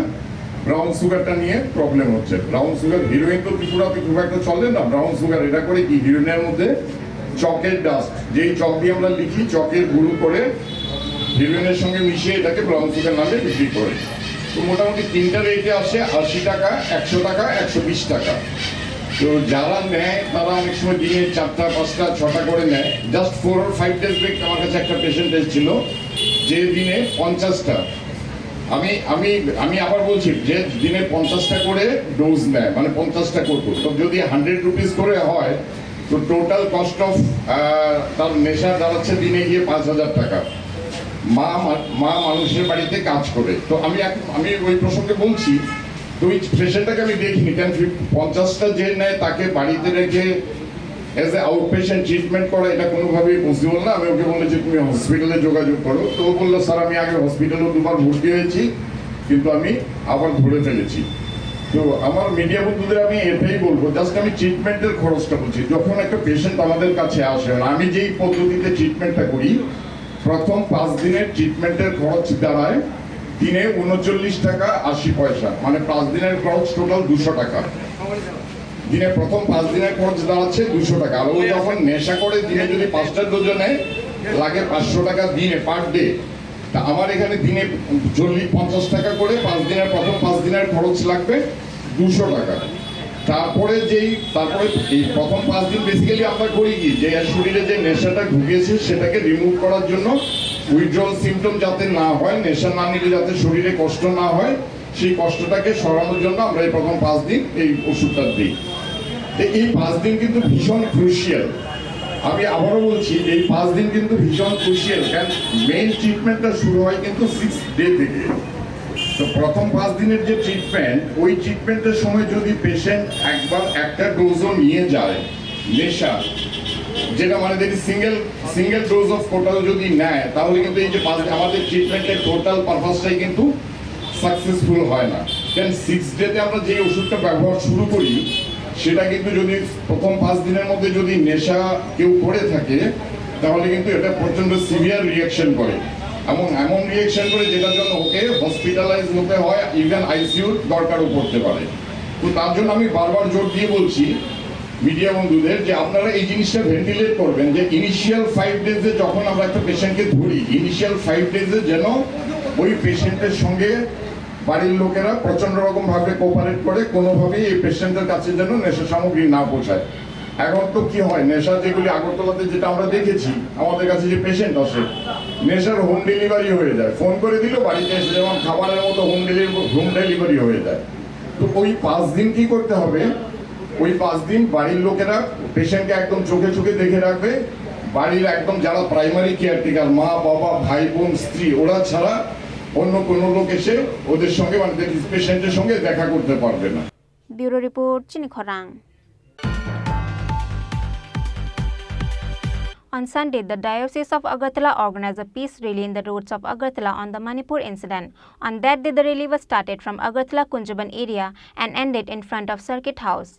ব্রাউন সুগারটা নিয়ে প্রবলেম হচ্ছে, ব্রাউন সুগার, হিরোইন তো ত্রিপুরাতে খুব একটা চলে না। ব্রাউন সুগার এটা করে কি, হিরোইনের মধ্যে চকের ডাস্ট, যেই চক দিয়ে আমরা লিখি, চকের গুঁড়ো করে হিরোইনের সঙ্গে মিশিয়ে এটাকে ব্রাউন সুগার নামে বিক্রি করে। তো মোটামুটি তিনটা রেটে আসে, আশি টাকা, একশো টাকা, একশো বিশ টাকা। তো যারা নেয়, তারা অনেক সময় দিনে চারটা, পাঁচটা, ছটা করে নেয়। Just four or five days back আমার কাছে একটা পেশেন্ট এসেছিল, যে দিনে পঞ্চাশটা। আমি আমি আমি আবার বলছি, যে দিনে পঞ্চাশটা করে ডোজ নেয়, মানে পঞ্চাশটা করতো, তো যদি হান্ড্রেড রুপিস করে হয়, তো টোটাল কস্ট অফ তার নেশা দাঁড়াচ্ছে দিনে গিয়ে পাঁচ হাজার টাকা। মা মা- মা মানুষের বাড়িতে কাজ করে। তো আমি এক- আমি ওই প্রসঙ্গে বলছি, তো ওই পেশেন্টটাকে আমি দেখিনি, কারণ ফি- পঞ্চাশটা যে নেয়, তাকে বাড়িতে রেখে as a out patient treatment করা, এটা কোনোভাবেই পসিবল না। আমি ওকে বললাম যে তুমি হসপিটালে যোগাযোগ করো। তো ও বললো, স্যার, আমি আগে হসপিটালেও দুবার ভর্তি হয়েছি, কিন্তু আমি আবার ধরে ফেলেছি। তো আমার মিডিয়া বন্ধুদের আমি এটাই বলবো, জাস্ট আমি ট্রিটমেন্টের খরচটা বলছি। যখন একটা পেশেন্ট আমাদের কাছে আসে, আমি যেই পদ্ধতিতে ট্রিটমেন্টটা করি, প্রথম পাঁচ দিনের ট্রিটমেন্টের খরচ দাঁড়ায় দিনে ঊনচল্লিশ টাকা আশি পয়সা, মানে পাঁচ দিনের খরচ টোটাল দুশো টাকা। দিনে প্রথম পাঁচ দিনের খরচ দাঁড়াচ্ছে দুশো টাকা। আর ও যখন নেশা করে, দিনে যদি পাঁচটা ডোজও নেয়, লাগে পাঁচশো টাকা দিনে, পার ডে। তা আমার এখানে দিনে চল্লিশ পঞ্চাশ টাকা করে পাঁচ দিনের, প্রথম পাঁচ দিনের খরচ লাগবে দুশো টাকা। তারপরে যেই, তারপরে এই প্রথম পাঁচ দিন বেসিক্যালি আমরা করি কি, যে এর শরীরে যে নেশাটা ঢুকেছে সেটাকে রিমুভ করার জন্য, উইথড্রল সিমটম যাতে না হয়, নেশা না নিলে যাতে শরীরে কষ্ট না হয়, সেই কষ্টটাকে সরানোর জন্য আমরা এই প্রথম পাঁচ দিন এই ওষুধটা দিই। তো এই পাঁচ দিন কিন্তু ভীষণ ক্রুশিয়াল। আমি আবারও বলছি, এই পাঁচ দিন কিন্তু ভীষণ ক্রুশিয়াল, কারণ মেইন ট্রিটমেন্টটা শুরু হয় কিন্তু সিক্স ডে থেকে। তো প্রথম পাঁচ দিনের যে ট্রিটমেন্ট, ওই ট্রিটমেন্টের সময় যদি পেশেন্ট একবার একটা ডোজও নিয়ে যায়, নেশা, যেটা মানে যদি সিঙ্গেল সিঙ্গেল ডোজ অফ কোটাল যদি নেয়, তাহলে কিন্তু এই যে পাঁচ, আমাদের ট্রিটমেন্টের টোটাল পারপাসটাই কিন্তু সাকসেসফুল হয় না। কারণ সিক্স ডেতে আমরা যে ওষুধটা ব্যবহার শুরু করি, সেটা কিন্তু যদি প্রথম পাঁচ দিনের মধ্যে যদি নেশা কেউ করে থাকে, তাহলে কিন্তু এটা প্রচণ্ড সিভিয়ার রিয়াকশন করে, এবং এমন রিয়াকশন করে যেটার জন্য ওকে হসপিটালাইজ হতে হয়, ইভেন আইসিইউর দরকারও পড়তে পারে। তো তার জন্য আমি বারবার জোর দিয়ে বলছি মিডিয়া বন্ধুদের যে আপনারা এই জিনিসটা ভেন্টিলেট করবেন, যে ইনিশিয়াল ফাইভ ডেজে যখন আমরা একটা পেশেন্টকে ধরি, ইনিশিয়াল ফাইভ ডেজে যেন ওই পেশেন্টের সঙ্গে বাড়ির লোকেরা প্রচণ্ড রকমভাবে কোঅপারেট করে, কোনোভাবেই এই পেশেন্টের কাছে যেন নেশা সামগ্রী না পৌঁছায়। এখন তো কি হয়, নেশা যেগুলি আগরতলাতে যেটা আমরা দেখেছি, আমাদের কাছে যে পেশেন্ট আসে, নেশার হোম ডেলিভারি হয়ে যায়, ফোন করে দিল, বাড়িতে এসে যেমন খাবারের মতো হোম ডেলিভারি, হোম ডেলিভারি হয়ে যায়। তো ওই পাঁচ দিন কি করতে হবে? ওই পাঁচ দিন বাড়ির লোকেরা পেশেন্টকে একদম চোখে চোখে দেখে রাখবে। বাড়ির একদম যারা প্রাইমারি কেয়ারটেকার, মা, বাবা, ভাই, বোন, স্ত্রী, ওরা ছাড়া অন্য কোনো লোক এসে ওদের সঙ্গে, মানে পেশেন্টের সঙ্গে দেখা করতে পারবে না। Bureau report, Chini Khorang. On Sunday, the Diocese of Agartala organized a peace rally in the roads of Agartala on the Manipur incident. On that day, the rally was started from Agartala Kunjaban area and ended in front of Circuit House.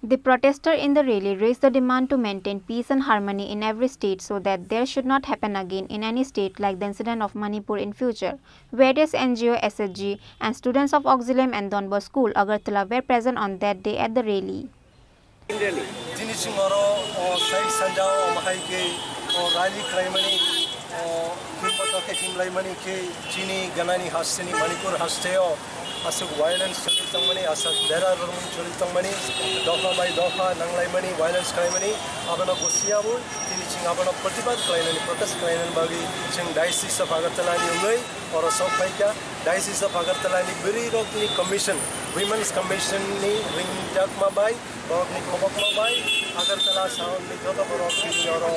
The protester in the rally raised the demand to maintain peace and harmony in every state so that there should not happen again in any state like the incident of Manipur in future. Various N G O, S H G, and students of Auxilium and Don Bosco School, Agartala were present on that day at the rally. Tini chwng oro, o, sai sanja o, omo hai khe, o, rally khlaimani, o, himbato khe himlaimani khe chini ganani hasteni Manipur hasteo aswk violence choli tongmani, aswk bera rwmani choli tongmani, dopha bai dopha nanglaimani, violence khlaimani, abono gosiya bo tini chwng abono protibad khlainani, protest khlainani bagwi chwng Diocese of Agartala ni wngwi oro sok phaikha. Diocese of Agartala ni bwrwi rokni commission, Women's Commission ni ringjakma bai, borokni kobokma bai Agartala saoni joto borok tini oro,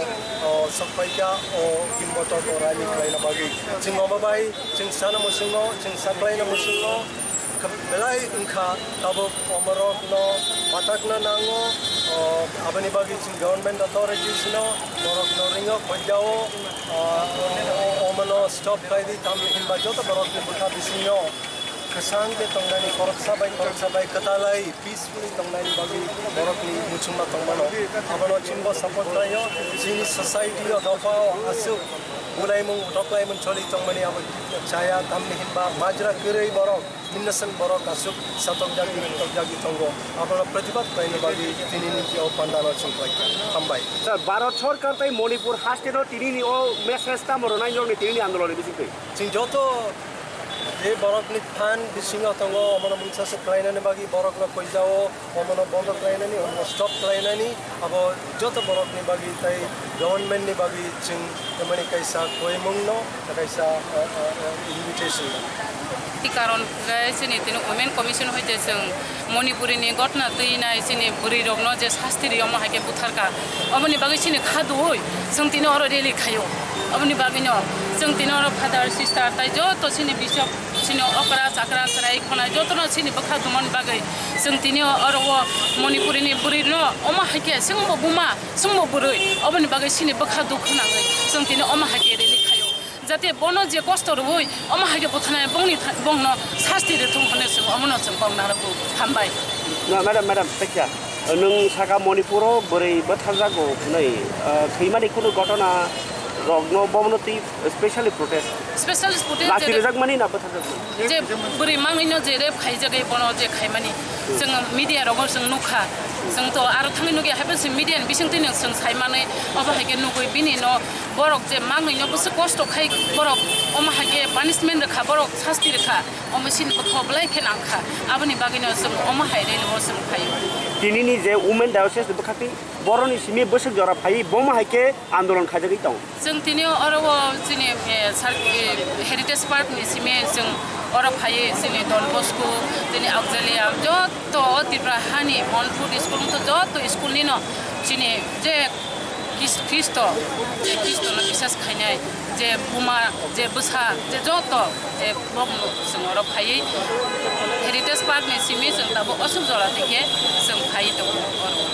o, sok phaikha o himbotok o rally khlaina bagwi. Chwng omo bai chwng sana muchungo, chwng saklaina muchungo, belai wngkha tabuk omorokno matakna nango, o, aboni bagwi chwng government authorities no borokno ringo khoijao, o, o, omono stop khlai di, tamni hinba joto borokni bwkha bisingo kwchang khe tongnani, khoroksa bai khoroksa bai kwtalai peacefully tongnani bagwi borokni muchungma tongmano. Abono chwngbo support khlaio. Chini society o dopha o aswk bulaimung doklaimung choli tongmani abo chaya, tamni hinba majra kwrwi borok, innocent borok aswk satokjagwi, tokjagwi tongo. Abono protibad khlaina bagwi tinini o pandano chwng khlaikha. Hambai. Sir, Bharat Sorkar tai Manipur haste no tinini o message tamo rwnai nokni tinini andoloni bisingtwi? Chwng joto je borokni phan bisingo tongo, omono mungsa se khlainani bagwi borokno khoijao, omono bondo khlainani, omono stop khlainani, abo joto borokni bagwi tai government ni bagwi chwng tamani kaisa koimungno, kaisa, ah, ah, ah, invitation no. Ti karon khe chini tini Women Commission hoite chwng Manipuri ni gotna twi nai chini bwrwi rokno je sasti ri omo hai khe butharkha. Omoni bagwi chini kha duhoi chwng tini oro rally khaio. Omoni bagwino chwng tini oro father, sister tai joto chini bishop, chini okra, chakra, chwrai, khonai jotono chini bwkha dumani bagwi chwng tini oro o Manipuri ni bwrwi no omo hai khe chwngbo buma, chwngbo bwrwi, oboni bagwi chini bwkha dukhu nangwi chwng tini omo hai khe rally khaio. Jate bono je kosto rwui, omo hai khe buthanai bongni tha-, bongno sasti rwthung hwnwi chwng omono chwng kok narwkgo. Hambai. No, madam, madam, tekya. Nwng saka Manipuro bwrwi bwtharjago hwnwi, ah, thwimani kunu ghotona rokno bomono twi specially protest. Specially protest Lati je rwjakmani na bwtharjakmani? Je bwrwi mangwino je rape khaijagwi bono je khaimani. Chwng media rogo chwng nukha. Chwng to aro thangwi nukya, haibo se media ni bisingtwi no chwng saimanwi, obo hai khe nugwi bini no borok je mangwino bwswk kosto khai borok omo hai khe punishment rwkha, borok sasti rwkha, omo chini bwkha belai khe nangkha. Aboni bagwino chwng omo hai rally o chwng phaio. Tinini je Women Diocese ni bwkhak twi boroni simi bwswk jora phaiwi bomo hai khe andolon khaijagwi tongo. Chwng tini oro o chini, eh, sar-, eh, Heritage Park ni simi chwng oro phaiwi chini Don Bosco, chini Auxilium, joto o Tripura hani Montfort school wngkha, joto school ni no chini je Khris-, Khristo, je Khristo no bisas khainai, je buma, je bwsa, je joto, je bokno chwng oro phaiwi Heritage Park ni simi chwng tabuk aswk jora twi khe chwng phaiwi tongo oro.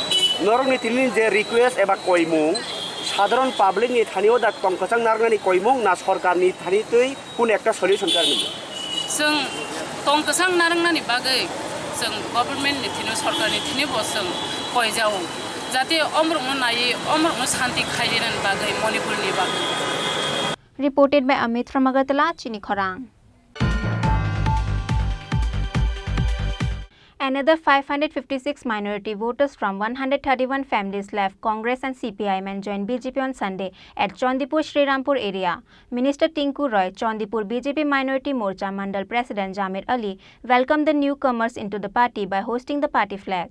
Norokni tini je request eba koimung, Sadharon public ni thani o da tong kwchang narwknani koimung na sorkar ni thani twi kun ekta solution karmani? Chwng tong kwchang narwknani bagwi chwng government ni thini, sorkar ni thini bo chwng koijao, jate omrokno naiwi omrokno santi khai rinani bagwi, Manipur ni bagwi. Reported by Amit from Agartala, Chini Khorang. Another five hundred fifty-six minority voters from one hundred thirty-one families left Congress and C P I M and joined B J P on Sunday at Chandipur Srirampur area. Minister Tinku Roy, Chandipur B J P Minority Morcha Mandal President Jamir Ali welcomed the newcomers into the party by hoisting the party flag.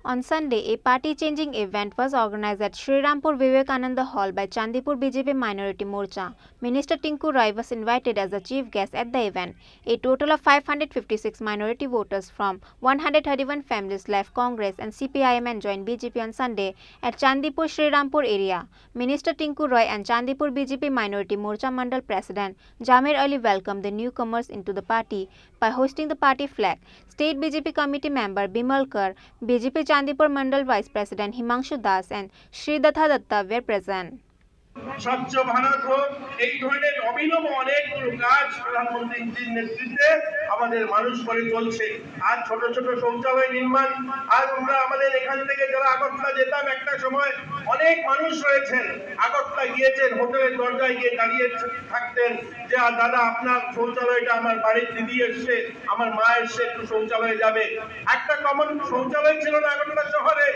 On Sunday, a party-changing event was organized at Srirampur Vivekananda Hall by Chandipur B J P Minority Morcha. Minister Tinku Roy was invited as the chief guest at the event. A total of five hundred fifty-six minority voters from one hundred thirty-one families left Congress and C P I M and joined B J P on Sunday at Chandipur Srirampur area. Minister Tinku Roy and Chandipur B J P Minority Morcha Mandal President Jamir Ali welcomed the newcomers into the party by hoisting the party flag. State B J P committee member Bimal Kar, B J P Chandipur Mandal Vice President Himangshu Das and Sridatha Datta were present. স্বচ্ছ ভারত হোক, এই ধরনের অভিনব অনেকগুলো কাজ প্রধানমন্ত্রীজির নেতৃত্বে আমাদের মানুষ করে চলছে। আর ছোট ছোট শৌচালয় নির্মাণ, আর আমরা আমাদের এখান থেকে যারা আগরতলা যেতাম একটা সময়, অনেক মানুষ রয়েছেন আগরতলা গিয়েছেন, হোটেলের দরজায় গিয়ে দাঁড়িয়ে থাকতেন যে, "আ, দাদা, আপনার শৌচালয়টা আমার বাড়ির দিদি এসছে, আমার মা এসছে, একটু শৌচালয়ে যাবে।" একটা কমন শৌচালয় ছিল না আগরতলা শহরে,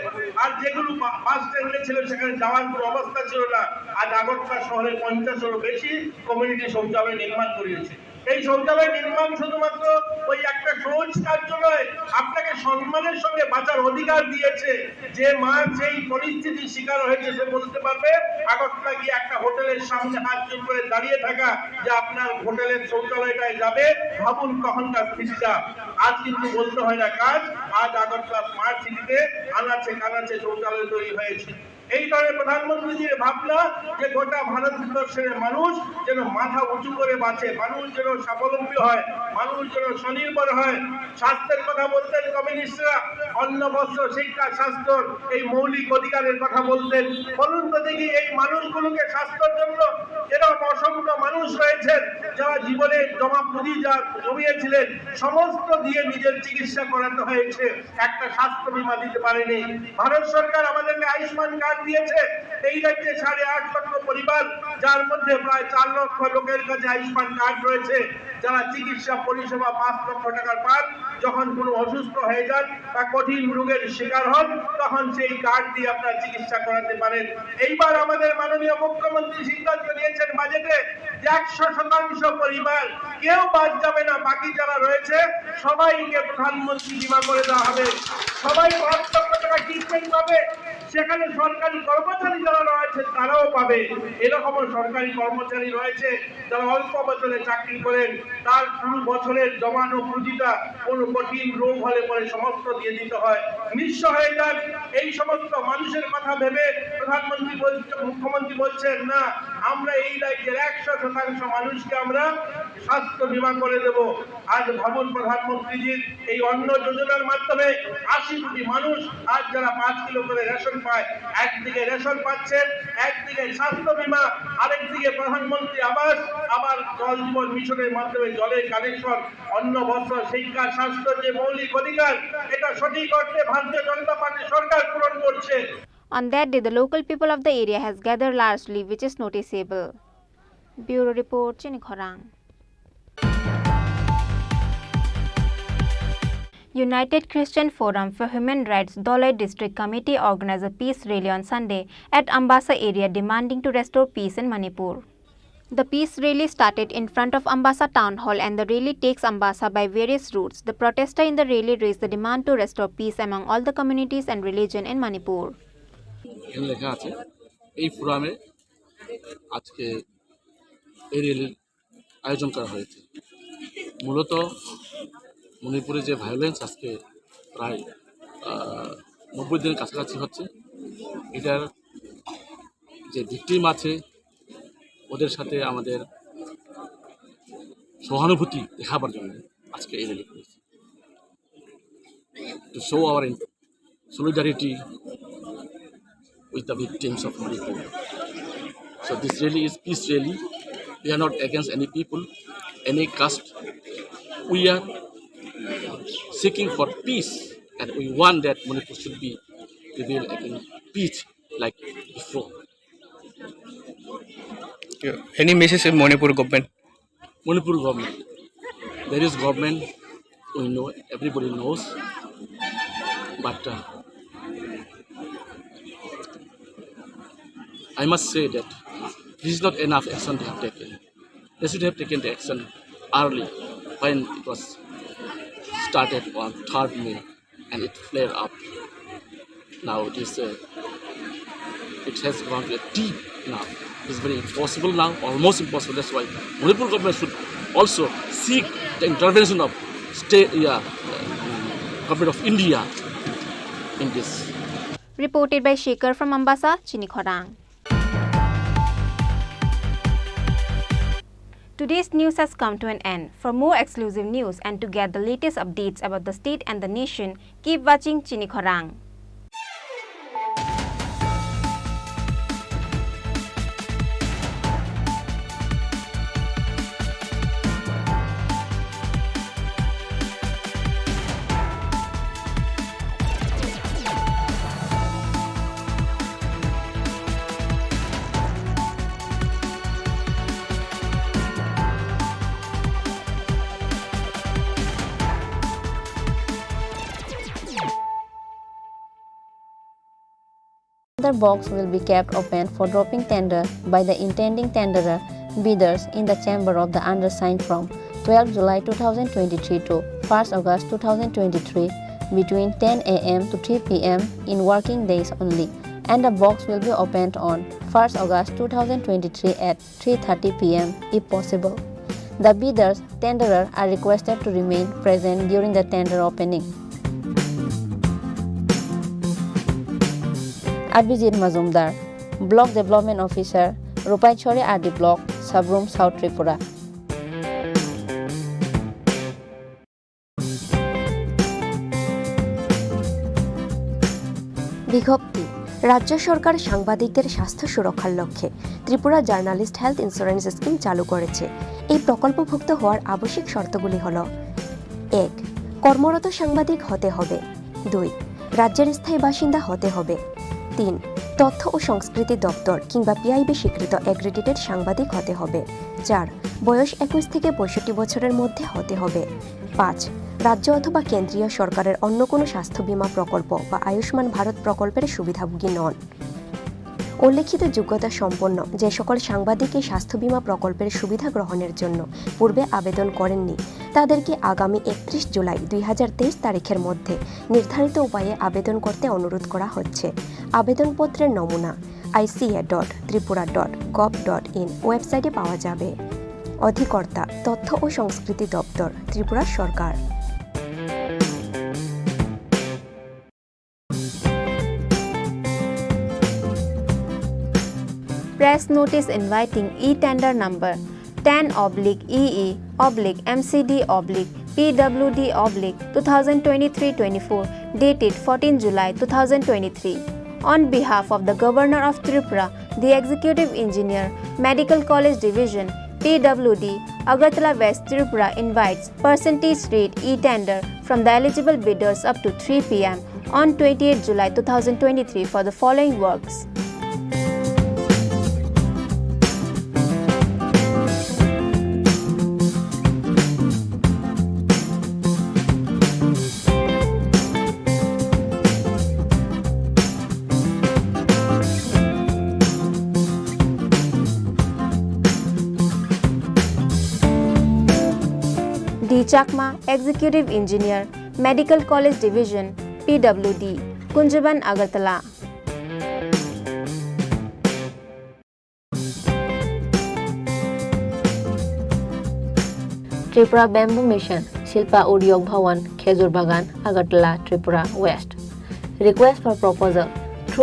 আর যেগুলো বা-, বাস স্ট্যান্ডে ছিল সেখানে যাওয়ার কোনো অবস্থা ছিল না। আজ আগরতলা শহরে পঞ্চাশেরও বেশি কমিউনিটি শৌচালয় নির্মাণ করিয়েছে। এই শৌচালয় নির্মাণ শুধুমাত্র ওই একটা সংস্কার নয়, আপনাকে সম্মানের সঙ্গে বাঁচার অধিকার দিয়েছে। যে মা সেই পরিস্থিতির শিকার হয়েছে, সে বলতে পারবে, আগরতলা গিয়ে একটা হোটেলের সামনে হাত জোড় করে দাঁড়িয়ে থাকা, যে আপনার হোটেলের শৌচালয়টায় যাবে, ভাবুন তখনকার স্থিতিটা। আজ কিন্তু বলতে হয় না কাজ, আজ আগরতলা স্মার্ট সিটিতে আনাচে কানাচে শৌচালয় তৈরি হয়েছে। এই কারণে প্রধানমন্ত্রীজির ভাবনা যে গোটা ভারতবর্ষের মানুষ যেন মাথা উঁচু করে বাঁচে, মানুষ যেন স্বাবলম্বী হয়, মানুষ যেন স্বনির্ভর হয়। স্বাস্থ্যের কথা বলতেন কমিউনিস্টরা, অন্ন, বস্ত্র, শিক্ষা, স্বাস্থ্য, এই মৌলিক অধিকারের কথা বলতেন। বলুন তো দেখি, এই মানুষগুলোকে স্বাস্থ্যর জন্য এরকম অসংখ্য মানুষ রয়েছেন যারা জীবনে জমা পুঁজি যা জমিয়েছিলেন সমস্ত দিয়ে নিজের চিকিৎসা করাতে হয়েছে, একটা স্বাস্থ্য বীমা দিতে পারেনি। ভারত সরকার আমাদেরকে আয়ুষ্মান কার্ড দিয়েছে, এই রাজ্যে সাড়ে আট লক্ষ পরিবার, যার মধ্যে প্রায় চার লক্ষ লোকের কাছে আয়ুষ্মান কার্ড রয়েছে, যারা চিকিৎসা পরিষেবা পাঁচ লক্ষ টাকার পান, যখন কোনো অসুস্থ হয়ে যান বা কঠিন রোগের শিকার হন, তখন সেই কার্ড দিয়ে আপনারা চিকিৎসা করাতে পারেন। এইবার আমাদের মাননীয় মুখ্যমন্ত্রী সিদ্ধান্ত নিয়েছেন বাজেটে যে একশো শতাংশ পরিবার, কেউ বাদ যাবে না, বাকি যারা রয়েছে সবাইকে প্রধানমন্ত্রী বীমা করে দেওয়া হবে, সবাই পাঁচ লক্ষ টাকা ট্রিটমেন্ট পাবে। সেখানে সরকারি কর্মচারী যারা রয়েছে তারাও পাবে। এরকমও সরকারি কর্মচারী রয়েছে যারা অল্প বেতনে চাকরি করেন, তার পুরো বছরের জমানো পুঁজিটা কোনো কঠিন রোগ হলে পরে সমস্ত দিয়ে দিতে হয়। নিঃস্ব হয়ে যান। এই সমস্ত মানুষের কথা ভেবে প্রধানমন্ত্রী বলছে, মুখ্যমন্ত্রী বলছেন, "না, আমরা এই রাজ্যের একশো শতাংশ মানুষকে আমরা স্বাস্থ্য বীমা করে দেব।" আজ ভাবুন, প্রধানমন্ত্রীজির এই অন্ন যোজনার মাধ্যমে আশি কোটি মানুষ আজ যারা পাঁচ কিলো করে রেশন পায়, একদিকে রেশন পাচ্ছেন, একদিকে স্বাস্থ্য বীমা, আরেকদিকে প্রধানমন্ত্রী আবাস, আবার জল জীবন মিশনের মাধ্যমে জলের কানেকশন, অন্ন, বস্ত্র, শিক্ষা, স্বাস্থ্য যে মৌলিক অধিকার, এটা সঠিক অর্থে ভারতীয় জনতা পার্টি সরকার পূরণ করছে। On that day, the local people of the area has gathered largely, which is noticeable. Bureau report, Chini Khorang. United Christian Forum for Human Rights Dholai District Committee organized a peace rally on Sunday at Ambasa area demanding to restore peace in Manipur. The peace rally started in front of Ambasa Town Hall and the rally takes Ambasa by various routes. The protester in the rally raised the demand to restore peace among all the communities and religion in Manipur. এখানে লেখা আছে, এই ফোরামে আজকে এই র্যালির আয়োজন করা হয়েছে। মূলত মণিপুরে যে ভায়োলেন্স আজকে প্রায়, আহ, নব্বই দিনের কাছাকাছি হচ্ছে, এটার যে ভিকটিম আছে, ওদের সাথে আমাদের সহানুভূতি দেখাবার জন্য আজকে এই র্যালি করেছি। To show our solidarity with the victims of Manipur. So this rally is peace rally. We are not against any people, any caste. We are seeking for peace, and we want that Manipur should be prevail again peace like before. Yeah. Any message in Manipur government? Manipur government. There is government, we know, everybody knows. But, uh, I must say that this is not enough action they have taken. They should have taken the action early when it was started on third May and it flared up. Now it is, uh, it has gone to a deep now. It's very impossible now, almost impossible. That's why Manipur government should also seek the intervention of state, yeah, uh, government of India in this. Reported by Shekhar from Ambasa, Chini Khorang. Today's news has come to an end. For more exclusive news and to get the latest updates about the state and the nation, keep watching Chini Khorang. Another box will be kept open for dropping tender by the intending tenderer bidders in the chamber of the undersigned from twelfth July two thousand twenty-three to first August two thousand twenty-three between ten A M to three P M in working days only, and the box will be opened on first August two thousand twenty-three at three thirty P M if possible. The bidders, tenderer are requested to remain present during the tender opening. Abhijit Majumdar, Block Development Officer, Rupainchori R D Block, Sabroom, South Tripura. বিজ্ঞপ্তি, রাজ্য সরকার সাংবাদিকদের স্বাস্থ্য সুরক্ষার লক্ষ্যে Tripura journalist health insurance scheme চালু করেছে। এই প্রকল্পভুক্ত হওয়ার আবশ্যিক শর্তগুলি হল, এক, কর্মরত সাংবাদিক হতে হবে। দুই, রাজ্যের স্থায়ী বাসিন্দা হতে হবে। তিন, তথ্য ও সংস্কৃতি দপ্তর কিংবা পিআইবি স্বীকৃত অ্যাক্রিডিটেড সাংবাদিক হতে হবে। চার, বয়স একুশ থেকে পঁয়ষট্টি বছরের মধ্যে হতে হবে। পাঁচ, রাজ্য অথবা কেন্দ্রীয় সরকারের অন্য কোনো স্বাস্থ্য বীমা প্রকল্প বা আয়ুষ্মান ভারত প্রকল্পের সুবিধাভোগী নন। উল্লেখিত যোগ্যতা সম্পন্ন যে সকল সাংবাদিক এই স্বাস্থ্য বীমা প্রকল্পের সুবিধা গ্রহণের জন্য পূর্বে আবেদন করেননি, তাদেরকে আগামী একত্রিশ জুলাই দুই হাজার তেইশ তারিখের মধ্যে নির্ধারিত উপায়ে আবেদন করতে অনুরোধ করা হচ্ছে। আবেদনপত্রের নমুনা আইসিএ ডট Tripura dot gov dot in ওয়েবসাইটে পাওয়া যাবে। অধিকর্তা, তথ্য ও সংস্কৃতি দপ্তর, ত্রিপুরা সরকার। press notice inviting e-tender number ten oblique E E oblique M C D oblique P W D oblique two thousand twenty-three twenty-four, dated fourteen July two thousand twenty-three. On behalf of the Governor of Tripura, the Executive Engineer, Medical College Division, P W D, Agartala West, Tripura invites percentage rate e-tender from the eligible bidders up to three P M on twenty-eighth July two thousand twenty-three for the following works. D Chakma, Executive Engineer, Medical College Division, P W D, Kunjaban, Agartala. Tripura Bamboo Mission, Silpa Udyog Bhawan, Khejur Bagan, Agartala, Tripura West. Request for proposal,